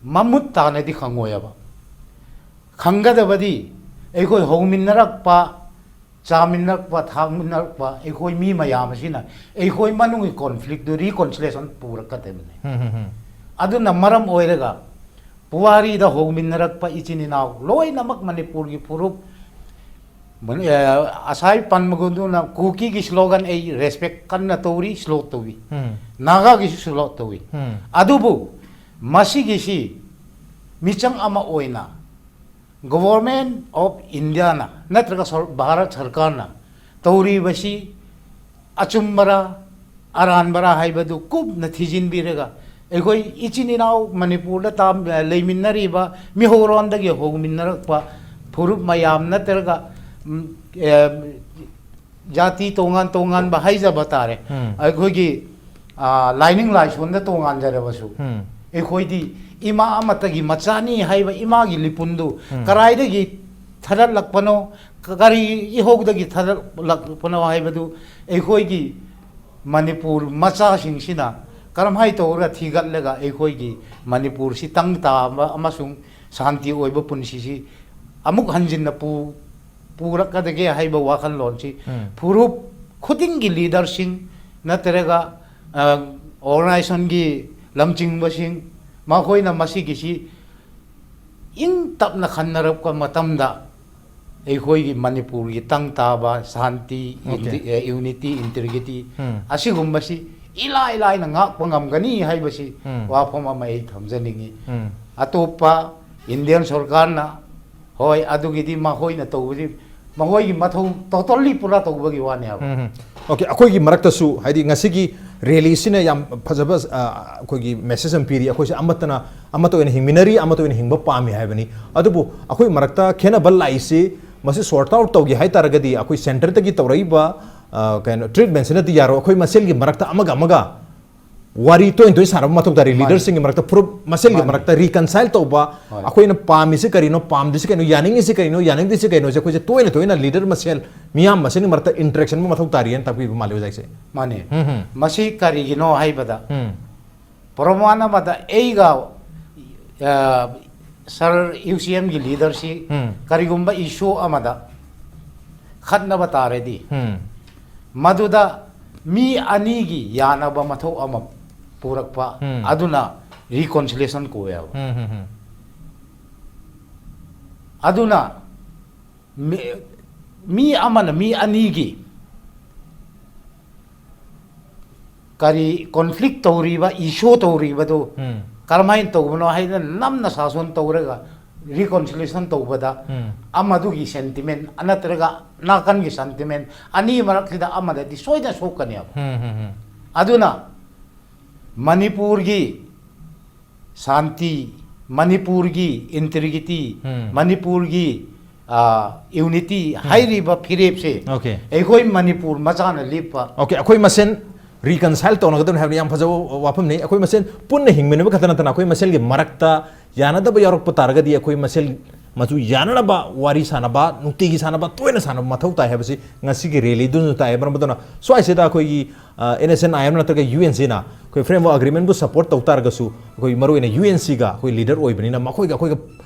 ꯃꯃꯨꯠ ꯇꯥꯅꯗꯤ ꯈꯪꯉꯣꯏꯕ꯫ ꯈꯪꯒꯗꯕꯗꯤ ꯑꯩꯈꯣꯏ ꯍꯧꯃꯤꯟꯅꯔꯛꯄ, ꯆꯥꯃꯤꯟꯅꯔꯛꯄ, ꯊꯛꯃꯤꯟꯅꯔꯛꯄ ꯑꯩꯈꯣꯏ ꯃꯤ ꯃꯌꯥꯝ ꯑꯁꯤꯅ ꯑꯩꯈꯣꯏ ꯃꯅꯨꯡꯒꯤ conflictꯇꯨ reconciliation ꯄꯨꯔꯛꯀꯗꯕꯅꯤ꯫ ꯎꯝ, ꯎꯝ, ꯎꯝ꯫ ꯑꯗꯨꯅ ꯃꯔꯝ ꯑꯣꯏꯔꯒ ꯄꯨꯋꯥꯔꯤꯗ ꯍꯧꯃꯤꯟꯅꯔꯛꯄ ꯏꯆꯤꯟ ꯏꯅꯥꯎ ꯂꯣꯏꯅꯃꯛ ꯃꯅꯤꯄꯨꯔꯒꯤ ꯐꯨꯔꯨꯞ, ꯃꯅꯤ-, ꯑ, ꯉꯁꯥꯏ ꯄꯟꯕꯒꯨꯝꯗꯨꯅ ꯀꯨꯀꯤꯒꯤ slogan ꯑꯩ respect ꯀꯟꯅ ꯇꯧꯔꯤ, salute ꯇꯧꯏ꯫ ꯎꯝ꯫ ꯅꯥꯒꯥꯒꯤꯁꯨ salute ꯇꯧꯏ꯫ ꯎꯝ꯫ ꯑꯗꯨꯕꯨ ꯃꯁꯤꯒꯤꯁꯤ ꯃꯤꯆꯪ ꯑꯃ ꯑꯣꯏꯅ Government of Indiaꯅ ꯅꯠꯇ꯭ꯔꯒ ꯁꯔ-, ꯚꯥꯔꯠ ꯁꯔꯀꯥꯔꯅ ꯇꯧꯔꯤꯕꯁꯤ ꯑꯆꯨꯝꯕꯔꯥ ꯑꯔꯥꯟꯕꯔꯥ ꯍꯥꯏꯕꯗꯨ ꯀꯨꯞꯅ ꯊꯤꯖꯤꯟꯕꯤꯔꯒ, ꯑꯩꯈꯣꯏ ꯏꯆꯤꯟ ꯏꯅꯥꯎ ꯃꯅꯤꯄꯨꯔꯗ ꯇꯥꯝ-, ꯂꯩꯃꯤꯟꯅꯔꯤꯕ ꯃꯤꯍꯧꯔꯣꯟꯗꯒꯤ ꯍꯧꯃꯤꯟꯅꯔꯛꯄ ꯐꯨꯔꯨꯞ ꯃꯌꯥꯝ ꯅꯠꯇ꯭ꯔꯒ, ꯎꯝ, ꯑꯦ, ꯖꯥꯇꯤ ꯇꯣꯉꯥꯟ ꯇꯣꯉꯥꯟꯕ ꯍꯥꯏꯖꯕ ꯇꯥꯔꯦ꯫ ꯎꯝ꯫ ꯑꯩꯈꯣꯏꯒꯤ, ꯑ, ꯂꯥꯏꯅꯤꯡ ꯂꯥꯏꯁꯣꯟꯗ ꯇꯣꯉꯥꯟꯖꯔꯕꯁꯨ, ꯎꯝ꯫ ꯑꯩꯈꯣꯏꯗꯤ ꯏꯃꯥ ꯑꯃꯠꯇꯒꯤ ꯃꯆꯥꯅꯤ ꯍꯥꯏꯕ ꯏꯃꯥꯒꯤ ꯂꯤꯄꯨꯟꯗꯨ ꯎꯝ꯫ ꯀꯔꯥꯏꯗꯒꯤ ꯊꯥꯗꯠꯂꯛꯄꯅꯣ, ꯀꯔꯤ ꯏꯍꯧꯗꯒꯤ ꯊꯥꯗꯠꯂꯛꯄꯅꯣ ꯍꯥꯏꯕꯗꯨ ꯑꯩꯈꯣꯏꯒꯤ ꯃꯅꯤꯄꯨꯔ ꯃꯆꯥꯁꯤꯡꯁꯤꯅ ꯀꯔꯝꯍꯥꯏ ꯇꯧꯔꯒ ꯊꯤꯒꯠꯂꯒ ꯑꯩꯈꯣꯏꯒꯤ ꯃꯅꯤꯄꯨꯔꯁꯤ ꯇꯪ ꯇꯥꯕ ꯑꯃꯁꯨꯡ ꯁꯥꯟꯇꯤ ꯑꯣꯏꯕ ꯄꯨꯟꯁꯤꯁꯤ ꯑꯃꯨꯛ ꯍꯟꯖꯤꯟꯅ ꯄꯨ-, ꯄꯨꯔꯛꯀꯗꯒꯦ ꯍꯥꯏꯕ ꯋꯥꯈꯜꯂꯣꯟꯁꯤ ꯎꯝ꯫ ꯐꯨꯔꯨꯞ ꯈꯨꯗꯤꯡꯒꯤ leaderꯁꯤꯡ ꯅꯠꯇ꯭ꯔꯒ, ꯑ, organizationꯒꯤ ꯂꯝꯆꯤꯡꯕꯁꯤꯡ, ꯃꯈꯣꯏꯅ ꯃꯁꯤꯒꯤꯁꯤ ꯏꯪ ꯇꯞꯅ ꯈꯟꯅꯔꯛꯄ ꯃꯇꯝꯗ ꯑꯩꯈꯣꯏꯒꯤ ꯃꯅꯤꯄꯨꯔꯒꯤ ꯇꯪ ꯇꯥꯕ ꯁꯥꯟꯇꯤ, Okay꯫ ꯏꯟꯇꯤ-, ꯑꯦ, unity, integrity ꯎꯝ꯫ ꯑꯁꯤꯒꯨꯝꯕꯁꯤ ꯏꯂꯥꯏ ꯂꯥꯏꯅ ꯉꯥꯛꯄ ꯉꯝꯒꯅꯤ ꯍꯥꯏꯕꯁꯤ ꯎꯝ꯫ ꯋꯥꯐꯝ ꯑꯃ ꯑꯩ ꯊꯝꯖꯅꯤꯡꯉꯤ꯫ ꯎꯝ꯫ ꯑꯇꯣꯞꯄ Indian ꯁꯔꯀꯥꯔꯅ, ꯍꯣꯏ, ꯑꯗꯨꯒꯤꯗꯤ ꯃꯈꯣꯏꯅ ꯇꯧꯕꯗꯤ ꯃꯈꯣꯏꯒꯤ ꯃꯊꯧ totally ꯄꯨꯔꯥ ꯇꯧꯕꯒꯤ ꯋꯥꯅꯦꯕ꯫ ꯎꯝ, ꯎꯝ꯫ Okay, ꯑꯩꯈꯣꯏꯒꯤ ꯃꯔꯛꯇꯁꯨ, ꯍꯥꯏꯗꯤ, ꯉꯁꯤꯒꯤ rallyꯁꯤꯅ ꯌꯥꯝ ꯐꯖꯕ, ꯑ, ꯑꯩꯈꯣꯏꯒꯤ message ꯑꯃ ꯄꯤꯔꯤ꯫ ꯑꯩꯈꯣꯏꯁꯦ ꯑꯃꯠꯇꯅ, ꯑꯃꯠꯇ ꯑꯣꯏꯅ ꯍꯤꯡꯃꯤꯟꯅꯔꯤ, ꯑꯃꯠꯇ ꯑꯣꯏꯅ ꯍꯤꯡꯕ ꯄꯥꯝꯃꯤ ꯍꯥꯏꯕꯅꯤ꯫ ꯑꯗꯨꯕꯨ ꯑꯩꯈꯣꯏ ꯃꯔꯛꯇ ꯈꯦꯠꯅꯕ ꯂꯥꯛꯏꯁꯤ, ꯃꯁꯤ sort out ꯇꯧꯒꯦ ꯍꯥꯏ ꯇꯥꯔꯒꯗꯤ ꯑꯩꯈꯣꯏ centreꯗꯒꯤ ꯇꯧꯔꯛꯏꯕ, ꯑ, ꯀꯩꯅꯣ, treatmentꯁꯤꯅꯗꯤ ꯌꯥꯔꯣꯏ꯫ ꯑꯩꯈꯣꯏ ꯃꯁꯦꯜꯒꯤ ꯃꯔꯛꯇ ꯑꯃꯒ ꯑꯃꯒ ꯋꯥꯔꯤ ꯇꯣꯏꯅ ꯇꯣꯏꯅ ꯁꯥꯟꯅꯕ ꯃꯊꯧ ꯇꯥꯔꯤ꯫ ꯃꯥꯅꯤ꯫ Leaderꯁꯤꯡꯒꯤ ꯃꯔꯛꯇ, ꯐꯨꯔꯨꯞ ꯃꯁꯦꯜꯒꯤ ꯃꯥꯅꯤ꯫ ꯃꯔꯛꯇ reconcile ꯇꯧꯕ, ꯍꯣꯏ꯫ ꯑꯩꯈꯣꯏꯅ ꯄꯥꯝꯃꯤꯁꯤ ꯀꯔꯤꯅꯣ, ꯄꯥꯝꯗ꯭ꯔꯤꯁꯤ ꯀꯔꯤꯅꯣ, ꯌꯥꯅꯤꯡꯉꯤꯁꯤ ꯀꯔꯤꯅꯣ, ꯌꯥꯅꯤꯡꯗ꯭ꯔꯤꯁꯤ ꯀꯔꯤꯅꯣꯁꯦ ꯑꯩꯈꯣꯏꯁꯦ ꯇꯣꯏꯅ ꯇꯣꯏꯅ leader ꯃꯁꯦꯜ, ꯃꯤꯌꯥꯝ ꯃꯁꯦꯜꯒꯤ ꯃꯔꯛꯇ interaction ꯑꯃ ꯃꯊꯧ ꯇꯥꯔꯤꯑꯅ ꯇꯥꯛꯄꯤꯕ ꯃꯥꯜꯂꯤ ꯑꯣꯖꯥꯒꯤꯁꯦ꯫ ꯃꯥꯅꯦ꯫ ꯎꯝ, ꯎꯝ꯫ ꯃꯁꯤ ꯀꯔꯤꯒꯤꯅꯣ ꯍꯥꯏꯕꯗ, ꯎꯝ꯫ ꯄ꯭ꯔꯃꯥꯟ ꯑꯃꯗ ꯑꯩꯒ, ꯑ, Sir UCMꯒꯤ leaderꯁꯤ ꯎꯝ꯫ ꯀꯔꯤꯒꯨꯝꯕ issue ꯑꯃꯗ ꯈꯠꯅꯕ ꯇꯥꯔꯗꯤ, ꯎꯝ꯫ ꯃꯗꯨꯗ ꯃꯤ ꯑꯅꯤꯒꯤ ꯌꯥꯅꯕ ꯃꯊꯧ ꯑꯃ ꯄꯨꯔꯛꯄ, ꯎꯝ꯫ ꯑꯗꯨꯅ reconciliation ꯀꯧꯋꯦꯕ꯫ ꯎꯝ, ꯎꯝ, ꯎꯝ꯫ ꯑꯗꯨꯅ ꯃꯤ, ꯃꯤ ꯑꯃꯅ ꯃꯤ ꯑꯅꯤꯒꯤ ꯀꯔꯤ conflict ꯇꯧꯔꯤꯕ, issue ꯇꯧꯔꯤꯕꯗꯨ ꯎꯝ꯫ ꯀꯔꯝꯍꯥꯏꯅ ꯇꯧꯕꯅꯣ ꯍꯥꯏꯗꯅ ꯅꯝꯅ ꯁꯥꯁꯣꯟ ꯇꯧꯔꯒ ꯔꯤꯀꯣꯟꯁꯤꯂꯦꯁꯟ ꯇꯧꯕꯗ ꯎꯝ. ꯑꯃꯗꯨꯒꯤ ꯁꯦꯟꯇꯤꯃꯦꯟ ꯅꯠꯇ꯭ꯔꯒ ꯅꯥꯀꯟꯒꯤ ꯁꯦꯟꯇꯤꯃꯦꯟ ꯑꯅꯤ ꯃꯔꯛꯁꯤꯗ ꯑꯃꯗꯗꯤ ꯁꯣꯏꯗꯅ ꯁꯣꯛꯀꯅꯦꯕ꯫ ꯎꯝ, ꯎꯝ, ꯎꯝ. ꯑꯗꯨꯅ ꯃꯅꯤꯄꯨꯔꯒꯤ ꯁꯥꯟꯇꯤ, ꯃꯅꯤꯄꯨꯔꯒꯤ ꯏꯟꯇꯤꯒ꯭ꯔꯤꯇꯤ, ꯎꯝ. ꯃꯅꯤꯄꯨꯔꯒꯤ ꯌꯨꯅꯤꯇꯤ ꯍꯥꯏꯔꯤꯕ ꯐꯤꯔꯦꯞꯁꯦ Okay. ꯑꯩꯈꯣꯏ ꯃꯅꯤꯄꯨꯔ ꯃꯆꯥꯅ ꯂꯦꯞꯄ Okay, ꯑꯩꯈꯣꯏ ꯃꯁꯦꯟ ꯔꯤꯀꯟꯁꯥꯏꯜ ꯇꯧꯅꯒꯗꯕꯅꯤ ꯍꯥꯏꯕꯅꯤ꯫ ꯌꯥꯝ ꯐꯖꯕ ꯋꯥꯐꯝꯅꯤ꯫ ꯑꯩꯈꯣꯏ ꯃꯁꯦꯟ ꯄꯨꯟꯅ ꯍꯤꯡꯃꯤꯟꯅꯕ ꯈꯛꯇ ꯅꯠꯇꯅ ꯑꯩꯈꯣꯏ ꯃꯁꯦꯜꯒꯤ ꯃꯔꯛꯇ ꯌꯥꯅꯗꯕ ꯌꯥꯎꯔꯛꯄ ꯇꯥꯔꯒꯗꯤ ꯑꯩꯈꯣꯏ ꯃꯁꯦꯜ ꯃꯗꯨ ꯌꯥꯅꯅꯕ ꯋꯥꯔꯤ ꯁꯥꯟꯅꯕ, ꯅꯨꯡꯇꯤꯒꯤ ꯁꯥꯟꯅꯕ, ꯇꯣꯏꯅ ꯁꯥꯟꯅꯕ ꯃꯊꯧ ꯇꯥꯏ ꯍꯥꯏꯕꯁꯤ ꯉꯁꯤꯒꯤ ꯔꯦꯂꯤꯗꯨꯅꯁꯨ ꯇꯥꯛꯑꯦ꯫ ꯃꯔꯝ ꯑꯗꯨꯅ ꯁ꯭ꯋꯥꯏꯁꯤꯗ ꯑꯩꯈꯣꯏꯒꯤ N S and I M ꯅꯠꯇ꯭ꯔꯒ ꯌꯨ ꯑꯦꯟ ꯁꯤꯅ ꯑꯩꯈꯣꯏ ꯐ꯭ꯔꯦꯝꯋꯔꯛ ꯑꯦꯒ꯭ꯔꯤꯃꯦꯟꯕꯨ ꯁꯄꯣꯔꯠ ꯇꯧ ꯇꯥꯔꯒꯁꯨ ꯑꯩꯈꯣꯏ ꯃꯔꯨꯑꯣꯏꯅ ꯌꯨ ꯑꯦꯟ ꯁꯤꯒ ꯑꯩꯈꯣꯏ ꯂꯤꯗꯔ ꯑꯣꯏꯕꯅꯤꯅ ꯃꯈꯣꯏꯒ ꯑꯩꯈꯣꯏꯒ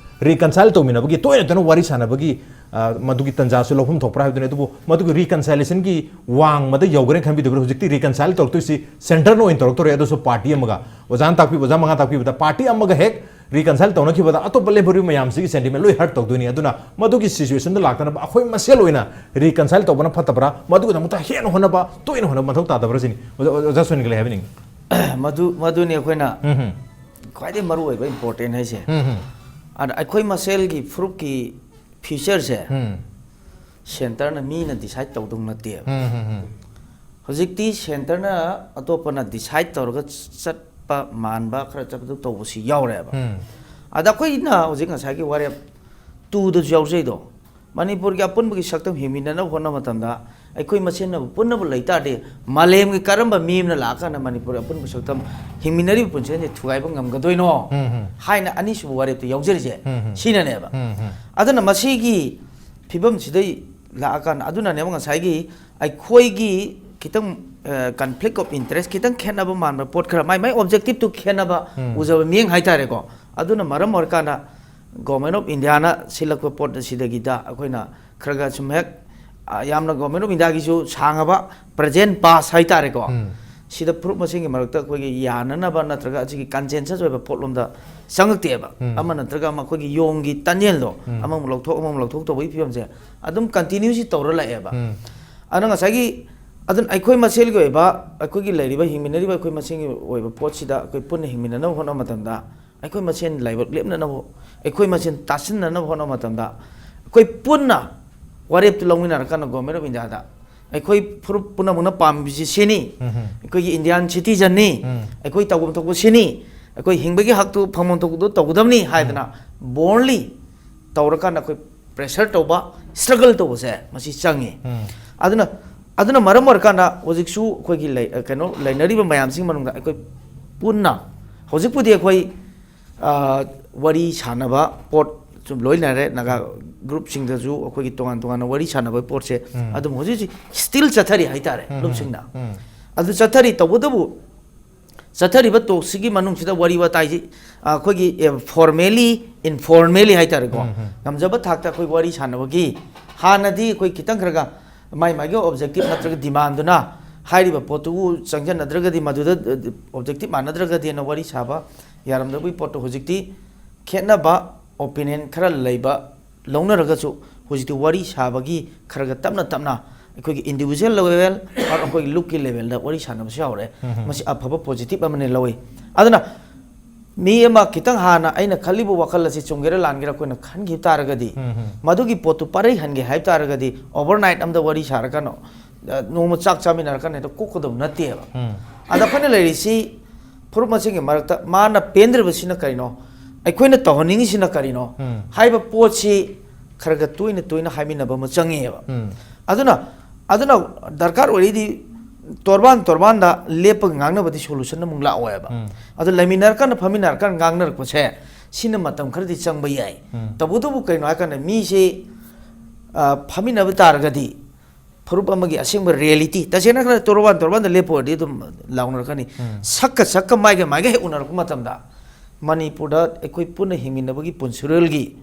ꯔꯤꯀꯟꯁꯥꯏꯜ ꯇꯧꯃꯤꯟꯅꯕꯒꯤ, ꯇꯣꯏꯅ ꯇꯣꯏꯅ ꯋꯥꯔꯤ ꯁꯥꯟꯅꯕꯒꯤ ꯑ, ꯃꯗꯨꯒꯤ ꯇꯟꯖꯥꯁꯨ ꯂꯧꯐꯝ ꯊꯣꯛꯄ꯭ꯔꯥ ꯍꯥꯏꯕꯗꯨꯅꯤ꯫ ꯑꯗꯨꯕꯨ ꯃꯗꯨꯒꯤ ꯔꯤꯀꯟꯁꯥꯏꯂꯦꯁꯟꯒꯤ ꯋꯥꯡꯃꯗ ꯌꯧꯈ꯭ꯔꯦꯅ ꯈꯟꯕꯤꯗꯕ꯭ꯔꯥ? ꯍꯧꯖꯤꯛꯇꯤ ꯔꯤꯀꯟꯁꯥꯏꯜ ꯇꯧꯔꯛꯇꯣꯏꯁꯤ ꯁꯦꯟꯇꯔꯅ ꯑꯣꯏꯅ ꯇꯧꯔꯛꯇꯣꯔꯦ, ꯑꯗꯨꯁꯨ ꯄꯥꯔꯇꯤ ꯑꯃꯒ꯫ ꯑꯣꯖꯥꯅ ꯇꯥꯛꯄꯤꯕ, ꯑꯣꯖꯥ ꯃꯉꯥ ꯇꯥꯛꯄꯤꯕꯗ, ꯄꯥꯔꯇꯤ ꯑꯃꯒ ꯍꯦꯛ ꯔꯤꯀꯟꯁꯥꯏꯜ ꯇꯧꯅꯈꯤꯕꯗ ꯑꯇꯣꯞꯄ ꯂꯦꯝꯍꯧꯔꯤꯕ ꯃꯌꯥꯝꯁꯤꯒꯤ ꯁꯦꯟꯇꯤꯃꯦꯟ ꯂꯣꯏ ꯍꯔꯠ ꯇꯧꯗꯣꯏꯅꯤ꯫ ꯑꯗꯨꯅ ꯃꯗꯨꯒꯤ ꯁꯤꯆꯨꯋꯦꯁꯟꯗ ꯂꯥꯛꯇꯅꯕ ꯑꯩꯈꯣꯏ ꯃꯁꯦꯜ ꯑꯣꯏꯅ ꯔꯤꯀꯟꯁꯥꯏꯜ ꯇꯧꯕꯅ ꯐꯠꯇꯕ꯭ꯔꯥ? ꯃꯗꯨꯒꯤꯗꯃꯛꯇ ꯍꯦꯟꯅ ꯍꯣꯠꯅꯕ, ꯇꯣꯏꯅ ꯍꯣꯠꯅꯕ ꯃꯊꯧ ꯇꯥꯗꯕ꯭ꯔꯥ ꯁꯤꯅꯤ꯫ ꯑꯣꯖꯥ, ꯑꯣꯖꯥ ꯁꯣꯅꯤꯒ ꯂꯩ ꯍꯥꯏꯕꯤꯅꯤꯡꯉꯤ꯫ ꯃꯗꯨ ꯃꯗꯨꯅꯤ ꯑꯩꯈꯣꯏꯅ ꯎꯝ, ꯎꯝ. ꯈ꯭ꯋꯥꯏꯗꯒꯤ ꯃꯔꯨ ꯑꯣꯏꯕ ꯏꯝꯄꯣꯔꯇꯦꯟ ꯍꯥꯏꯁꯦ꯫ ꯎꯝ, ꯎꯝ. ꯑꯗ ꯑꯩꯈꯣꯏ ꯃꯁꯦꯜꯒꯤ ꯐꯨꯔꯨꯞꯀꯤ ꯐ꯭ꯌꯨꯆꯔꯁꯦ ꯎꯝ. ꯁꯦꯟꯇꯔꯅ ꯃꯤꯅ ꯗꯤꯁꯥꯏꯠ ꯇꯧꯗꯧ ꯅꯠꯇꯦꯕ꯫ ꯎꯝ, ꯎꯝ, ꯎꯝ. ꯍꯧꯖꯤꯛꯇꯤ ꯁꯦꯟꯇꯔꯅ ꯑꯇꯣꯞꯄꯅ ꯗꯤꯁꯥꯏꯠ ꯇꯧꯔꯒ ꯆꯠꯄ ꯃꯥꯟꯕ ꯈꯔ ꯆꯠꯄꯗꯨ ꯇꯧꯕꯁꯨ ꯌꯥꯎꯔꯦꯕ꯫ ꯎꯝ. ꯑꯗ ꯑꯩꯈꯣꯏꯅ ꯍꯧꯖꯤꯛ ꯉꯁꯥꯏꯒꯤ ꯋꯥꯔꯦꯞ ꯇꯨꯗꯁꯨ ꯌꯥꯎꯖꯩꯗꯣ꯫ ꯃꯅꯤꯄꯨꯔꯒꯤ ꯑꯄꯨꯟꯕꯒꯤ ꯁꯛꯇꯝ ꯍꯤꯡꯃꯤꯟꯅꯅꯕ ꯍꯣꯠꯅꯕ ꯃꯇꯝꯗ ꯑꯩꯈꯣꯏ ꯃꯁꯦꯟꯅꯕꯨ ꯄꯨꯟꯅꯕꯨ ꯂꯩ ꯇꯥꯔꯗꯤ ꯃꯥꯂꯦꯝꯒꯤ ꯀꯔꯝꯕ ꯃꯤ ꯑꯃꯅ ꯂꯥꯛꯑꯀꯥꯟꯗ ꯃꯅꯤꯄꯨꯔꯒꯤ ꯑꯄꯨꯟꯕ ꯁꯛꯇꯝ ꯍꯤꯡꯃꯤꯟꯅꯔꯤꯕ ꯄꯨꯟꯁꯤ ꯑꯁꯤ ꯊꯨꯒꯥꯏꯕ ꯉꯝꯒꯗꯣꯏꯅꯣ ꯎꯝ, ꯎꯝ. ꯍꯥꯏꯅ ꯑꯅꯤꯁꯨꯕ ꯋꯥꯔꯦꯞꯇ ꯌꯥꯎꯖꯔꯤꯁꯦ ꯎꯝ, ꯎꯝ. ꯁꯤꯅꯅꯦꯕ꯫ ꯎꯝ, ꯎꯝ. ꯑꯗꯨꯅ ꯃꯁꯤꯒꯤ ꯐꯤꯕꯝꯁꯤꯗꯩ ꯂꯥꯛꯑꯀꯥꯟꯗ ꯑꯗꯨꯅꯅꯦꯕ ꯉꯁꯥꯏꯒꯤ ꯑꯩꯈꯣꯏꯒꯤ ꯈꯤꯇꯪ ꯀꯟꯐ꯭ꯂꯤꯛ ꯑꯣꯐ ꯏꯟꯇꯔꯦꯁ ꯈꯤꯇꯪ ꯈꯦꯠꯅꯕ ꯃꯥꯟꯕ ꯄꯣꯠ ꯈꯔ, ꯃꯥꯏ ꯃꯥꯏ ꯑꯣꯕꯖꯦꯛꯇꯤꯞꯇꯨ ꯈꯦꯠꯅꯕ ꯎꯝ. ꯎꯖꯕ ꯃꯤꯠꯌꯦꯡ ꯍꯥꯏꯇꯥꯔꯦꯀꯣ꯫ ꯑꯗꯨꯅ ꯃꯔꯝ ꯑꯣꯏꯔꯀꯥꯟꯗ ꯒꯣꯔꯃꯦꯟ ꯑꯣꯐ ꯏꯟꯗꯤꯌꯥꯅ ꯁꯤꯜꯂꯛꯄ ꯄꯣꯠ ꯑꯁꯤꯗꯒꯤꯗ ꯑꯩꯈꯣꯏꯅ ꯈꯔ ꯈꯔ ꯁꯨꯝ ꯍꯦꯛ, ꯑ, ꯌꯥꯝꯅ ꯒꯣꯔꯃꯦꯟ ꯑꯣꯐ ꯏꯟꯗꯤꯌꯥꯒꯤꯁꯨ ꯁꯥꯡꯉꯕ ꯄ꯭ꯔꯖꯦꯟ ꯄꯥꯁ ꯍꯥꯏꯇꯥꯔꯦꯀꯣ꯫ ꯎꯝ. ꯁꯤꯗ ꯐꯨꯔꯨꯞ ꯃꯁꯦꯟꯒꯤ ꯃꯔꯛꯇ ꯑꯩꯈꯣꯏꯒꯤ ꯌꯥꯅꯅꯕ ꯅꯠꯇ꯭ꯔꯒ ꯑꯁꯤꯒꯤ ꯀꯟꯁꯦꯟꯁꯁ ꯑꯣꯏꯕ ꯄꯣꯠꯂꯣꯝꯗ ꯆꯪꯉꯛꯇꯦꯕ꯫ ꯎꯝ. ꯑꯃ ꯅꯠꯇ꯭ꯔꯒ ꯑꯃ ꯑꯩꯈꯣꯏꯒꯤ ꯌꯣꯡꯒꯤ ꯇꯟꯖꯦꯜꯗꯣ ꯎꯝ. ꯑꯃꯃꯨꯛ ꯂꯧꯊꯣꯛ ꯑꯃꯃꯨꯛ ꯂꯧꯊꯣꯛ ꯇꯧꯕꯒꯤ ꯐꯤꯕꯝꯁꯦ ꯑꯗꯨꯝ ꯀꯟꯇꯤꯅ꯭ꯌꯨꯁꯤ ꯇꯧꯔ ꯂꯥꯛꯑꯦꯕ꯫ ꯎꯝ. ꯑꯗꯨꯅ ꯉꯁꯥꯏꯒꯤ ꯑꯗꯨꯅ ꯑꯩꯈꯣꯏ ꯃꯁꯦꯜꯒꯤ ꯑꯣꯏꯕ, ꯑꯩꯈꯣꯏꯒꯤ ꯂꯩꯔꯤꯕ, ꯍꯤꯡꯃꯤꯟꯅꯔꯤꯕ ꯑꯩꯈꯣꯏ ꯃꯁꯦꯜꯒꯤ ꯑꯣꯏꯕ ꯄꯣꯠꯁꯤꯗ ꯑꯩꯈꯣꯏ ꯄꯨꯟꯅ ꯍꯤꯡꯃꯤꯟꯅꯅꯕ ꯍꯣꯠꯅꯕ ꯃꯇꯝꯗ, ꯑꯩꯈꯣꯏ ꯃꯁꯦꯟ ꯂꯥꯏꯕꯛ ꯂꯦꯞꯅꯅꯕ, ꯑꯩꯈꯣꯏ ꯃꯁꯦꯟ ꯇꯥꯁꯤꯟꯅꯅꯕ ꯍꯣꯠꯅꯕ ꯃꯇꯝꯗ, ꯑꯩꯈꯣꯏ ꯄꯨꯟꯅ ꯋꯥꯔꯦꯞꯇꯨ ꯂꯧꯃꯤꯟꯅꯔꯀꯥꯟꯗ Government of Indiaꯗ ꯑꯩꯈꯣꯏ ꯐꯨꯔꯨꯞ ꯄꯨꯝꯅꯃꯛꯅ ꯄꯥꯝꯃꯤꯕꯁꯤ ꯁꯤꯅꯤ, ꯎꯝ꯫ ꯑꯩꯈꯣꯏꯒꯤ Indian citizenꯅꯤ, ꯎꯝ꯫ ꯑꯩꯈꯣꯏ ꯇꯧꯐꯝ ꯊꯣꯛꯄ ꯁꯤꯅꯤ, ꯑꯩꯈꯣꯏ ꯍꯤꯡꯕꯒꯤ ꯍꯛꯇꯨ ꯐꯪꯐꯝ ꯊꯣꯛꯄꯗꯨ ꯇꯧꯒꯗꯕꯅꯤ ꯍꯥꯏꯗꯅ boldly ꯇꯧꯔꯀꯥꯟꯗ ꯑꯩꯈꯣꯏ pressure ꯇꯧꯕ, struggle ꯇꯧꯕꯁꯦ ꯃꯁꯤ ꯆꯪꯉꯤ꯫ ꯎꯝ꯫ ꯑꯗꯨꯅ, ꯑꯗꯨꯅ ꯃꯔꯝ ꯑꯣꯏꯔꯀꯥꯟꯗ ꯍꯧꯖꯤꯛꯁꯨ ꯑꯩꯈꯣꯏꯒꯤ ꯂꯩ-, ꯀꯩꯅꯣ, ꯂꯩꯅꯔꯤꯕ ꯃꯌꯥꯝꯁꯤꯒꯤ ꯃꯅꯨꯡꯗ ꯑꯩꯈꯣꯏ ꯄꯨꯟꯅ ꯍꯧꯖꯤꯛꯄꯨꯗꯤ ꯑꯩꯈꯣꯏ, ꯑ, ꯋꯥꯔꯤ ꯁꯥꯟꯅꯕ ꯄꯣꯠ ꯁꯨꯝ ꯂꯣꯏ ꯂꯩꯔꯦ, ꯅꯥꯒꯥ groupꯁꯤꯡꯗꯁꯨ ꯑꯩꯈꯣꯏꯒꯤ ꯇꯣꯉꯥꯟ ꯇꯣꯉꯥꯟꯅ ꯋꯥꯔꯤ ꯁꯥꯟꯅꯕꯒꯤ ꯄꯣꯠꯁꯦ ꯎꯝ꯫ ꯑꯗꯨꯝ ꯍꯧꯖꯤꯛ ꯍꯧꯖꯤꯛ still ꯆꯠꯊꯔꯤ ꯍꯥꯏꯇꯥꯔꯦ꯫ ꯎꯝ, ꯂꯨꯞꯁꯤꯡꯅ ꯎꯝ꯫ ꯑꯗꯨ ꯆꯠꯊꯔꯤ꯫ ꯇꯧꯕꯇꯕꯨ ꯆꯠꯊꯔꯤꯕ talkꯁꯤꯒꯤ ꯃꯅꯨꯡꯁꯤꯗ ꯋꯥꯔꯤ ꯋꯥꯇꯥꯏꯁꯤ, ꯑ, ꯑꯩꯈꯣꯏꯒꯤ, ꯑ, formally, informally ꯍꯥꯏꯇꯥꯔꯦꯀꯣ, ꯎꯝ, ꯎꯝ꯫ ꯉꯝꯖꯕ ꯊꯥꯛꯇ ꯑꯩꯈꯣꯏ ꯋꯥꯔꯤ ꯁꯥꯟꯅꯕꯒꯤ ꯍꯥꯟꯅꯗꯤ ꯑꯩꯈꯣꯏ ꯈꯤꯇꯪ ꯈꯔꯒ ꯃꯥꯏ ꯃꯥꯏꯒꯤ objective ꯅꯠꯇ꯭ꯔꯒ demandꯗꯨꯅ ꯍꯥꯏꯔꯤꯕ ꯄꯣꯠꯇꯨꯕꯨ ꯆꯪꯁꯤꯟꯅꯗ꯭ꯔꯒꯗꯤ, ꯃꯗꯨꯗ, ꯑ, objective ꯃꯥꯟꯅꯗ꯭ꯔꯒꯗꯤꯅ ꯋꯥꯔꯤ ꯁꯥꯕ ꯌꯥꯔꯝꯗꯕꯒꯤ ꯄꯣꯠꯇꯣ ꯍꯧꯖꯤꯛꯇꯤ ꯈꯦꯠꯅꯕ opinion ꯈꯔ ꯂꯩꯕ ꯂꯧꯅꯔꯒꯁꯨ ꯍꯧꯖꯤꯛꯇꯤ ꯋꯥꯔꯤ ꯁꯥꯕꯒꯤ ꯈꯔ ꯈꯔ ꯇꯞꯅ ꯇꯞꯅ ꯑꯩꯈꯣꯏꯒꯤ individual level, ꯑꯩꯈꯣꯏꯒꯤ ꯂꯨꯞꯀꯤ levelꯗ ꯋꯥꯔꯤ ꯁꯥꯟꯅꯕꯁꯨ ꯌꯥꯎꯔꯦ꯫ ꯎꯝ꯫ ꯃꯁꯤ ꯑꯐꯕ positive ꯑꯃꯅꯤ ꯂꯧꯏ꯫ ꯑꯗꯨꯅ ꯃꯤ ꯑꯃ ꯈꯤꯇꯪ ꯍꯥꯟꯅ ꯑꯩꯅ ꯈꯜꯂꯤꯕ ꯋꯥꯈꯜ ꯑꯁꯤ ꯆꯨꯝꯒꯦꯔꯥ ꯂꯥꯟꯒꯦꯔꯥ ꯑꯩꯈꯣꯏꯅ ꯈꯟꯈꯤꯕ ꯇꯥꯔꯒꯗꯤ, ꯎꯝ, ꯎꯝ꯫ ꯃꯗꯨꯒꯤ ꯄꯣꯠꯇꯨ ꯄꯥꯔꯩꯍꯟꯒꯦ ꯍꯥꯏꯕ ꯇꯥꯔꯒꯗꯤ, overnight ꯑꯃꯗ ꯋꯥꯔꯤ ꯁꯥꯔꯀꯥꯟꯗ, ꯑ, ꯅꯣꯡꯃ ꯆꯥꯛ ꯆꯥꯃꯤꯟꯅꯔꯀꯥꯟꯗ ꯍꯦꯛꯇ ꯀꯣꯛꯀꯗꯕ ꯅꯠꯇꯦꯕ꯫ ꯎꯝ꯫ ꯑꯗ ꯑꯩꯈꯣꯏꯅ ꯂꯩꯔꯤꯁꯤ ꯐꯨꯔꯨꯞ ꯃꯁꯦꯜꯒꯤ ꯃꯔꯛꯇ ꯃꯥꯅ ꯄꯦꯟꯗ꯭ꯔꯤꯕꯁꯤꯅ ꯀꯔꯤꯅꯣ, ꯑꯩꯈꯣꯏꯅ ꯇꯧꯍꯟꯅꯤꯡꯉꯤꯁꯤꯅ ꯀꯔꯤꯅꯣ ꯎꯝ꯫ ꯍꯥꯏꯕ ꯄꯣꯠꯁꯤ ꯈꯔ ꯈꯔ ꯇꯣꯏꯅ ꯇꯣꯏꯅ ꯍꯥꯏꯃꯤꯟꯅꯕ ꯑꯃ ꯆꯪꯉꯦꯕ꯫ ꯎꯝ꯫ ꯑꯗꯨꯅ, ꯑꯗꯨꯅ ꯗꯔꯀꯥꯔ ꯑꯣꯏꯔꯤꯗꯤ ꯇꯣꯔꯕꯥꯟ ꯇꯣꯔꯕꯥꯟꯗ ꯂꯦꯞꯄꯒ ꯉꯥꯡꯅꯕꯗꯤ solution ꯑꯃꯨꯛ ꯂꯥꯛꯑꯣꯏꯕ꯫ ꯎꯝ꯫ ꯑꯗꯨ ꯂꯩꯃꯤꯟꯅꯔꯀꯥꯟꯗ, ꯐꯝꯃꯤꯟꯅꯔꯀꯥꯟꯗ ꯉꯥꯡꯅꯔꯛꯄꯁꯦ, ꯁꯤꯅ ꯃꯇꯝ ꯈꯔꯗꯤ ꯆꯪꯕ ꯌꯥꯏ꯫ ꯎꯝ꯫ ꯇꯧꯕꯇꯕꯨ ꯀꯩꯅꯣ ꯍꯥꯏꯀꯥꯟꯗ ꯃꯤꯁꯦ, ꯑ, ꯐꯝꯃꯤꯟꯅꯕ ꯇꯥꯔꯒꯗꯤ ꯐꯨꯔꯨꯞ ꯑꯃꯒꯤ ꯑꯁꯦꯡꯕ reality, ꯇꯁꯦꯡꯅ ꯈꯔ ꯇꯣꯔꯕꯥꯟ ꯇꯣꯔꯕꯥꯟꯗ ꯂꯦꯞꯄ ꯑꯣꯏꯔꯗꯤ ꯑꯗꯨꯝ ꯂꯥꯎꯅꯔꯛꯀꯅꯤ꯫ ꯎꯝ꯫ ꯁꯛꯀ ꯁꯛꯀ, ꯃꯥꯏꯒ ꯃꯥꯏꯒ ꯍꯦꯛ ꯎꯅꯔꯛꯄ ꯃꯇꯝꯗ ꯃꯅꯤꯄꯨꯔꯗ ꯑꯩꯈꯣꯏ ꯄꯨꯟꯅ ꯍꯤꯡꯃꯤꯟꯅꯕꯒꯤ ꯄꯨꯟꯁꯤꯔꯣꯜꯒꯤ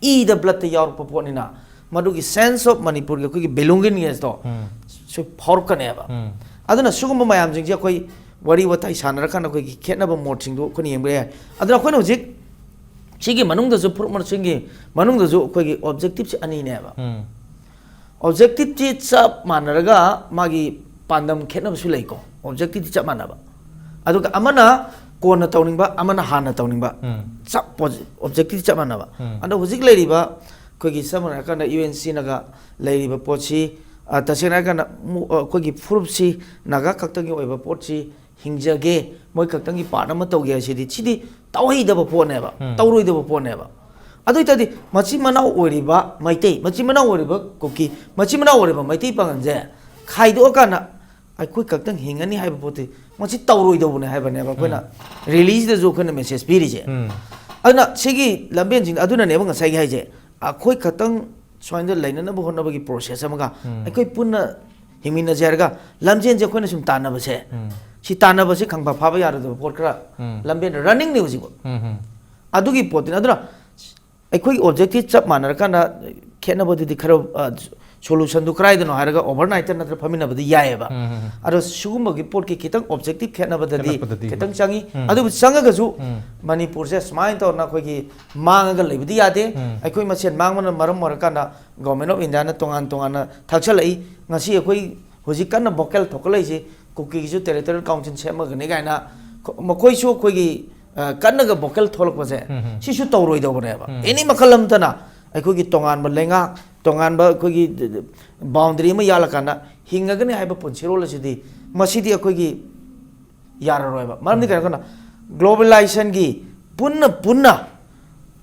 ꯏꯗ, bloodꯇ ꯌꯥꯎꯔꯛꯄ ꯄꯣꯠꯅꯤꯅ ꯃꯗꯨꯒꯤ sense of ꯃꯅꯤꯄꯨꯔꯒꯤ ꯑꯩꯈꯣꯏꯒꯤ belongingnessꯇꯣ ꯎꯝ꯫ ꯁꯨ ꯐꯥꯎꯔꯛꯀꯅꯦꯕ꯫ ꯎꯝ꯫ ꯑꯗꯨꯅ ꯁꯤꯒꯨꯝꯕ ꯃꯌꯥꯝꯁꯤꯡꯁꯦ ꯑꯩꯈꯣꯏ ꯋꯥꯔꯤ ꯋꯥꯇꯥꯏ ꯁꯥꯟꯅꯔꯀꯥꯟꯗ ꯑꯩꯈꯣꯏꯒꯤ ꯈꯦꯠꯅꯕ ꯃꯣꯠꯁꯤꯡꯗꯨ ꯑꯩꯈꯣꯏꯅ ꯌꯦꯡꯕ ꯌꯥꯏ꯫ ꯑꯗꯨꯅ ꯑꯩꯈꯣꯏꯅ ꯍꯧꯖꯤꯛ ꯁꯤꯒꯤ ꯃꯅꯨꯡꯗꯁꯨ, ꯐꯨꯔꯨꯞ ꯃꯁꯦꯜꯒꯤ ꯃꯅꯨꯡꯗꯁꯨ ꯑꯩꯈꯣꯏꯒꯤ objectiveꯁꯦ ꯑꯅꯤꯅꯦꯕ꯫ ꯎꯝ꯫ Objectiveꯁꯤ ꯆꯞ ꯃꯥꯟꯅꯔꯒ ꯃꯥꯒꯤ ꯄꯥꯟꯗꯝ ꯈꯦꯠꯅꯕꯁꯨ ꯂꯩꯀꯣ꯫ ꯑꯣꯕꯖꯦꯛꯇꯤꯚꯇꯤ ꯆꯞ ꯃꯥꯟꯅꯕ, ꯑꯗꯨꯒ ꯑꯃꯅ ꯀꯣꯟꯅ ꯇꯧꯅꯤꯡꯕ, ꯑꯃꯅ ꯍꯥꯟꯅ ꯇꯧꯅꯤꯡꯕ꯫ ꯎꯝ. ꯆꯞ ꯑꯣꯕꯖꯦꯛꯇꯤꯚꯇꯤ ꯆꯞ ꯃꯥꯟꯅꯕ꯫ ꯎꯝ. ꯑꯗꯣ ꯍꯧꯖꯤꯛ ꯂꯩꯔꯤꯕ ꯑꯩꯈꯣꯏꯒꯤ, ꯁꯝꯅ ꯍꯥꯏꯔꯀꯥꯟꯗ, ꯌꯨ ꯑꯦꯟ ꯁꯤꯅꯒ ꯂꯩꯔꯤꯕ ꯄꯣꯠꯁꯤ, ꯑ, ꯇꯁꯦꯡꯅ ꯍꯥꯏꯔꯀꯥꯟꯗ, ꯃꯨ-, ꯑ, ꯑꯩꯈꯣꯏꯒꯤ ꯐꯨꯔꯨꯞꯁꯤ ꯅꯥꯒꯥ ꯈꯛꯇꯪꯒꯤ ꯑꯣꯏꯕ ꯄꯣꯠꯁꯤ ꯍꯤꯡꯖꯒꯦ, ꯃꯣꯏ ꯈꯛꯇꯪꯒꯤ ꯄꯥꯔꯠ ꯑꯃ ꯇꯧꯒꯦ ꯍꯥꯏꯁꯤꯗꯤ, ꯁꯤꯗꯤ ꯇꯧꯍꯩꯗꯕ ꯄꯣꯠꯅꯦꯕ, ꯎꯝ. ꯇꯧꯔꯣꯏꯗꯕ ꯄꯣꯠꯅꯦꯕ꯫ ꯑꯗꯨ ꯑꯣꯏ ꯇꯥꯔꯗꯤ, ꯃꯆꯤꯟ ꯃꯅꯥꯎ ꯑꯣꯏꯔꯤꯕ ꯃꯩꯇꯩ, ꯃꯆꯤꯟ ꯃꯅꯥꯎ ꯑꯣꯏꯔꯤꯕ ꯀꯨꯀꯤ, ꯃꯆꯤꯟ ꯃꯅꯥꯎ ꯑꯣꯏꯔꯤꯕ ꯃꯩꯇꯩ ꯄꯥꯉꯜꯁꯦ ꯈꯥꯏꯗꯣꯛꯑꯀꯥꯟꯗ ꯑꯩꯈꯣꯏ ꯈꯛꯇꯪ ꯍꯤꯡꯒꯅꯤ ꯍꯥꯏꯕ ꯄꯣꯠꯇꯤ ꯃꯁꯤ ꯇꯧꯔꯣꯏꯗꯧꯕꯅꯦ ꯍꯥꯏꯕꯅꯦꯕ ꯑꯩꯈꯣꯏꯅ ꯔꯦꯂꯤꯁꯤꯗꯁꯨ ꯑꯩꯈꯣꯏꯅ ꯃꯦꯁꯦꯖ ꯄꯤꯔꯤꯁꯦ꯫ ꯎꯝ. ꯑꯗꯨꯅ ꯁꯤꯒꯤ ꯂꯝꯕꯦꯟꯁꯤꯡ ꯑꯗꯨꯅꯅꯦꯕ ꯉꯁꯥꯏꯒꯤ ꯍꯥꯏꯁꯦ, ꯑꯩꯈꯣꯏ ꯈꯛꯇꯪ ꯁꯨꯃꯥꯏꯅ ꯂꯩꯅꯅꯕ ꯍꯣꯠꯅꯕꯒꯤ ꯄ꯭ꯔꯣꯁꯦꯁ ꯑꯃꯒ ꯎꯝ. ꯑꯩꯈꯣꯏ ꯄꯨꯟꯅ ꯍꯤꯡꯃꯤꯟꯅꯁꯦ ꯍꯥꯏꯔꯒ ꯂꯝꯖꯦꯟꯁꯦ ꯑꯩꯈꯣꯏꯅ ꯁꯨꯝ ꯇꯥꯟꯅꯕꯁꯦ, ꯎꯝ. ꯁꯤ ꯇꯥꯟꯅꯕꯁꯦ ꯈꯪꯐ ꯐꯥꯕ ꯌꯥꯔꯣꯏꯗꯕ ꯄꯣꯠ ꯈꯔ ꯎꯝ. ꯂꯝꯕꯦꯟ ꯔꯟꯅꯤꯡꯅꯦ ꯍꯧꯖꯤꯛꯐꯥꯎ꯫ ꯎꯝ, ꯎꯝ. ꯑꯗꯨꯒꯤ ꯄꯣꯠꯇꯨꯅꯤ꯫ ꯑꯗꯨꯅ ꯑꯩꯈꯣꯏꯒꯤ ꯑꯣꯕꯖꯦꯛꯇꯤꯚ ꯆꯞ ꯃꯥꯟꯅꯔꯀꯥꯟꯗ ꯈꯦꯠꯅꯕꯗꯨꯗꯤ ꯈꯔ, ꯑ, ꯁꯣꯂꯨꯁꯟꯗꯨ ꯀꯗꯥꯏꯗꯅꯣ ꯍꯥꯏꯔꯒ ꯑꯣꯚꯔꯅꯥꯏꯠꯇ ꯅꯠꯇ꯭ꯔ ꯐꯝꯃꯤꯟꯅꯕꯗꯤ ꯌꯥꯏꯑꯕ꯫ ꯎꯝ, ꯎꯝ, ꯎꯝ. ꯑꯗꯣ ꯁꯤꯒꯨꯝꯕꯒꯤ ꯄꯣꯠꯀꯤ ꯈꯤꯇꯪ ꯑꯣꯕꯖꯦꯛꯇꯤꯚ ꯈꯦꯠꯅꯕꯗꯗꯤ ꯈꯦꯠꯅꯕꯗꯗꯤ. ꯈꯤꯇꯪ ꯆꯪꯉꯤ꯫ ꯎꯝ. ꯑꯗꯨꯕꯨ ꯆꯪꯉꯒꯁꯨ ꯎꯝ. ꯃꯅꯤꯄꯨꯔꯁꯦ ꯁꯨꯃꯥꯏꯅ ꯇꯧꯗꯅ ꯑꯩꯈꯣꯏꯒꯤ ꯃꯥꯡꯉꯒ ꯂꯩꯕꯗꯤ ꯌꯥꯗꯦ꯫ ꯎꯝ. ꯑꯩꯈꯣꯏ ꯃꯁꯦꯟ ꯃꯥꯡꯕꯅ ꯃꯔꯝ ꯑꯣꯏꯔꯀꯥꯟꯗ ꯒꯣꯔꯃꯦꯟ ꯑꯣꯐ ꯏꯟꯗꯤꯌꯥꯅ ꯇꯣꯉꯥꯟ ꯇꯣꯉꯥꯟꯅ ꯊꯥꯛꯆꯜꯂꯛꯏ꯫ ꯉꯁꯤ ꯑꯩꯈꯣꯏ ꯍꯧꯖꯤꯛ ꯀꯟꯅ ꯚꯣꯀꯦꯜ ꯊꯣꯛꯀꯠꯂꯛꯏꯁꯤ ꯀꯨꯀꯤꯒꯤꯁꯨ ꯇꯦꯔꯤꯇꯣꯔꯤꯌꯦꯜ ꯀꯥꯎꯟꯁꯤꯜ ꯁꯦꯝꯃꯒꯅꯤ ꯀꯥꯏꯅ꯫ ꯃꯈꯣꯏꯁꯨ ꯑꯩꯈꯣꯏꯒꯤ, ꯑ, ꯀꯟꯅꯒ ꯚꯣꯀꯦꯜ ꯊꯣꯛꯂꯛꯄꯁꯦ, ꯎꯝ, ꯎꯝ. ꯁꯤꯁꯨ ꯇꯧꯔꯣꯏꯗꯧꯕꯅꯦꯕ꯫ ꯎꯝ. ꯑꯦꯅꯤ ꯃꯈꯜ ꯑꯃꯇꯅ ꯑꯩꯈꯣꯏꯒꯤ ꯇꯣꯉꯥꯟꯕ ꯂꯩꯉꯥꯛ, ꯇꯣꯉꯥꯟꯕ ꯑꯩꯈꯣꯏꯒꯤ ꯕꯥꯎꯟꯗꯔꯤ ꯑꯃ ꯌꯥꯜꯂꯀꯥꯟꯗ ꯍꯤꯡꯉꯒꯅꯤ ꯍꯥꯏꯕ ꯄꯨꯟꯁꯤꯔꯣꯜ ꯑꯁꯤꯗꯤ, ꯃꯁꯤꯗꯤ ꯑꯩꯈꯣꯏꯒꯤ ꯌꯥꯔꯔꯣꯏꯕ꯫ ꯃꯔꯝꯗꯤ ꯀꯩꯅꯣ ꯍꯥꯏꯔꯀꯥꯟꯗ, ꯒ꯭ꯂꯣꯕꯦꯂꯥꯏꯖꯦꯁꯟꯒꯤ ꯄꯨꯟꯅ ꯄꯨꯟꯅ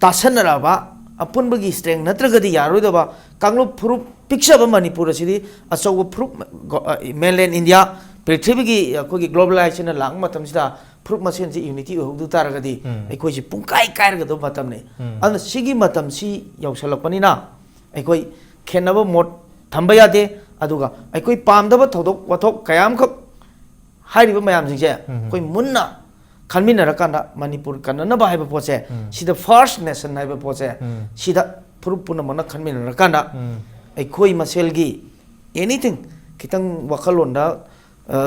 ꯇꯥꯁꯟꯅꯔꯛꯑꯕ ꯑꯄꯨꯟꯕꯒꯤ ꯁ꯭ꯇꯔꯦꯡ ꯅꯠꯇ꯭ꯔꯒꯗꯤ ꯌꯥꯔꯔꯣꯏꯗꯕ꯫ ꯀꯥꯡꯂꯨꯞ ꯐꯨꯔꯨꯞ ꯄꯤꯛꯆꯕ ꯃꯅꯤꯄꯨꯔ ꯑꯁꯤꯗꯤ ꯑꯆꯧꯕ ꯐꯨꯔꯨꯞ, ꯃꯦꯟꯂꯦꯟ ꯏꯟꯗꯤꯌꯥ, ꯄ꯭ꯔꯤꯊꯤꯕꯤꯒꯤ ꯑꯩꯈꯣꯏꯒꯤ ꯒ꯭ꯂꯣꯕꯦꯂꯥꯏꯖꯦꯁꯟꯅ ꯂꯥꯛꯄ ꯃꯇꯝꯁꯤꯗ ꯐꯨꯔꯨꯞ ꯃꯁꯦꯟꯁꯤ ꯌꯨꯅꯤꯇꯤ ꯑꯣꯏꯍꯧꯗ ꯇꯥꯔꯒꯗꯤ ꯎꯝ. ꯑꯩꯈꯣꯏꯁꯤ ꯄꯨꯡꯀꯥꯏ ꯀꯥꯏꯔꯒꯗꯕ ꯃꯇꯝꯅꯤ꯫ ꯎꯝ. ꯑꯗꯨꯅ ꯁꯤꯒꯤ ꯃꯇꯝꯁꯤ ꯌꯧꯁꯜꯂꯛꯄꯅꯤꯅ ꯑꯩꯈꯣꯏ ꯈꯦꯠꯅꯕ ꯃꯣꯠ ꯊꯝꯕ ꯌꯥꯗꯦ꯫ ꯑꯗꯨꯒ ꯑꯩꯈꯣꯏ ꯄꯥꯝꯗꯕ ꯊꯧꯗꯣꯛ ꯋꯥꯊꯣꯛ ꯀꯌꯥ ꯑꯃꯈꯛ ꯍꯥꯏꯔꯤꯕ ꯃꯌꯥꯝꯁꯤꯡꯁꯦ ꯎꯝ. ꯑꯩꯈꯣꯏ ꯃꯨꯟꯅ ꯈꯟꯃꯤꯟꯅꯔꯀꯥꯟꯗ ꯃꯅꯤꯄꯨꯔ ꯀꯟꯅꯅꯕ ꯍꯥꯏꯕ ꯄꯣꯠꯁꯦ, ꯎꯝ. ꯁꯤꯗ ꯐꯥꯔꯁ ꯅꯦꯁꯟ ꯍꯥꯏꯕ ꯄꯣꯠꯁꯦ, ꯎꯝ. ꯁꯤꯗ ꯐꯨꯔꯨꯞ ꯄꯨꯝꯅꯃꯛꯅ ꯈꯟꯃꯤꯟꯅꯔꯀꯥꯟꯗ ꯎꯝ. ꯑꯩꯈꯣꯏ ꯃꯁꯦꯜꯒꯤ ꯑꯦꯅꯤꯊꯤꯡ ꯈꯤꯇꯪ ꯋꯥꯈꯜꯂꯣꯟꯗ, ꯑ,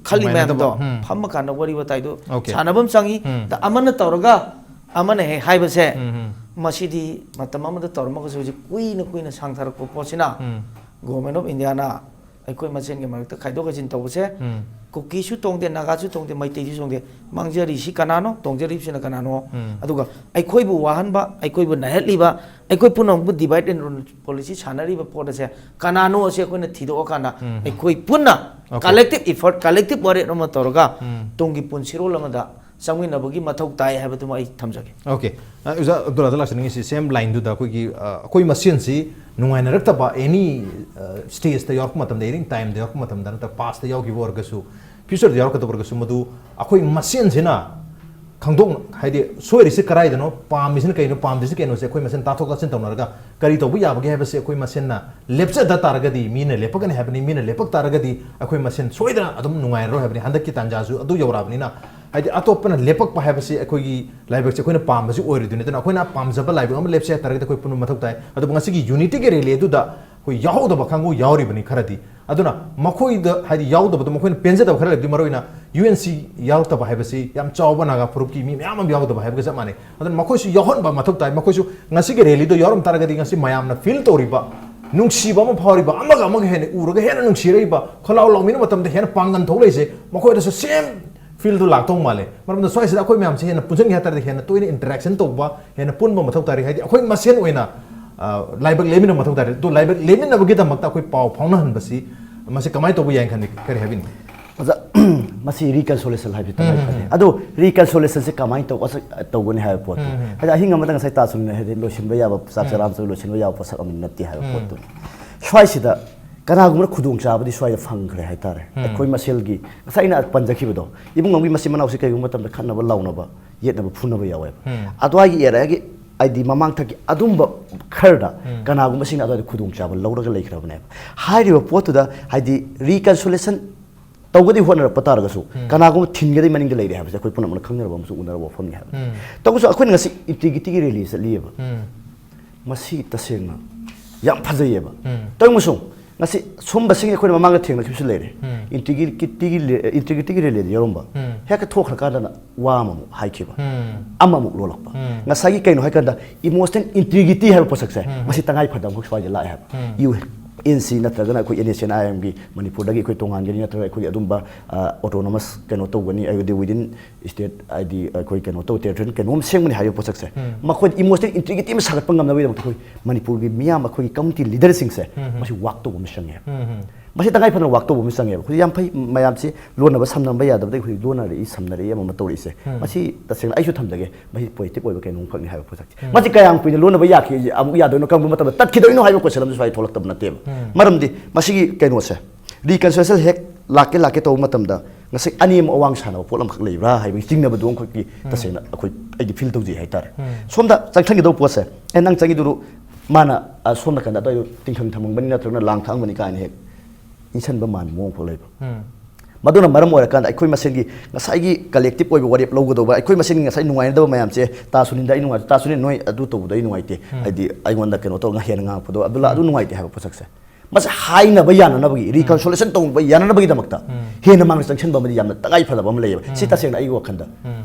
ꯈꯜꯂꯤ ꯃꯥꯟꯅꯗꯕ, ꯃꯌꯥꯝꯗꯣ ꯎꯝ. ꯐꯝꯃ ꯀꯥꯟꯗ ꯋꯥꯔꯤ ꯋꯥꯇꯥꯏꯗꯣ Okay. ꯁꯥꯟꯅꯕ ꯑꯃ ꯆꯪꯉꯤ꯫ ꯎꯝ. ꯗ ꯑꯃꯅ ꯇꯧꯔꯒ ꯑꯃꯅ ꯍꯦꯛ ꯍꯥꯏꯕꯁꯦ, ꯎꯝ, ꯎꯝ. ꯃꯁꯤꯗꯤ ꯃꯇꯝ ꯑꯃꯗ ꯇꯧꯔꯝꯃꯒꯁꯨ ꯍꯧꯖꯤꯛ ꯀꯨꯏꯅ ꯀꯨꯏꯅ ꯁꯥꯡꯊꯔꯛꯄ ꯄꯣꯠꯁꯤꯅ ꯎꯝ. ꯒꯣꯔꯃꯦꯟ ꯑꯣꯐ ꯏꯟꯗꯤꯌꯥꯅ ꯑꯩꯈꯣꯏ ꯃꯁꯦꯟꯒꯤ ꯃꯔꯛꯇ ꯈꯥꯏꯗꯣꯛ ꯈꯥꯏꯖꯤꯟ ꯇꯧꯕꯁꯦ, ꯎꯝ꯫ ꯀꯨꯀꯤꯁꯨ ꯇꯣꯡꯗꯦ, ꯅꯥꯒꯥꯁꯨ ꯇꯣꯡꯗꯦ, ꯃꯩꯇꯩꯁꯨ ꯇꯣꯡꯗꯦ꯫ ꯃꯥꯡꯖꯔꯤꯁꯤ ꯀꯅꯥꯅꯣ? ꯇꯣꯡꯖꯔꯤꯕꯁꯤꯅ ꯀꯅꯥꯅꯣ? ꯎꯝ꯫ ꯑꯗꯨꯒ ꯑꯩꯈꯣꯏꯕꯨ ꯋꯥꯍꯟꯕ, ꯑꯩꯈꯣꯏꯕꯨ ꯅꯥꯏꯍꯠꯂꯤꯕ, ꯑꯩꯈꯣꯏ ꯄꯨꯝꯅꯃꯛꯄꯨ divide and rule policy ꯁꯥꯟꯅꯔꯤꯕ ꯄꯣꯠ ꯑꯁꯦ ꯀꯅꯥꯅꯣ ꯑꯁꯤ ꯑꯩꯈꯣꯏꯅ ꯊꯤꯗꯣꯛꯑꯀꯥꯟꯗ, ꯎꯝ꯫ ꯑꯩꯈꯣꯏ ꯄꯨꯟꯅ Okay. Collective effort, collective ꯋꯥꯔꯦꯞ ꯑꯃ ꯇꯧꯔꯒ ꯎꯝ꯫ ꯇꯨꯡꯒꯤ ꯄꯨꯟꯁꯤꯔꯣꯜ ꯑꯃꯗ ꯆꯪꯃꯤꯟꯅꯕꯒꯤ ꯃꯊꯧ ꯇꯥꯏ ꯍꯥꯏꯕꯗꯨꯃ ꯑꯩ ꯊꯝꯖꯒꯦ꯫ Okay. ꯑ, ꯑꯣꯖꯥ ꯑꯕꯗꯨꯜ ꯑꯗ ꯂꯥꯛꯆꯅꯤꯡꯉꯤꯁꯤ same lineꯗꯨꯗ ꯑꯩꯈꯣꯏꯒꯤ, ꯑ, ꯑꯩꯈꯣꯏ ꯃꯁꯦꯟꯁꯤ ꯅꯨꯡꯉꯥꯏꯅꯔꯛꯇꯕ any, ꯑ, stageꯇ ꯌꯥꯎꯔꯛꯄ ꯃꯇꯝꯗ, any timeꯗ ꯌꯥꯎꯔꯛꯄ ꯃꯇꯝꯗ, ꯅꯠꯇ꯭ꯔꯒ pastꯇ ꯌꯥꯎꯈꯤꯕ ꯑꯣꯏꯔꯒꯁꯨ, futureꯗ ꯌꯥꯎꯔꯛꯀꯗꯕ ꯑꯣꯏꯔꯒꯁꯨ, ꯃꯗꯨ ꯑꯩꯈꯣꯏ ꯃꯁꯦꯟꯁꯤꯅ ꯈꯪꯗꯣꯛ-, ꯍꯥꯏꯗꯤ ꯁꯣꯏꯔꯤꯁꯤ ꯀꯗꯥꯏꯗꯅꯣ, ꯄꯥꯝꯃꯤꯁꯤꯅ ꯀꯩꯅꯣ, ꯄꯥꯝꯗ꯭ꯔꯤꯁꯤ ꯀꯩꯅꯣꯁꯦ ꯑꯩꯈꯣꯏ ꯃꯁꯦꯟ ꯇꯥꯊꯣꯛ ꯇꯥꯁꯤꯟ ꯇꯧꯅꯔꯒ ꯀꯔꯤ ꯇꯧꯕ ꯌꯥꯕꯒꯦ ꯍꯥꯏꯕꯁꯦ ꯑꯩꯈꯣꯏ ꯃꯁꯦꯟꯅ ꯂꯦꯞꯆꯗ ꯇꯥꯔꯒꯗꯤ, ꯃꯤꯅ ꯂꯦꯞꯄꯛꯀꯅꯤ ꯍꯥꯏꯕꯅꯤ, ꯃꯤꯅ ꯂꯦꯞꯄꯛ ꯇꯥꯔꯒꯗꯤ ꯑꯩꯈꯣꯏ ꯃꯁꯦꯟ ꯁꯣꯏꯗꯅ ꯑꯗꯨꯝ ꯅꯨꯡꯉꯥꯏꯔꯔꯣꯏ ꯍꯥꯏꯕꯅꯤ꯫ ꯍꯟꯗꯛꯀꯤ ꯇꯥꯟꯖꯥꯁꯨ ꯑꯗꯨ ꯌꯧꯔꯛꯑꯕꯅꯤꯅ, ꯍꯥꯏꯗꯤ ꯑꯇꯣꯞꯄꯅ ꯂꯦꯞꯄꯛꯄ ꯍꯥꯏꯕꯁꯤ ꯑꯩꯈꯣꯏꯒꯤ ꯂꯥꯏꯕꯛꯁꯦ ꯑꯩꯈꯣꯏꯅ ꯄꯥꯝꯕꯁꯤ ꯑꯣꯏꯔꯣꯏꯗꯣꯏꯅꯤ꯫ ꯑꯗꯨꯅ ꯑꯩꯈꯣꯏꯅ ꯄꯥꯝꯖꯕ ꯂꯥꯏꯕꯛ ꯑꯃ ꯂꯦꯞꯁꯦ ꯍꯥꯏ ꯇꯥꯔꯒꯗꯤ ꯑꯩꯈꯣꯏ ꯄꯨꯝꯅꯃꯛ ꯃꯊꯧ ꯇꯥꯏ꯫ ꯑꯗꯨꯕꯨ ꯉꯁꯤꯒꯤ unity ꯔꯦꯂꯤ ꯑꯗꯨꯗ ꯑꯩꯈꯣꯏ ꯌꯥꯎꯍꯧꯗꯕ ꯀꯥꯡꯕꯨ ꯌꯥꯎꯔꯤꯕꯅꯤ ꯈꯔꯗꯤ꯫ ꯑꯗꯨꯅ ꯃꯈꯣꯏꯗ ꯍꯥꯏꯗꯤ ꯌꯥꯎꯗꯕꯗꯣ ꯃꯈꯣꯏꯅ ꯄꯦꯟꯖꯗꯕ ꯈꯔ ꯂꯩꯕꯗꯤ, ꯃꯔꯨꯑꯣꯏꯅ UNC ꯌꯥꯎꯔꯛꯇꯕ ꯍꯥꯏꯕꯁꯤ ꯌꯥꯝ ꯆꯥꯎꯕ ꯅꯥꯒꯥ ꯐꯨꯔꯨꯞꯀꯤ ꯃꯤ ꯃꯌꯥꯝ ꯑꯃ ꯌꯥꯎꯗꯕ ꯍꯥꯏꯕꯒ ꯆꯞ ꯃꯥꯟꯅꯩ꯫ ꯑꯗꯨꯅ ꯃꯈꯣꯏꯁꯨ ꯌꯥꯎꯍꯟꯕ ꯃꯊꯧ ꯇꯥꯏ꯫ ꯃꯈꯣꯏꯁꯨ ꯉꯁꯤꯒꯤ ꯔꯦꯂꯤꯗꯣ ꯌꯥꯎꯔꯝ ꯇꯥꯔꯒꯗꯤ ꯉꯁꯤ ꯃꯌꯥꯝꯅ feel ꯇꯧꯔꯤꯕ ꯅꯨꯡꯁꯤꯕ ꯑꯃ ꯐꯥꯎꯔꯤꯕ, ꯑꯃꯒ ꯑꯃꯒ ꯍꯦꯟꯅ ꯎꯔꯒ ꯍꯦꯟꯅ ꯅꯨꯡꯁꯤꯔꯛꯏꯕ, ꯈꯣꯜꯂꯥꯎ ꯂꯥꯎꯃꯤꯟꯅꯕ ꯃꯇꯝꯗ ꯍꯦꯟꯅ ꯄꯥꯡꯒꯟ ꯊꯣꯛꯂꯛꯏꯁꯦ ꯃꯈꯣꯏꯗꯁꯨ same feel ꯗꯨ ꯂꯥꯛꯇꯧ ꯃꯥꯜꯂꯦ꯫ ꯃꯔꯝꯗꯤ ꯁ꯭ꯋꯥꯏꯁꯤꯗ ꯑꯩꯈꯣꯏ ꯃꯌꯥꯝꯁꯦ ꯍꯦꯟꯅ ꯄꯨꯟꯁꯤꯟꯒꯦ ꯍꯥꯏ ꯇꯥꯔꯗꯤ ꯍꯦꯟꯅ ꯇꯣꯏꯅ interaction ꯇꯧꯕ, ꯍꯦꯟꯅ ꯄꯨꯟꯕ ꯃꯊꯧ ꯇꯥꯔꯤ꯫ ꯍꯥꯏꯗꯤ ꯑꯩꯈꯣꯏ ꯃꯁꯦꯟ ꯑꯣꯏꯅ, ꯑ, ꯂꯥꯏꯕꯛ ꯂꯦꯟꯃꯤꯟꯅꯕ ꯃꯊꯧ ꯇꯥꯔꯤ꯫ ꯑꯗꯣ ꯂꯥꯏꯕꯛ ꯂꯦꯟꯃꯤꯟꯅꯕꯒꯤꯗꯃꯛꯇ ꯑꯩꯈꯣꯏ ꯄꯥꯎ ꯐꯥꯎꯅꯍꯟꯕꯁꯤ ꯃꯁꯤ ꯀꯃꯥꯏꯅ ꯇꯧꯕ ꯌꯥꯏ ꯈꯟꯗꯤ ꯀꯔꯤ ꯍꯥꯏꯕꯤꯅꯤꯡꯉꯤ? ꯑꯣꯖꯥ, ꯃꯁꯤ reconciliation ꯍꯥꯏꯕꯁꯤ ꯇꯉꯥꯏ ꯎꯝ, ꯐꯗꯦ꯫ ꯎꯝ, ꯎꯝ꯫ ꯑꯗꯣ reconciliation ꯁꯦ ꯀꯃꯥꯏꯅ ꯇꯧ-, ꯑꯁ-, ꯇꯧꯒꯅꯤ ꯍꯥꯏꯕ ꯄꯣꯠꯇꯣ, ꯎꯝ, ꯎꯝ꯫ ꯍꯥꯏꯗꯤ ꯑꯍꯤꯡ ꯑꯃꯗ ꯉꯁꯥꯏ ꯇꯥ ꯆꯨꯝꯅ ꯍꯥꯏꯗꯤ ꯂꯣꯏꯁꯤꯟꯕ ꯌꯥꯕ, ꯆꯥꯛ ꯎꯝ꯫ ꯆꯔꯥ ꯑꯃ ꯂꯣꯏꯁꯤꯟꯕ ꯌꯥꯕ ꯄꯣꯠꯁꯛ ꯑꯃ ꯅꯠꯇꯦ ꯍꯥꯏꯕ ꯎꯝ꯫ ꯄꯣꯠꯇꯨꯅꯤ꯫ ꯁ꯭ꯋꯥꯏꯁꯤꯗ ꯀꯅꯥꯒꯨꯝꯕꯅ ꯈꯨꯗꯣꯡꯆꯥꯕꯗꯤ ꯁ꯭ꯋꯥꯏꯗ ꯐꯪꯈ꯭ꯔꯦ ꯍꯥꯏꯇꯥꯔꯦ꯫ ꯎꯝ꯫ ꯑꯩꯈꯣꯏ ꯃꯁꯦꯜꯒꯤ, ꯉꯁꯥꯏ ꯑꯩꯅ ꯄꯟꯖꯈꯤꯕꯗꯣ, ꯏꯕꯨꯡ ꯑꯃꯒꯤ ꯃꯆꯤꯟ ꯃꯅꯥꯎꯁꯤ ꯀꯩꯒꯨꯝꯕ ꯃꯇꯝꯗ ꯈꯠꯅꯕ, ꯂꯥꯎꯅꯕ, ꯌꯦꯠꯅꯕ, ꯐꯨꯅꯕ ꯌꯥꯎꯋꯦꯕ꯫ ꯎꯝ꯫ ꯑꯗꯨꯋꯥꯏꯒꯤ area ꯒꯤ, ꯍꯥꯏꯗꯤ ꯃꯃꯥꯡꯊꯛꯀꯤ ꯑꯗꯨꯝꯕ ꯈꯔꯗ ꯎꯝ꯫ ꯀꯅꯥꯒꯨꯝꯕꯁꯤꯡꯅ ꯑꯗꯨꯋꯥꯏꯗ ꯈꯨꯗꯣꯡꯆꯥꯕ ꯂꯧꯔꯒ ꯂꯩꯈ꯭ꯔꯕꯅꯦꯕ꯫ ꯍꯥꯏꯔꯤꯕ ꯄꯣꯠꯇꯨꯗ ꯍꯥꯏꯗꯤ reconciliation ꯇꯧꯒꯗꯤ ꯍꯣꯠꯅꯔꯛꯄ ꯇꯥꯔꯒꯁꯨ ꯎꯝ꯫ ꯀꯅꯥꯒꯨꯝꯕ ꯊꯤꯡꯒꯗꯤ ꯃꯅꯤꯡꯗ ꯂꯩꯔꯦ ꯍꯥꯏꯕꯁꯦ ꯑꯩꯈꯣꯏ ꯄꯨꯝꯅꯃꯛꯅ ꯈꯪꯅꯔꯕ ꯑꯃꯁꯨꯡ ꯎꯅꯔꯕ ꯋꯥꯐꯝꯅꯤ ꯍꯥꯏꯕ꯫ ꯎꯝ꯫ ꯇꯧꯕꯁꯨ ꯑꯩꯈꯣꯏꯅ ꯉꯁꯤ integrityꯒꯤ rally ꯆꯠꯂꯤꯑꯕ꯫ ꯎꯝ꯫ ꯃꯁꯤ ꯇꯁꯦꯡꯅ ꯌꯥꯝ ꯐꯖꯩꯌꯦꯕ꯫ ꯎꯝ꯫ ꯇꯧꯏꯃꯁꯨꯡ ꯉꯁꯤ ꯁꯨꯝꯕꯁꯤꯡ ꯑꯩꯈꯣꯏꯅ ꯃꯃꯥꯡꯗ ꯊꯦꯡꯅꯈꯤꯕꯁꯨ ꯂꯩꯔꯦ꯫ ꯎꯝ꯫ Integrityꯒꯤ, integrityꯒꯤ rally ꯗ ꯌꯥꯎꯔꯝꯕ ꯎꯝ꯫ ꯍꯦꯛꯇ ꯊꯣꯛꯈ꯭ꯔꯀꯥꯟꯗꯅ ꯋꯥ ꯑꯃꯃꯨꯛ ꯍꯥꯏꯈꯤꯕ, ꯎꯝ꯫ ꯑꯃꯃꯨꯛ ꯂꯣꯜꯂꯛꯄ꯫ ꯎꯝ꯫ ꯉꯁꯥꯏꯒꯤ ꯀꯩꯅꯣ ꯍꯥꯏꯀꯥꯟꯗ emotional integrity ꯍꯥꯏꯕ ꯄꯣꯠꯁꯛꯁꯦ ꯎꯝ꯫ ꯃꯁꯤ ꯇꯉꯥꯏ ꯐꯗꯕ ꯑꯃꯈꯛ ꯁ꯭ꯋꯥꯏꯗ ꯂꯥꯛꯑꯦ ꯍꯥꯏꯕ꯫ ꯎꯝ꯫ You ꯑꯦꯟ ꯁꯤ ꯅꯠꯇ꯭ꯔꯒꯅ ꯑꯩꯈꯣꯏ ꯑꯦꯟ ꯑꯦꯁ ꯑꯦꯟ ꯑꯥꯏ ꯑꯦꯝꯒꯤ ꯃꯅꯤꯄꯨꯔꯗꯒꯤ ꯑꯩꯈꯣꯏ ꯇꯣꯉꯥꯟꯒꯅꯤ, ꯅꯠꯇ꯭ꯔꯒ ꯑꯩꯈꯣꯏꯒꯤ ꯑꯗꯨꯝꯕ ꯑꯣꯇꯣꯅꯣꯃꯁ ꯀꯩꯅꯣ ꯇꯧꯒꯅꯤ, ꯍꯥꯏꯕꯗꯤ ꯋꯤꯗꯤꯟ ꯁ꯭ꯇꯦꯠ, ꯍꯥꯏꯗꯤ ꯑꯩꯈꯣꯏ ꯀꯩꯅꯣ ꯇꯧ, ꯇꯦꯔꯤꯇꯣꯔꯤ ꯀꯩꯅꯣꯝ ꯁꯦꯝꯒꯅꯤ ꯍꯥꯏꯕ ꯄꯣꯠꯁꯛꯁꯦ, ꯃꯈꯣꯏꯗ ꯏꯃꯣꯁꯅꯦꯜ ꯏꯟꯇ꯭ꯔꯤꯒꯦꯇꯤ ꯑꯃ ꯁꯥꯒꯠꯄ ꯉꯝꯅꯕꯒꯤꯗꯃꯛꯇ ꯑꯩꯈꯣꯏ ꯃꯅꯤꯄꯨꯔꯒꯤ ꯃꯤꯌꯥꯝ, ꯑꯩꯈꯣꯏꯒꯤ ꯀꯝꯃꯨꯅꯤꯇꯤ ꯂꯤꯗꯔꯁꯤꯡꯁꯦ ꯃꯁꯤ ꯋꯥꯛ ꯇꯧꯕ ꯑꯃ ꯆꯪꯉꯦꯕ꯫ ꯃꯁꯤ ꯇꯉꯥꯏ ꯐꯗꯅ ꯋꯥꯛ ꯇꯧꯕ ꯑꯃ ꯆꯪꯉꯦꯕ꯫ ꯍꯧꯖꯤꯛ ꯌꯥꯝ ꯐꯩ, ꯃꯌꯥꯝꯁꯤ ꯂꯣꯟꯅꯕ ꯁꯝꯅꯕ ꯌꯥꯗꯕꯗꯒꯤ ꯍꯧꯖꯤꯛ ꯂꯣꯟꯅꯔꯛꯏ, ꯁꯝꯅꯔꯛꯏ, ꯑꯃ ꯑꯃ ꯇꯧꯔꯛꯏꯁꯦ꯫ ꯃꯁꯤ ꯇꯁꯦꯡꯅ ꯑꯩꯁꯨ ꯊꯝꯖꯒꯦ, ꯃꯁꯤ ꯄꯣꯖꯤꯇꯤꯚ ꯑꯣꯏꯕ ꯀꯩꯅꯣꯝꯈꯛꯅꯤ ꯍꯥꯏꯕ ꯄꯣꯠꯁꯛꯁꯦ꯫ ꯃꯁꯤ ꯀꯌꯥꯝ ꯀꯨꯏꯅ ꯂꯣꯟꯅꯕ ꯌꯥꯈꯤ, ꯑꯃꯨꯛ ꯌꯥꯗꯣꯏꯅꯣ, ꯀꯔꯝꯕ ꯃꯇꯝꯗ ꯇꯠꯈꯤꯗꯣꯏꯅꯣ ꯍꯥꯏꯕ ꯀꯣꯏꯁꯟ ꯑꯃꯁꯨ ꯁ꯭ꯋꯥꯏ ꯊꯣꯛꯂꯛꯇꯕ ꯅꯠꯇꯦꯕ꯫ ꯃꯔꯝꯗꯤ ꯃꯁꯤꯒꯤ ꯀꯩꯅꯣꯁꯦ, ꯔꯤꯀꯟꯁꯤꯂꯦꯁꯟ ꯍꯦꯛ ꯂꯥꯛꯀꯦ ꯂꯥꯛꯀꯦ ꯇꯧꯕ ꯃꯇꯝꯗ ꯉꯁꯥꯏ ꯑꯅꯦꯝ ꯑꯋꯥꯡ ꯁꯥꯟꯅꯕ ꯄꯣꯠ ꯑꯃꯈꯛ ꯂꯩꯕ꯭ꯔꯥ ꯍꯥꯏꯕꯒꯤ ꯆꯤꯡꯅꯕꯗꯨ ꯑꯃꯈꯛꯇꯤ ꯇꯁꯦꯡꯅ ꯑꯩꯈꯣꯏ, ꯑꯩꯗꯤ ꯐꯤꯜ ꯇꯧꯖꯩ ꯍꯥꯏꯇꯥꯔꯦ꯫ ꯁꯣꯝꯗ ꯆꯪꯁꯟꯒꯗꯧꯕ ꯄꯣꯠꯁꯦ, ꯑꯦ, ꯅꯪ ꯆꯪꯉꯤꯗꯨꯔꯨ ꯃꯥꯅ, ꯑ, ꯁꯣꯝ ꯅꯥꯀꯟꯗ ꯑꯗꯨꯋꯥꯏꯗꯨ ꯇꯤꯡꯈꯪ ꯊꯝꯃꯝꯒꯅꯤ ꯅꯠꯇ꯭ꯔꯒꯅ ꯂꯥꯡ ꯊꯥꯛꯑꯝꯒꯅꯤ ꯀꯥꯏꯅ ꯍꯦꯛ ꯏꯟꯁꯟꯕ ꯃꯥꯟꯕ ꯃꯑꯣꯡ ꯐꯥꯎ ꯂꯩꯕ꯫ ꯃꯗꯨꯅ ꯃꯔꯝ ꯑꯣꯏꯔꯀꯥꯟꯗ ꯑꯩꯈꯣꯏ ꯃꯁꯦꯟꯒꯤ ꯉꯁꯥꯏꯒꯤ ꯀꯂꯦꯛꯇꯤꯚ ꯑꯣꯏꯕ ꯋꯥꯔꯦꯞ ꯂꯧꯒꯗꯧꯕ, ꯑꯩꯈꯣꯏ ꯃꯁꯦꯟꯒꯤ ꯉꯁꯥꯏ ꯅꯨꯡꯉꯥꯏꯅꯗꯕ ꯃꯌꯥꯝꯁꯦ, ꯇꯥ ꯁꯨꯅꯤꯟꯗ ꯑꯩ ꯅꯨꯡꯉꯥꯏꯇꯦ, ꯇꯥ ꯁꯨꯅꯤꯟ ꯅꯣꯏ ꯑꯗꯨ ꯇꯧꯕꯗꯣ ꯑꯩ ꯅꯨꯡꯉꯥꯏꯇꯦ, ꯍꯥꯏꯗꯤ ꯑꯩꯉꯣꯟꯗ ꯀꯩꯅꯣ ꯇꯧꯔꯒ ꯍꯦꯟꯅ ꯉꯥꯡꯉꯛꯄꯗꯣ, ꯑꯕꯗꯨꯜꯂꯥ ꯑꯗꯨ ꯅꯨꯡꯉꯥꯏꯇꯦ ꯍꯥꯏꯕ ꯄꯣꯠꯁꯛꯁꯦ꯫ ꯃꯁꯤ ꯍꯥꯏꯅꯕ ꯌꯥꯅꯅꯕꯒꯤ, ꯔꯤꯀꯟꯁꯣꯂꯦꯁꯟ ꯇꯧꯅꯕ ꯌꯥꯅꯅꯕꯒꯤꯗꯃꯛꯇ ꯍꯦꯟꯅ ꯃꯥꯡꯗ ꯆꯪꯁꯤꯟꯕ ꯑꯃꯗꯤ ꯌꯥꯝꯅ ꯇꯉꯥꯏ ꯐꯗꯕ ꯑꯃ ꯂꯩꯌꯦꯕ꯫ ꯁꯤ ꯇꯁꯦꯡꯅ ꯑꯩꯒꯤ ꯋꯥꯈꯜꯗ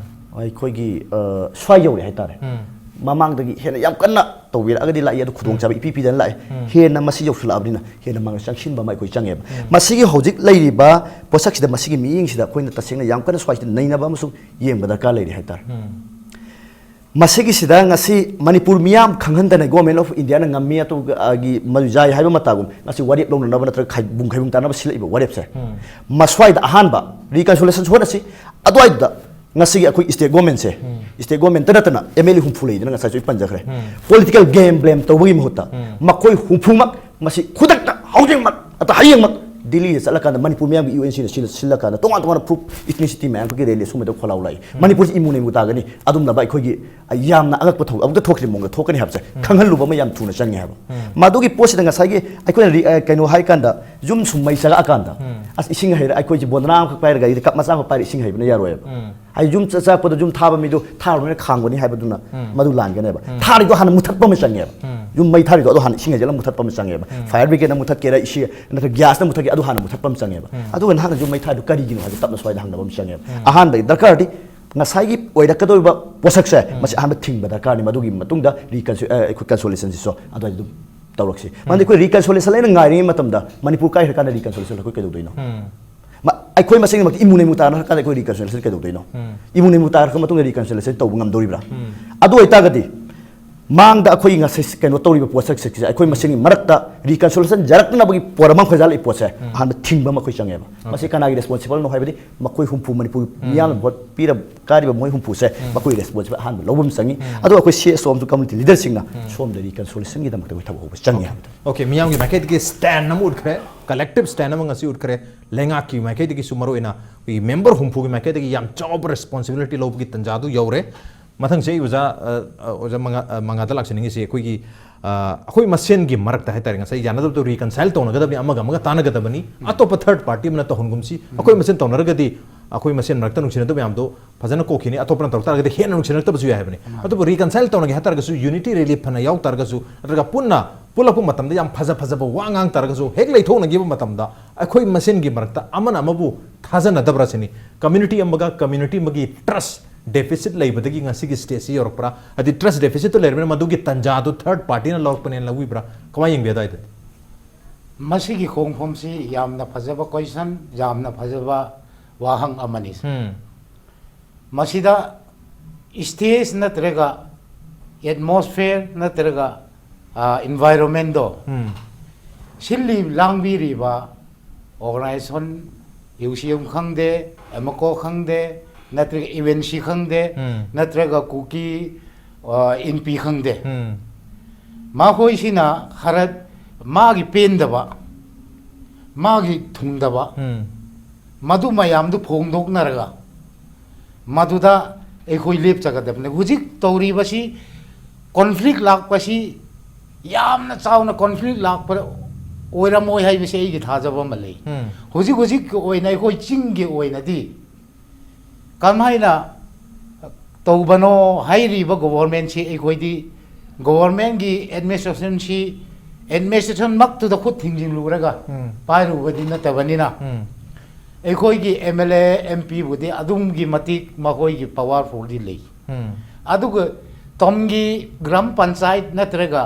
ꯑꯩꯈꯣꯏꯒꯤ, ꯑ, ꯁ꯭ꯋꯥꯏ ꯌꯧꯔꯦ ꯍꯥꯏꯇꯥꯔꯦ꯫ ꯃꯃꯥꯡꯗꯒꯤ ꯍꯦꯟꯅ ꯌꯥꯝ ꯀꯟꯅ ꯇꯧꯕꯤꯔꯛꯑꯒꯗꯤ ꯂꯥꯛꯏ, ꯑꯗꯨ ꯈꯨꯗꯣꯡꯆꯥꯕ ꯏꯄꯤ ꯄꯤꯗꯅ ꯂꯥꯛꯑꯦ꯫ ꯍꯦꯟꯅ ꯃꯁꯤ ꯌꯧꯁꯤꯜꯂꯛꯑꯕꯅꯤꯅ ꯍꯦꯟꯅ ꯃꯥꯡꯗ ꯆꯪꯁꯤꯟꯕ ꯑꯃ ꯑꯩꯈꯣꯏ ꯆꯪꯉꯦꯕ꯫ ꯃꯁꯤꯒꯤ ꯍꯧꯖꯤꯛ ꯂꯩꯔꯤꯕ ꯄꯣꯠꯁꯛꯁꯤꯗ, ꯃꯁꯤꯒꯤ ꯃꯤꯠꯌꯦꯡꯁꯤꯗ ꯑꯩꯈꯣꯏꯅ ꯇꯁꯦꯡꯅ ꯌꯥꯝ ꯀꯟꯅ ꯁ꯭ꯋꯥꯏꯁꯤꯗ ꯅꯩꯅꯕ ꯑꯃꯁꯨ ꯌꯦꯡꯕ ꯗꯔꯀꯥꯔ ꯂꯩꯔꯤ ꯍꯥꯏꯇꯥꯔꯦ꯫ ꯃꯁꯤꯒꯤꯁꯤꯗ ꯉꯁꯤ ꯃꯅꯤꯄꯨꯔ ꯃꯤꯌꯥꯝ ꯈꯪꯍꯟꯗꯅ Government of Indiaꯅ ꯉꯝꯃꯤ, ꯑꯗꯨꯒꯤ ꯃꯗꯨ ꯌꯥꯏ ꯍꯥꯏꯕ ꯃꯇꯥꯒꯨꯝ ꯉꯁꯤ ꯋꯥꯔꯦꯞ ꯂꯧꯅꯅꯕ ꯅꯠꯇ꯭ꯔꯒ ꯈꯥꯏꯕꯨꯡ ꯈꯥꯏꯕꯨꯡ ꯇꯥꯅꯕ ꯁꯤꯜꯂꯛꯏꯕ ꯋꯥꯔꯦꯞꯁꯦ, ꯃꯁ꯭ꯋꯥꯏꯗ ꯑꯍꯥꯟꯕ ꯔꯤꯀꯟꯁꯣꯂꯦꯁꯟ ꯍꯣꯠꯅꯁꯤ꯫ ꯑꯗꯨꯋꯥꯏꯗꯨꯗ ꯉꯁꯤꯒꯤ ꯑꯩꯈꯣꯏ state governmentꯁꯦ, state government ꯅꯠꯇꯅ ꯑꯦꯝ ꯑꯦꯜ ꯑꯦ ꯍꯨꯝꯐꯨ ꯂꯩꯗꯅ ꯉꯁꯥꯏꯁꯨ ꯑꯩ ꯄꯟꯖꯈ꯭ꯔꯦ꯫ ꯄꯣꯂꯤꯇꯤꯀꯦꯜ ꯒꯦꯝ ꯕ꯭ꯂꯦꯝ ꯇꯧꯕꯒꯤ ꯃꯍꯨꯠꯇ ꯃꯈꯣꯏ ꯍꯨꯝꯐꯨꯃꯛ ꯃꯁꯤ ꯈꯨꯗꯛꯇ, ꯍꯧꯖꯤꯛꯃꯛ, ꯑꯇ ꯍꯌꯦꯡꯃꯛ ꯗꯤꯜꯂꯤꯗ ꯆꯠꯂꯀꯥꯟꯗ ꯃꯅꯤꯄꯨꯔ ꯃꯤꯌꯥꯝꯒꯤ ꯌꯨ ꯑꯦꯟ ꯁꯤꯅ ꯁꯤꯜꯂ-, ꯁꯤꯜꯂꯀꯥꯟꯗ ꯇꯣꯉꯥꯟ ꯇꯣꯉꯥꯟꯕ ꯐꯨꯔꯨꯞ, ꯏꯊꯅꯤꯁꯤꯇꯤ ꯃꯌꯥꯝ ꯑꯩꯈꯣꯏꯒꯤ ꯔꯦꯂꯤ ꯁꯨꯝꯕꯗ ꯈꯣꯜꯂꯥꯎ ꯂꯥꯛꯏ꯫ ꯃꯅꯤꯄꯨꯔꯁꯤ ꯏꯃꯨ ꯅꯤꯃꯨ ꯇꯥꯒꯅꯤ꯫ ꯑꯗꯨꯝꯅꯕ ꯑꯩꯈꯣꯏꯒꯤ, ꯑ, ꯌꯥꯝꯅ ꯑꯉꯛꯄ ꯊꯧꯗꯣꯛ ꯑꯃꯨꯛꯇ ꯊꯣꯛꯇ꯭ꯔꯤꯕ ꯃꯑꯣꯡꯗ ꯊꯣꯛꯀꯅꯤ ꯍꯥꯏꯕꯁꯦ ꯈꯪꯍꯜꯂꯨꯕ ꯑꯃ ꯌꯥꯝ ꯊꯨꯅ ꯆꯪꯉꯦ ꯍꯥꯏꯕ꯫ ꯃꯗꯨꯒꯤ ꯄꯣꯠꯁꯤꯗ ꯉꯁꯥꯏꯒꯤ ꯑꯩꯈꯣꯏꯅ ꯔꯤ-, ꯑ, ꯀꯩꯅꯣ ꯍꯥꯏꯀꯥꯟꯗ, ꯌꯨꯝ ꯁꯨꯝ ꯃꯩ ꯆꯥꯛꯂꯛꯑꯀꯥꯟꯗ, ꯑꯁ, ꯏꯁꯤꯡ ꯍꯩꯔ-, ꯑꯩꯈꯣꯏꯁꯦ ꯕꯣꯟꯗꯅꯥ ꯑꯃꯈꯛ ꯄꯥꯏꯔꯒ, ꯑꯩꯗꯤ ꯀꯞ ꯃꯆꯥ ꯑꯃꯈꯛ ꯄꯥꯏꯔꯒ ꯏꯁꯤꯡ ꯍꯩꯕꯅ ꯌꯥꯔꯣꯏꯕ꯫ ꯍꯥꯏꯗꯤ ꯌꯨꯝ ꯆ-, ꯆꯥꯛꯄꯗ ꯌꯨꯝ ꯊꯥꯕ ꯃꯤꯗꯨ ꯊꯥꯔꯨꯔꯅꯤꯅ ꯈꯥꯡꯒꯅꯤ ꯍꯥꯏꯕꯗꯨꯅ ꯃꯗꯨ ꯂꯥꯟꯒꯅꯦꯕ꯫ ꯊꯥꯔꯤꯗꯣ ꯍꯥꯟꯅ ꯃꯨꯊꯠꯄ ꯑꯃ ꯆꯪꯉꯦꯕ꯫ ꯌꯨꯝ ꯃꯩ ꯊꯥꯔꯤꯗꯣ ꯑꯗꯨ ꯍꯥꯟꯅ ꯏꯁꯤꯡ ꯍꯩꯖꯤꯜꯂꯒ ꯃꯨꯊꯠꯄ ꯑꯃ ꯆꯪꯉꯦꯕ꯫ Fire brigadeꯅ ꯃꯨꯊꯠꯀꯦꯔꯥ, ꯏꯁꯤꯡ ꯅꯠꯇ꯭ꯔꯒ gasꯅ ꯃꯨꯊꯠꯀꯦꯔꯥ, ꯑꯗꯨ ꯍꯥꯟꯅ ꯃꯨꯊꯠꯄ ꯑꯃ ꯆꯪꯉꯦꯕ꯫ ꯑꯗꯨꯒ ꯅꯍꯥꯛꯅ ꯌꯨꯝ ꯃꯩ ꯊꯥꯔꯤꯗꯣ ꯀꯔꯤꯒꯤꯅꯣ ꯍꯥꯏꯕ ꯇꯞꯅ ꯁ꯭ꯋꯥꯏꯗ ꯍꯪꯅꯕ ꯑꯃ ꯆꯪꯉꯦꯕ꯫ ꯑꯍꯥꯟꯕꯒꯤ ꯗꯔꯀꯥꯔꯗꯤ ꯉꯁꯥꯏꯒꯤ ꯑꯣꯏꯔꯛꯀꯗꯧꯔꯤꯕ ꯄꯣꯠꯁꯛꯁꯦ, ꯃꯁꯤ ꯑꯍꯥꯟꯕ ꯊꯤꯡꯕ ꯗꯔꯀꯥꯔꯅꯤ꯫ ꯃꯗꯨꯒꯤ ꯃꯇꯨꯡꯗ ꯔꯤꯀꯟꯁꯤ-, ꯑ, ꯑꯩꯈꯣꯏ ꯀꯟꯁꯣꯂꯦꯁꯟꯁꯤꯁꯨ ꯑꯗꯨꯋꯥꯏꯗ ꯑꯗꯨꯝ ꯇꯧꯔꯛꯁꯤ꯫ ꯃꯔꯝꯗꯤ ꯑꯩꯈꯣꯏ ꯔꯤꯀꯟꯁꯣꯂꯦꯁꯟ ꯑꯩꯅ ꯉꯥꯏꯔꯤꯉꯩ ꯃꯇꯝꯗ ꯃꯅꯤꯄꯨꯔ ꯀꯥꯏꯈ꯭ꯔꯀꯥꯟꯗ ꯔꯤꯀꯟꯁꯣꯂꯦꯁꯟ ꯑꯩꯈꯣꯏ ꯀꯩꯗꯧꯗꯣꯏꯅꯣ? ꯃ-, ꯑꯩꯈꯣꯏ ꯃꯁꯦꯟꯃꯛꯇ ꯏꯃꯨ ꯅꯩꯃꯨ ꯇꯥꯅꯔꯀꯥꯟꯗ ꯑꯩꯈꯣꯏ ꯔꯤꯀꯟꯁꯣꯂꯦꯁꯟ ꯀꯩꯗꯧꯗꯣꯏꯅꯣ? ꯏꯃꯨ ꯅꯩꯃꯨ ꯇꯥꯔꯛꯄ ꯃꯇꯨꯡꯗ ꯔꯤꯀꯟꯁꯣꯂꯦꯁꯟ ꯇꯧꯕ ꯉꯝꯗꯧꯔꯤꯕ꯭ꯔꯥ? ꯑꯗꯨ ꯑꯣꯏꯇꯥꯔꯒꯗꯤ ꯃꯥꯡꯗ ꯑꯩꯈꯣꯏ ꯉꯁꯤ ꯀꯩꯅꯣ ꯇꯧꯔꯤꯕ ꯄꯣꯠꯁꯛꯁꯦ ꯑꯩꯈꯣꯏ ꯃꯁꯦꯟꯒꯤ ꯃꯔꯛꯇ ꯔꯤꯀꯟꯁꯣꯂꯦꯁꯟ ꯌꯥꯔꯛꯅꯕꯒꯤ ꯄꯣꯠ ꯑꯃ ꯈꯣꯏꯖꯥꯜꯂꯛꯏ ꯄꯣꯠꯁꯦ ꯑꯍꯥꯟꯕ ꯊꯤꯡꯕ ꯑꯃ ꯑꯩꯈꯣꯏ ꯆꯪꯉꯦꯕ꯫ ꯃꯁꯤ ꯀꯅꯥꯒꯤ ꯔꯦꯁꯄꯣꯟꯁꯤꯕꯜꯅꯣ ꯍꯥꯏꯕꯗꯤ ꯃꯈꯣꯏ ꯍꯨꯝꯐꯨ ꯃꯅꯤꯄꯨꯔ ꯃꯤꯌꯥꯝꯅ ꯚꯣꯠ ꯄꯤꯔ ꯀꯥꯔꯤꯕ ꯃꯣꯏ ꯍꯨꯝꯐꯨꯁꯦ ꯃꯈꯣꯏ ꯔꯦꯁꯄꯣꯟꯁꯤꯕꯜ ꯑꯍꯥꯟꯕ ꯂꯧꯕ ꯑꯃ ꯆꯪꯉꯤ꯫ ꯑꯗꯣ ꯑꯩꯈꯣꯏ ꯁꯤ ꯑꯦꯁ ꯑꯣ ꯑꯃꯁꯨꯡ ꯀꯝꯃꯨꯅꯤꯇꯤ ꯂꯤꯗꯔꯁꯤꯡꯅ ꯁꯣꯝꯗ ꯔꯤꯀꯟꯁꯣꯂꯦꯁꯟꯒꯤꯗꯃꯛꯇ ꯑꯩꯈꯣꯏ ꯊꯕꯛ ꯍꯧꯕ ꯆꯪꯉꯤ ꯍꯥꯏꯕꯗꯣ꯫ ꯑꯣꯀꯦ, ꯃꯤꯌꯥꯝꯒꯤ ꯃꯥꯏꯀꯩꯗꯒꯤ ꯁ꯭ꯇꯦꯟ ꯑꯃ ꯎꯠꯈ꯭ꯔꯦ, ꯀꯂꯦꯛꯇꯤꯚ ꯁ꯭ꯇꯦꯟ ꯑꯃ ꯉꯁꯤ ꯎꯠꯈ꯭ꯔꯦ꯫ ꯂꯩꯉꯥꯛꯀꯤ ꯃꯥꯏꯀꯩꯗꯒꯤꯁꯨ ꯃꯔꯨꯑꯣꯏꯅ ꯑꯩꯈꯣꯏꯒꯤ ꯃꯦꯝꯕꯔ ꯍꯨꯝꯐꯨꯒꯤ ꯃꯥꯏꯀꯩꯗꯒꯤ ꯌꯥꯝ ꯆꯥꯎꯕ ꯔꯦꯁꯄꯣꯟꯁꯤꯕꯤꯂꯤꯇꯤ ꯂꯧꯕꯒꯤ ꯇꯥꯟꯖꯥꯗꯨ ꯌꯧꯔꯦ꯫ ꯃꯊꯪꯁꯦ ꯑꯩ ꯑꯣꯖꯥ, ꯑ, ꯑ, ꯑꯣꯖꯥ ꯃꯉꯥ-, ꯑ, ꯃꯉꯥꯗ ꯂꯥꯛꯆꯅꯤꯡꯉꯤꯁꯦ ꯑꯩꯈꯣꯏꯒꯤ, ꯑ, ꯑꯩꯈꯣꯏ ꯃꯁꯦꯟꯒꯤ ꯃꯔꯛꯇ ꯍꯥꯏꯇꯥꯔꯦ, ꯉꯁꯥꯏ ꯌꯥꯅꯗꯕꯗꯣ ꯔꯤꯀꯟꯁꯥꯏꯜ ꯇꯧꯅꯒꯗꯕꯅꯤ, ꯑꯃꯒ ꯑꯃꯒ ꯇꯥꯟꯅꯒꯗꯕꯅꯤ, ꯑꯇꯣꯞꯄ ꯊꯔꯗ ꯄꯥꯔꯇꯤ ꯑꯃꯅ ꯇꯧꯍꯟꯒꯨꯝꯁꯤ꯫ ꯑꯩꯈꯣꯏ ꯃꯁꯦꯟ ꯇꯧꯅꯔꯒꯗꯤ ꯑꯩꯈꯣꯏ ꯃꯁꯦꯟ ꯃꯔꯛꯇ ꯅꯨꯡꯁꯤꯅꯗꯕ ꯃꯌꯥꯝꯗꯣ ꯐꯖꯅ ꯀꯣꯛꯈꯤꯅꯤ, ꯑꯇꯣꯞꯄꯅ ꯇꯧꯔꯛ ꯇꯥꯔꯒꯗꯤ ꯍꯦꯟꯅ ꯅꯨꯡꯁꯤꯅꯔꯛꯇꯕꯁꯨ ꯌꯥꯏ ꯍꯥꯏꯕꯅꯤ꯫ ꯑꯗꯨꯕꯨ ꯔꯤꯀꯟꯁꯥꯏꯜ ꯇꯧꯅꯒꯦ ꯍꯥꯏ ꯇꯥꯔꯒꯁꯨ, ꯌꯨꯅꯤꯇꯤ ꯔꯦꯂꯤ ꯐꯅ ꯌꯥꯎ ꯇꯥꯔꯒꯁꯨ, ꯅꯠꯇ꯭ꯔꯒ ꯄꯨꯟꯅ ꯄꯨꯜꯂꯛꯄ ꯃꯇꯝꯗ ꯌꯥꯝ ꯐꯖ ꯐꯖꯕ ꯋꯥ ꯉꯥꯡ ꯇꯥꯔꯒꯁꯨ, ꯍꯦꯛ ꯂꯩꯊꯣꯛꯅꯈꯤꯕ ꯃꯇꯝꯗ ꯑꯩꯈꯣꯏ ꯃꯁꯦꯟꯒꯤ ꯃꯔꯛꯇ ꯑꯃꯅ ꯑꯃꯕꯨ ꯊꯥꯖꯅꯗꯕ꯭ꯔꯥ ꯁꯤꯅꯤ꯫ ꯀꯝꯃ꯭ꯌꯨꯅꯤꯇꯤ ꯑꯃꯒ ꯀꯝꯃ꯭ꯌꯨꯅꯤꯇꯤ ꯑꯃꯒꯤ ꯇ꯭ꯔꯁ ꯗꯦꯐꯤꯁꯤꯠ ꯂꯩꯕꯗꯒꯤ ꯉꯁꯤꯒꯤ ꯁ꯭ꯇꯦꯖꯁꯤ ꯌꯧꯔꯛꯄ꯭ꯔꯥ? ꯍꯥꯏꯗꯤ ꯇ꯭ꯔꯁ ꯗꯦꯐꯤꯁꯤꯠꯇꯨ ꯂꯩꯔꯕꯅꯤꯅ ꯃꯗꯨꯒꯤ ꯇꯥꯟꯖꯥꯗꯨ ꯊꯔꯗ ꯄꯥꯔꯇꯤꯅ ꯂꯧꯔꯛꯄꯅꯦꯅ ꯂꯧꯕꯤꯕ꯭ꯔꯥ? ꯀꯃꯥꯏꯅ ꯌꯦꯡꯕꯤ ꯑꯗꯨꯋꯥꯏꯗꯗꯤ? ꯃꯁꯤꯒꯤ ꯈꯣꯡꯐꯝꯁꯤ ꯌꯥꯝꯅ ꯐꯖꯕ ꯀꯣꯏꯁꯟ, ꯌꯥꯝꯅ ꯐꯖꯕ ꯋꯥꯍꯪ ꯑꯃꯅꯤ꯫ ꯎꯝ꯫ ꯃꯁꯤꯗ ꯁ꯭ꯇꯦꯖ ꯅꯠꯇ꯭ꯔꯒ ꯑꯦꯠꯃꯣꯁꯐꯤꯌꯔ ꯅꯠꯇ꯭ꯔꯒ, ꯑ, ꯏꯟꯚꯥꯏꯔꯣꯟꯃꯦꯟꯗꯣ, ꯎꯝ꯫ ꯁꯤꯜꯂꯤ ꯂꯥꯡꯕꯤꯔꯤꯕ ꯑꯣꯔꯒꯅꯥꯏꯖꯦꯁꯟ, ꯌꯨ ꯁꯤ ꯑꯦꯝ ꯈꯪꯗꯦ, ꯑꯦꯃꯀꯣ ꯈꯪꯗꯦ, ꯅꯠꯇ꯭ꯔꯒ ꯏ ꯑꯦꯟ ꯁꯤ ꯈꯪꯗꯦ, ꯎꯝ꯫ ꯅꯠꯇ꯭ꯔꯒ ꯀꯨꯀꯤ, ꯑ, ꯏꯟꯄꯤ ꯈꯪꯗꯦ, ꯎꯝ꯫ ꯃꯈꯣꯏꯁꯤꯅ ꯈꯔ ꯃꯥꯒꯤ ꯄꯦꯟꯗꯕ, ꯃꯥꯒꯤ ꯊꯨꯡꯗꯕ, ꯎꯝ꯫ ꯃꯗꯨ ꯃꯌꯥꯝꯗꯨ ꯐꯣꯡꯗꯣꯛꯅꯔꯒ ꯃꯗꯨꯗ ꯑꯩꯈꯣꯏ ꯂꯦꯞꯆꯒꯗꯕꯅꯤ꯫ ꯍꯧꯖꯤꯛ ꯇꯧꯔꯤꯕꯁꯤ ꯀꯣꯟꯐ꯭ꯂꯤꯛ ꯂꯥꯛꯄꯁꯤ ꯌꯥꯝꯅ ꯆꯥꯎꯅ ꯀꯣꯟꯐ꯭ꯂꯤꯛ ꯂꯥꯛꯄ ꯑꯣꯏꯔꯝꯃꯣꯏ ꯍꯥꯏꯕꯁꯤ ꯑꯩꯒꯤ ꯊꯥꯖꯕ ꯑꯃ ꯂꯩ꯫ ꯎꯝ꯫ ꯍꯧꯖꯤꯛ ꯍꯧꯖꯤꯛꯀꯤ ꯑꯣꯏꯅ ꯑꯩꯈꯣꯏ ꯆꯤꯡꯒꯤ ꯑꯣꯏꯅꯗꯤ ꯀꯃꯥꯏꯅ ꯇꯧꯕꯅꯣ ꯍꯥꯏꯔꯤꯕ ꯒꯣꯚꯔꯟꯃꯦꯟꯠꯁꯤ ꯑꯩꯈꯣꯏꯗꯤ ꯒꯣꯚꯔꯟꯃꯦꯟꯠꯀꯤ ꯑꯦꯗꯃꯤꯅꯤꯁꯇ꯭ꯔꯦꯁꯟꯁꯤ ꯑꯦꯗꯃꯤꯅꯤꯁꯇ꯭ꯔꯦꯁꯟꯃꯛꯇꯨꯗ ꯈꯨꯠ ꯊꯤꯡꯖꯤꯜꯂꯨꯔꯒ ꯎꯝ꯫ ꯄꯥꯏꯔꯨꯕꯗꯤ ꯅꯠꯇꯕꯅꯤꯅ ꯎꯝ꯫ ꯑꯩꯈꯣꯏꯒꯤ ꯑꯦꯝ ꯑꯦꯜ ꯑꯦ, ꯑꯦꯝ ꯄꯤꯕꯨꯗꯤ ꯑꯗꯨꯝꯒꯤ ꯃꯇꯤꯛ ꯃꯈꯣꯏꯒꯤ ꯄꯋꯥꯔꯐꯨꯜꯗꯤ ꯂꯩ꯫ ꯎꯝ꯫ ꯑꯗꯨꯒ ꯇꯝꯒꯤ ꯒ꯭ꯔꯥꯝ ꯄꯟꯆꯥꯌꯠ ꯅꯠꯇ꯭ꯔꯒ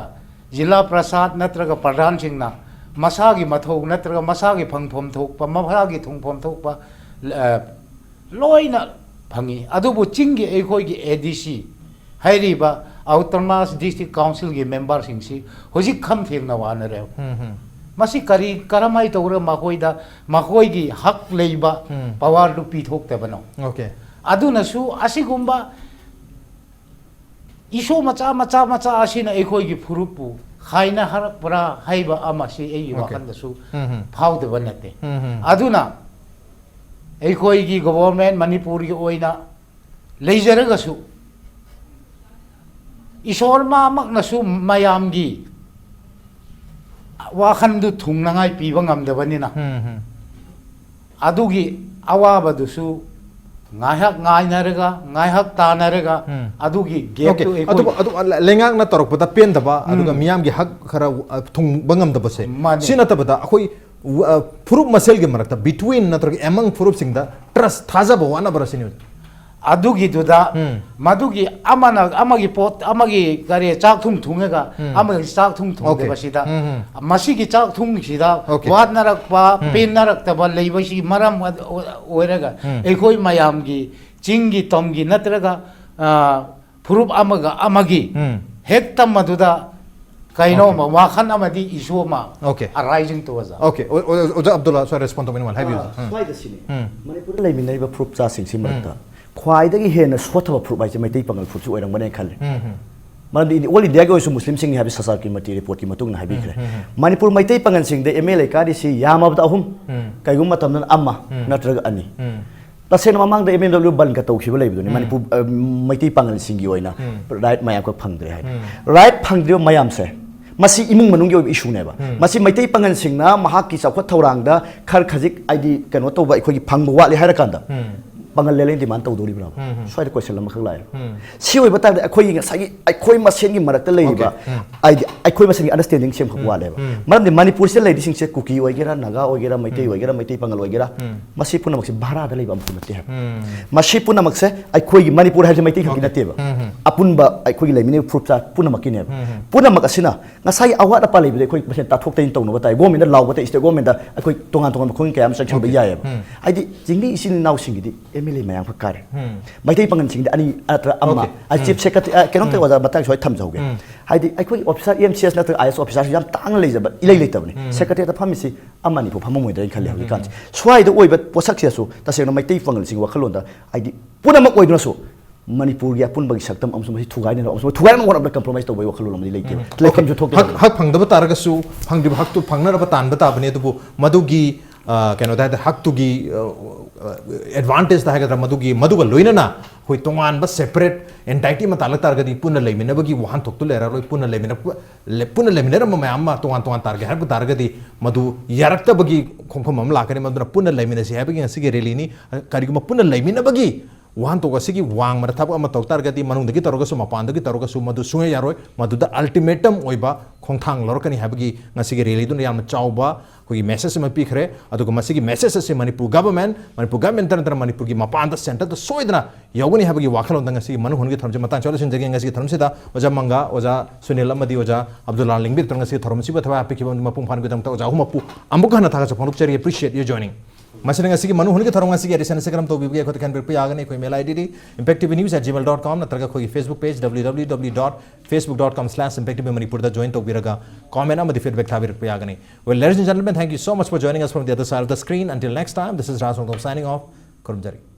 ꯖꯤꯂꯥ ꯄ꯭ꯔꯁꯥꯗ ꯅꯠꯇ꯭ꯔꯒ ꯄ꯭ꯔꯙꯥꯟꯁꯤꯡꯅ ꯃꯁꯥꯒꯤ ꯃꯊꯧ ꯅꯠꯇ꯭ꯔꯒ ꯃꯁꯥꯒꯤ ꯐꯪꯐꯝ ꯊꯣꯛꯄ, ꯃꯁꯥꯒꯤ ꯊꯨꯡꯐꯝ ꯊꯣꯛꯄ, ꯑ, ꯂꯣꯏꯅ ꯐꯪꯏ꯫ ꯑꯗꯨꯕꯨ ꯆꯤꯡꯒꯤ ꯑꯩꯈꯣꯏꯒꯤ A D C ꯍꯥꯏꯔꯤꯕ Autonomous District Councilꯒꯤ memberꯁꯤꯡꯁꯤ ꯍꯧꯖꯤꯛ ꯈꯝ ꯊꯦꯡꯅ ꯋꯥꯅꯔꯦ꯫ ꯎꯝ, ꯎꯝ. ꯃꯁꯤ ꯀꯔꯤ, ꯀꯔꯝꯍꯥꯏ ꯇꯧꯔꯒ ꯃꯈꯣꯏꯗ, ꯃꯈꯣꯏꯒꯤ ꯍꯛ ꯂꯩꯕ ꯎꯝ. powerꯗꯨ ꯄꯤꯊꯣꯛꯇꯕꯅꯣ? Okay. ꯑꯗꯨꯅꯁꯨ ꯑꯁꯤꯒꯨꯝꯕ ꯏꯁꯨ ꯃꯆꯥ ꯃꯆꯥ ꯃꯆꯥ ꯑꯁꯤꯅ ꯑꯩꯈꯣꯏꯒꯤ ꯐꯨꯔꯨꯞꯄꯨ ꯈꯥꯏꯅ ꯍꯥꯔꯛꯄ꯭ꯔꯥ ꯍꯥꯏꯕ ꯑꯃꯁꯤ ꯑꯩꯒꯤ Okay. ꯋꯥꯈꯜꯗꯁꯨ ꯎꯝ, ꯎꯝ. ꯐꯥꯎꯗꯕ ꯅꯠꯇꯦ꯫ ꯎꯝ, ꯎꯝ. ꯑꯗꯨꯅ ꯑꯩꯈꯣꯏꯒꯤ government ꯃꯅꯤꯄꯨꯔꯒꯤ ꯑꯣꯏꯅ ꯂꯩꯖꯔꯒꯁꯨ ꯏꯁꯣꯔ ꯃꯥꯃꯛꯅꯁꯨ ꯃꯌꯥꯝꯒꯤ ꯋꯥꯈꯜꯗꯨ ꯊꯨꯡꯅꯉꯥꯏ ꯄꯤꯕ ꯉꯝꯗꯕꯅꯤꯅ, ꯎꯝ, ꯎꯝ. ꯑꯗꯨꯒꯤ ꯑꯋꯥꯕꯗꯨꯁꯨ ꯉꯥꯏꯍꯥꯛ ꯉꯥꯏꯅꯔꯒ, ꯉꯥꯏꯍꯥꯛ ꯇꯥꯅꯔꯒ, ꯎꯝ. ꯑꯗꯨꯒꯤ Okay. gapꯇꯨ ꯑꯩꯈꯣꯏ ꯑꯗꯨꯕꯨ, ꯑꯗꯨ ꯂꯩꯉꯥꯛꯅ ꯇꯧꯔꯛꯄꯗ ꯄꯦꯟꯗꯕ, ꯎꯝ. ꯑꯗꯨꯒ ꯃꯤꯌꯥꯝꯒꯤ ꯍꯛ ꯈꯔ, ꯑ, ꯊꯨꯡꯕ ꯉꯝꯗꯕꯁꯦ, ꯃꯥꯅꯦ. ꯁꯤ ꯅꯠꯇꯕꯗ ꯑꯩꯈꯣꯏ, ꯑ, ꯐꯨꯔꯨꯞ ꯃꯁꯦꯜꯒꯤ ꯃꯔꯛꯇ, between ꯅꯠꯇ꯭ꯔꯒ among ꯐꯨꯔꯨꯞꯁꯤꯡꯗ trust, ꯊꯥꯖꯕ ꯋꯥꯠꯅꯕ꯭ꯔꯥ ꯁꯤꯅꯤ꯫ ꯑꯗꯨꯒꯤꯗꯨꯗ ꯎꯝ. ꯃꯗꯨꯒꯤ ꯑꯃꯅ ꯑꯃꯒꯤ ꯄꯣꯠ, ꯑꯃꯒꯤ ꯀꯔꯤ ꯆꯥꯛ ꯊꯨꯡ ꯊꯨꯡꯉꯒ ꯎꯝ. ꯑꯃꯒꯤ ꯆꯥꯛ ꯊꯨꯡ ꯊꯨꯡꯗꯕ Okay. ꯁꯤꯗ, ꯎꯝ, ꯎꯝ. ꯃꯁꯤꯒꯤ ꯆꯥꯛ ꯊꯨꯡꯁꯤꯗ Okay. ꯋꯥꯠꯅꯔꯛꯄ, ꯎꯝ. ꯄꯦꯟꯅꯔꯛꯇꯕ ꯂꯩꯕꯁꯤꯒꯤ ꯃꯔꯝ ꯑꯣꯏꯔꯒ ꯎꯝ. ꯑꯩꯈꯣꯏ ꯃꯌꯥꯝꯒꯤ ꯆꯤꯡꯒꯤ ꯇꯝꯒꯤ ꯅꯠꯇ꯭ꯔꯒ, ꯑ, ꯐꯨꯔꯨꯞ ꯑꯃꯒ ꯑꯃꯒꯤ ꯎꯝ. ꯍꯦꯛꯇ ꯃꯗꯨꯗ ꯀꯩꯅꯣ Okay. ꯑꯃ, ꯋꯥꯈꯜ ꯑꯃꯗꯤ issue ꯑꯃ Okay. arising towards us. Okay. ꯑꯣ-, ꯑꯣ-, ꯑꯣꯖꯥ ꯑꯕꯗꯨꯜꯂꯥ, ꯁꯣꯔꯤ, respond ꯇꯧꯕꯤꯅꯤꯡꯕ ꯍꯥꯏꯕꯤꯌꯨ, ꯑꯥ, ꯎꯝ. ꯁ꯭ꯋꯥꯏꯗ ꯁꯤꯅꯤ꯫ ꯎꯝ. ꯃꯅꯤꯄꯨꯔꯗ ꯂꯩꯃꯤꯟꯅꯔꯤꯕ ꯐꯨꯔꯨꯞ ꯆꯥꯁꯤꯡꯁꯤ ꯃꯔꯛꯇ ꯎꯝ. ꯈ꯭ꯋꯥꯏꯗꯒꯤ ꯍꯦꯟꯅ ꯁꯣꯠꯊꯕ ꯐꯨꯔꯨꯞ ꯍꯥꯏꯁꯦ ꯃꯩꯇꯩ ꯄꯥꯉꯜ ꯐꯨꯔꯨꯞꯁꯤ ꯑꯣꯏꯔꯝꯒꯅꯤ ꯈꯜꯂꯤ꯫ ꯎꯝ, ꯎꯝ. ꯃꯔꯝꯗꯤ all Indiaꯒꯤ ꯑꯣꯏꯔꯁꯨ ꯃꯨꯁꯂꯤꯝꯁꯤꯡꯅꯤ ꯍꯥꯏꯕ ꯁꯁꯥꯔꯀꯤ ꯃꯇꯤ ꯔꯤꯄꯣꯔꯠꯀꯤ ꯃꯇꯨꯡ ꯏꯟꯅ ꯍꯥꯏꯕꯤꯈ꯭ꯔꯦ꯫ ꯎꯝ, ꯎꯝ, ꯎꯝ. ꯃꯅꯤꯄꯨꯔ ꯃꯩꯇꯩ ꯄꯥꯉꯜꯁꯤꯡꯗ MLA ꯀꯥꯔꯤꯁꯤ ꯌꯥꯝꯃꯕꯗ ꯑꯍꯨꯝ, ꯎꯝ. ꯀꯩꯒꯨꯝꯕ ꯃꯇꯝꯗꯅ ꯑꯃ ꯎꯝ. ꯅꯠꯇ꯭ꯔꯒ ꯑꯅꯤ꯫ ꯎꯝ. ꯇꯁꯦꯡꯅ ꯃꯃꯥꯡꯗ MMW ꯕꯟꯒ ꯇꯧꯈꯤꯕ ꯂꯩꯕꯗꯨꯅꯤ, ꯎꯝ. ꯃꯅꯤꯄꯨꯔ, ꯑ, ꯃꯩꯇꯩ ꯄꯥꯉꯜꯁꯤꯡꯒꯤ ꯑꯣꯏꯅ ꯎꯝ. ꯔꯥꯏꯠ ꯃꯌꯥꯝꯈꯛ ꯐꯪꯗ꯭ꯔꯦ ꯍꯥꯏꯅ꯫ ꯎꯝ. ꯔꯥꯏꯠ ꯐꯪꯗ꯭ꯔꯤꯕ ꯃꯌꯥꯝꯁꯦ, ꯃꯁꯤ ꯏꯃꯨꯡ ꯃꯅꯨꯡꯒꯤ ꯑꯣꯏꯕ ꯏꯁꯨꯅꯦꯕ꯫ ꯎꯝ. ꯃꯁꯤ ꯃꯩꯇꯩ ꯄꯥꯉꯜꯁꯤꯡꯅ ꯃꯍꯥꯛꯀꯤ ꯆꯥꯎꯈꯠ ꯊꯧꯔꯥꯡꯗ ꯈꯔ ꯈꯖꯤꯛ, ꯍꯥꯏꯗꯤ, ꯀꯩꯅꯣ ꯇꯧꯕ, ꯑꯩꯈꯣꯏꯒꯤ ꯐꯪꯕ ꯋꯥꯠꯂꯤ ꯍꯥꯏꯔꯀꯥꯟꯗ ꯎꯝ. ꯄꯥꯉꯜ ꯂꯦꯂꯦꯟ ꯗꯤꯃꯥꯟ ꯇꯧꯗꯣꯔꯤꯕ꯭ꯔꯥ? ꯎꯝ, ꯎꯝ. ꯁ꯭ꯋꯥꯏꯗ ꯀꯣꯏꯁꯟ ꯑꯃꯈꯛ ꯂꯥꯛꯑꯦ꯫ ꯎꯝ. ꯁꯤ ꯑꯣꯏꯕ ꯇꯥꯔꯗꯤ ꯑꯩꯈꯣꯏꯒꯤ ꯉꯁꯥꯏꯒꯤ ꯑꯩꯈꯣꯏ ꯃꯁꯦꯟꯒꯤ ꯃꯔꯛꯇ ꯂꯩꯔꯤꯕ, Okay. ꯎꯝ. ꯍꯥꯏꯗꯤ, ꯑꯩꯈꯣꯏ ꯃꯁꯦꯟꯒꯤ understanding ꯁꯦꯝꯈꯛ ꯎꯝ. ꯋꯥꯠꯂꯦꯕ꯫ ꯎꯝ. ꯃꯔꯝꯗꯤ ꯃꯅꯤꯄꯨꯔꯁꯤꯗ ꯂꯩꯔꯤꯁꯤꯡꯁꯦ ꯀꯨꯀꯤ ꯑꯣꯏꯒꯦꯔꯥ, ꯅꯥꯒꯥ ꯑꯣꯏꯒꯦꯔꯥ, ꯃꯩꯇꯩ ꯎꯝ. ꯑꯣꯏꯒꯦꯔꯥ, ꯃꯩꯇꯩ ꯄꯥꯉꯜ ꯑꯣꯏꯒꯦꯔꯥ, ꯎꯝ. ꯃꯁꯤ ꯄꯨꯝꯅꯃꯛꯁꯦ ꯚꯥꯔꯥꯗ ꯂꯩꯕ ꯑꯃꯐꯥꯎ ꯅꯠꯇꯦ ꯍꯥꯏꯕ꯫ ꯎꯝ. ꯃꯁꯤ ꯄꯨꯝꯅꯃꯛꯁꯦ ꯑꯩꯈꯣꯏꯒꯤ ꯃꯅꯤꯄꯨꯔ ꯍꯥꯏꯕꯁꯤ ꯃꯩꯇꯩ ꯈꯛꯀꯤ Okay. ꯅꯠꯇꯦꯕ꯫ ꯎꯝ, ꯎꯝ. ꯑꯄꯨꯟꯕ ꯑꯩꯈꯣꯏꯒꯤ ꯂꯩꯃꯤꯟꯅꯕ ꯐꯨꯔꯨꯞ ꯆꯥ ꯄꯨꯝꯅꯃꯛꯀꯤꯅꯦꯕ꯫ ꯄꯨꯝꯅꯃꯛ ꯑꯁꯤꯅ ꯉꯁꯥꯏꯒꯤ ꯑꯋꯥꯠ ꯑꯄꯥ ꯂꯩꯕꯗꯤ ꯑꯩꯈꯣꯏ ꯃꯁꯦꯟ ꯇꯥꯊꯣꯛ ꯇꯥꯁꯤꯟ ꯇꯧꯅꯕ ꯇꯥꯏ꯫ ꯒꯣꯔꯃꯦꯟꯗ ꯂꯥꯎꯕ ꯇꯥꯏ, ꯁ꯭ꯇꯦꯠ ꯒꯣꯔꯃꯦꯟꯗ ꯑꯩꯈꯣꯏ ꯇꯣꯉꯥꯟ ꯇꯣꯉꯥꯟꯕ ꯈꯣꯡꯖꯪ ꯀꯌꯥ ꯑꯃ ꯆꯪꯁꯤꯟꯕ ꯌꯥꯏꯑꯕ꯫ ꯍꯥꯏꯗꯤ ꯆꯤꯡꯃꯤ ꯏꯆꯤꯜ ꯏꯅꯥꯎꯁꯤꯡꯒꯤꯗꯤ ꯑꯦꯝ ꯑꯦꯜ ꯑꯦ ꯃꯌꯥꯝꯈꯛ ꯀꯥꯔꯦ꯫ ꯃꯩꯇꯩ ꯄꯥꯉꯜꯁꯤꯡꯗꯤ ꯑꯅꯤ ꯅꯠꯇ꯭ꯔꯒ ꯑꯃ꯫ ꯑꯩ ꯆꯤꯐ ꯁꯦꯀ꯭ꯔꯦꯇꯔꯤ ꯀꯩꯅꯣꯝꯇ ꯑꯣꯖꯥ ꯃꯇꯥꯡ ꯁ꯭ꯋꯥꯏ ꯊꯝꯖꯍꯧꯒꯦ꯫ ꯍꯥꯏꯗꯤ ꯑꯩꯈꯣꯏ ꯑꯣꯐꯤꯁꯥꯔ ꯑꯦꯝ ꯁꯤ ꯑꯦꯁ ꯅꯠꯇ꯭ꯔꯒ ꯑꯥꯏ ꯑꯦꯁ ꯑꯣꯐꯤꯁꯥꯔꯁꯨ ꯌꯥꯝ ꯇꯥꯡꯅ ꯂꯩꯖꯕ ꯏꯂꯩ ꯂꯩꯇꯕꯅꯤ꯫ ꯁꯦꯀ꯭ꯔꯦꯇꯔꯤꯌꯦꯠꯇ ꯐꯝꯃꯤꯁꯤ ꯑꯃ ꯑꯅꯤ ꯐꯥꯎ ꯐꯝꯃꯝꯃꯣꯏꯗ꯭ꯔꯥ ꯍꯥꯏꯅ ꯈꯜꯂꯤ ꯍꯧꯖꯤꯛꯀꯥꯟꯁꯦ꯫ ꯁ꯭ꯋꯥꯏꯗ ꯑꯣꯏꯕ ꯄꯣꯠꯁꯛꯁꯤꯗꯁꯨ ꯇꯁꯦꯡꯅ ꯃꯩꯇꯩ ꯄꯥꯉꯜꯁꯤꯡꯒꯤ ꯋꯥꯈꯜꯂꯣꯟꯗ ꯍꯥꯏꯗꯤ ꯄꯨꯝꯅꯃꯛ ꯑꯣꯏꯗꯨꯅꯁꯨ ꯃꯅꯤꯄꯨꯔꯒꯤ ꯑꯄꯨꯟꯕꯒꯤ ꯁꯛꯇꯝ ꯑꯃꯁꯨꯡ ꯃꯁꯤ ꯊꯨꯒꯥꯏꯅꯅꯕ ꯑꯃꯁꯨꯡ ꯊꯨꯒꯥꯏꯅꯕ ꯍꯣꯠꯅꯕꯗ ꯀꯝꯄ꯭ꯔꯣꯃꯥꯏꯁ ꯇꯧꯕꯒꯤ ꯋꯥꯈꯜꯂꯣꯟ ꯑꯃꯗꯤ ꯂꯩꯇꯦꯕ꯫ ꯂꯩꯐꯝꯁꯨ ꯊꯣꯛꯇꯦ꯫ ꯍꯛ ꯍꯛ ꯐꯪꯗꯕ ꯇꯥꯔꯒꯁꯨ ꯐꯪꯗ꯭ꯔꯤꯕ ꯍꯛꯇꯨ ꯐꯪꯅꯅꯕ ꯇꯥꯟꯕ ꯇꯥꯕꯅꯤ꯫ ꯑꯗꯨꯕꯨ ꯃꯗꯨꯒꯤ ꯑ, ꯀꯩꯅꯣꯗ ꯍꯥꯏꯇꯥꯔꯦ, ꯍꯛꯇꯨꯒꯤ ꯑꯦꯗꯚꯥꯟꯇꯦꯖꯇ ꯍꯥꯏꯒꯗ꯭ꯔꯥ, ꯃꯗꯨꯒꯤ ꯃꯗꯨꯒ ꯂꯣꯏꯅꯅ ꯑꯩꯈꯣꯏ ꯇꯣꯉꯥꯟꯕ ꯁꯦꯄꯔꯦꯠ ꯑꯦꯟꯇꯥꯏꯇꯤ ꯑꯃ ꯇꯥꯜꯂꯛ ꯇꯥꯔꯒꯗꯤ ꯄꯨꯟꯅ ꯂꯩꯃꯤꯟꯅꯕꯒꯤ ꯋꯥꯍꯟꯊꯣꯛꯇꯨ ꯂꯩꯔꯔꯣꯏ꯫ ꯄꯨꯟꯅ ꯂꯩꯃꯤꯟꯅ ꯄꯨꯟꯅ ꯂꯩꯃꯤꯟꯅꯔꯝꯕ ꯃꯌꯥꯝ ꯑꯃ ꯇꯣꯉꯥꯟ ꯇꯣꯉꯥꯟ ꯇꯥꯔꯒꯦ ꯍꯥꯏꯕ ꯇꯥꯔꯒꯗꯤ ꯃꯗꯨ ꯌꯥꯔꯛꯇꯕꯒꯤ ꯈꯣꯡꯐꯝ ꯑꯃ ꯂꯥꯛꯀꯅꯤ꯫ ꯃꯗꯨꯅ ꯄꯨꯟꯅ ꯂꯩꯃꯤꯟꯅꯁꯤ ꯍꯥꯏꯕꯒꯤ ꯉꯁꯤꯒꯤ ꯔꯦꯂꯤꯅꯤ꯫ ꯀꯔꯤꯒꯨꯝꯕ ꯄꯨꯟꯅ ꯂꯩꯃꯤꯟꯅꯕꯒꯤ ꯋꯥꯍꯟꯊꯣꯛ ꯑꯁꯤꯒꯤ ꯋꯥꯡꯃꯗ ꯊꯕꯛ ꯑꯃ ꯇꯧ ꯇꯥꯔꯒꯗꯤ ꯃꯅꯨꯡꯗꯒꯤ ꯇꯧꯔꯒꯁꯨ ꯃꯄꯥꯟꯗꯒꯤ ꯇꯧꯔꯒꯁꯨ ꯃꯗꯨ ꯁꯨꯡꯌꯥ ꯌꯥꯔꯣꯏ꯫ ꯃꯗꯨꯗ ꯑꯜꯇꯤꯃꯦꯇꯝ ꯑꯣꯏꯕ ꯈꯣꯡꯊꯥꯡ ꯂꯧꯔꯛꯀꯅꯤ ꯍꯥꯏꯕꯒꯤ ꯉꯁꯤꯒꯤ ꯔꯦꯂꯤꯗꯨꯅ ꯌꯥꯝꯅ ꯆꯥꯎꯕ ꯑꯩꯈꯣꯏꯒꯤ ꯃꯦꯁꯦꯖ ꯑꯃ ꯄꯤꯈ꯭ꯔꯦ꯫ ꯑꯗꯨꯒ ꯃꯁꯤꯒꯤ ꯃꯦꯁꯦꯖ ꯑꯁꯤ ꯃꯅꯤꯄꯨꯔ ꯒꯚꯔꯟꯃꯦꯟ, ꯃꯅꯤꯄꯨꯔ ꯒꯚꯔꯟꯃꯦꯟꯇ ꯅꯠꯇꯅ ꯃꯅꯤꯄꯨꯔꯒꯤ ꯃꯄꯥꯟꯗ ꯁꯦꯟꯇꯔꯗ ꯁꯣꯏꯗꯅ ꯌꯧꯒꯅꯤ ꯍꯥꯏꯕꯒꯤ ꯋꯥꯈꯜꯂꯣꯟꯗ ꯉꯁꯤꯒꯤ ꯃꯅꯨꯡ ꯍꯨꯟꯒꯤ ꯊꯧꯔꯝꯁꯤ ꯃꯇꯥꯡ ꯆꯥꯎꯅ ꯂꯣꯏꯁꯤꯟꯖꯒꯦ꯫ ꯉꯁꯤꯒꯤ ꯊꯧꯔꯝꯁꯤꯗ ꯑꯣꯖꯥ ꯃꯪꯒꯥ, ꯑꯣꯖꯥ ꯁꯨꯅꯤꯜ ꯑꯃꯗꯤ ꯑꯣꯖꯥ ꯑꯕꯗꯨꯜꯂꯥ ꯂꯤꯡꯕꯤꯔꯛꯇꯨꯅ ꯉꯁꯤꯒꯤ ꯊꯧꯔꯝ ꯑꯁꯤꯕꯨ ꯊꯋꯥꯏ ꯍꯥꯞꯄꯤꯈꯤꯕ ꯑꯃꯗꯤ ꯃꯄꯨꯡ ꯐꯥꯍꯟꯕꯒꯤꯗꯃꯛꯇ ꯑꯣꯖꯥ ꯑꯍꯨꯝꯃꯛꯄꯨ ꯑꯃꯨꯛ ꯍꯟꯅ ꯊꯥꯒꯠꯆꯕ ꯐꯣꯡꯗꯣꯛꯆꯔꯤ꯫ Appreciate your joining. ꯃꯁꯤꯅ ꯉꯁꯤꯒꯤ ꯃꯅꯨꯡ ꯍꯨꯟꯒꯤ ꯊꯧꯔꯝ ꯉꯁꯤꯒꯤ ꯑꯦꯗꯤꯁꯟ ꯑꯁꯤ ꯀꯔꯝ ꯇꯧꯕꯤꯕꯒꯦ ꯑꯩꯈꯣꯏꯗ ꯈꯟꯕꯤꯔꯛꯄ ꯌꯥꯒꯅꯤ꯫ ꯑꯩꯈꯣꯏ email ID D impacttvnews at gmail dot com ꯅꯠꯇ꯭ꯔꯒ ꯑꯩꯈꯣꯏꯒꯤ Facebook page W W W dot facebook dot com slash impact T V Manipur ꯗ join ꯇꯧꯕꯤꯔꯒ comment ꯑꯃꯗꯤ feedback ꯊꯥꯕꯤꯔꯛꯄ ꯌꯥꯒꯅꯤ꯫ Well, ladies and gentlemen, thank you so much for joining us from the other side of the screen. Until next time, this is Raj Rongthong signing off. ꯈꯨꯔꯨꯝꯖꯔꯤ꯫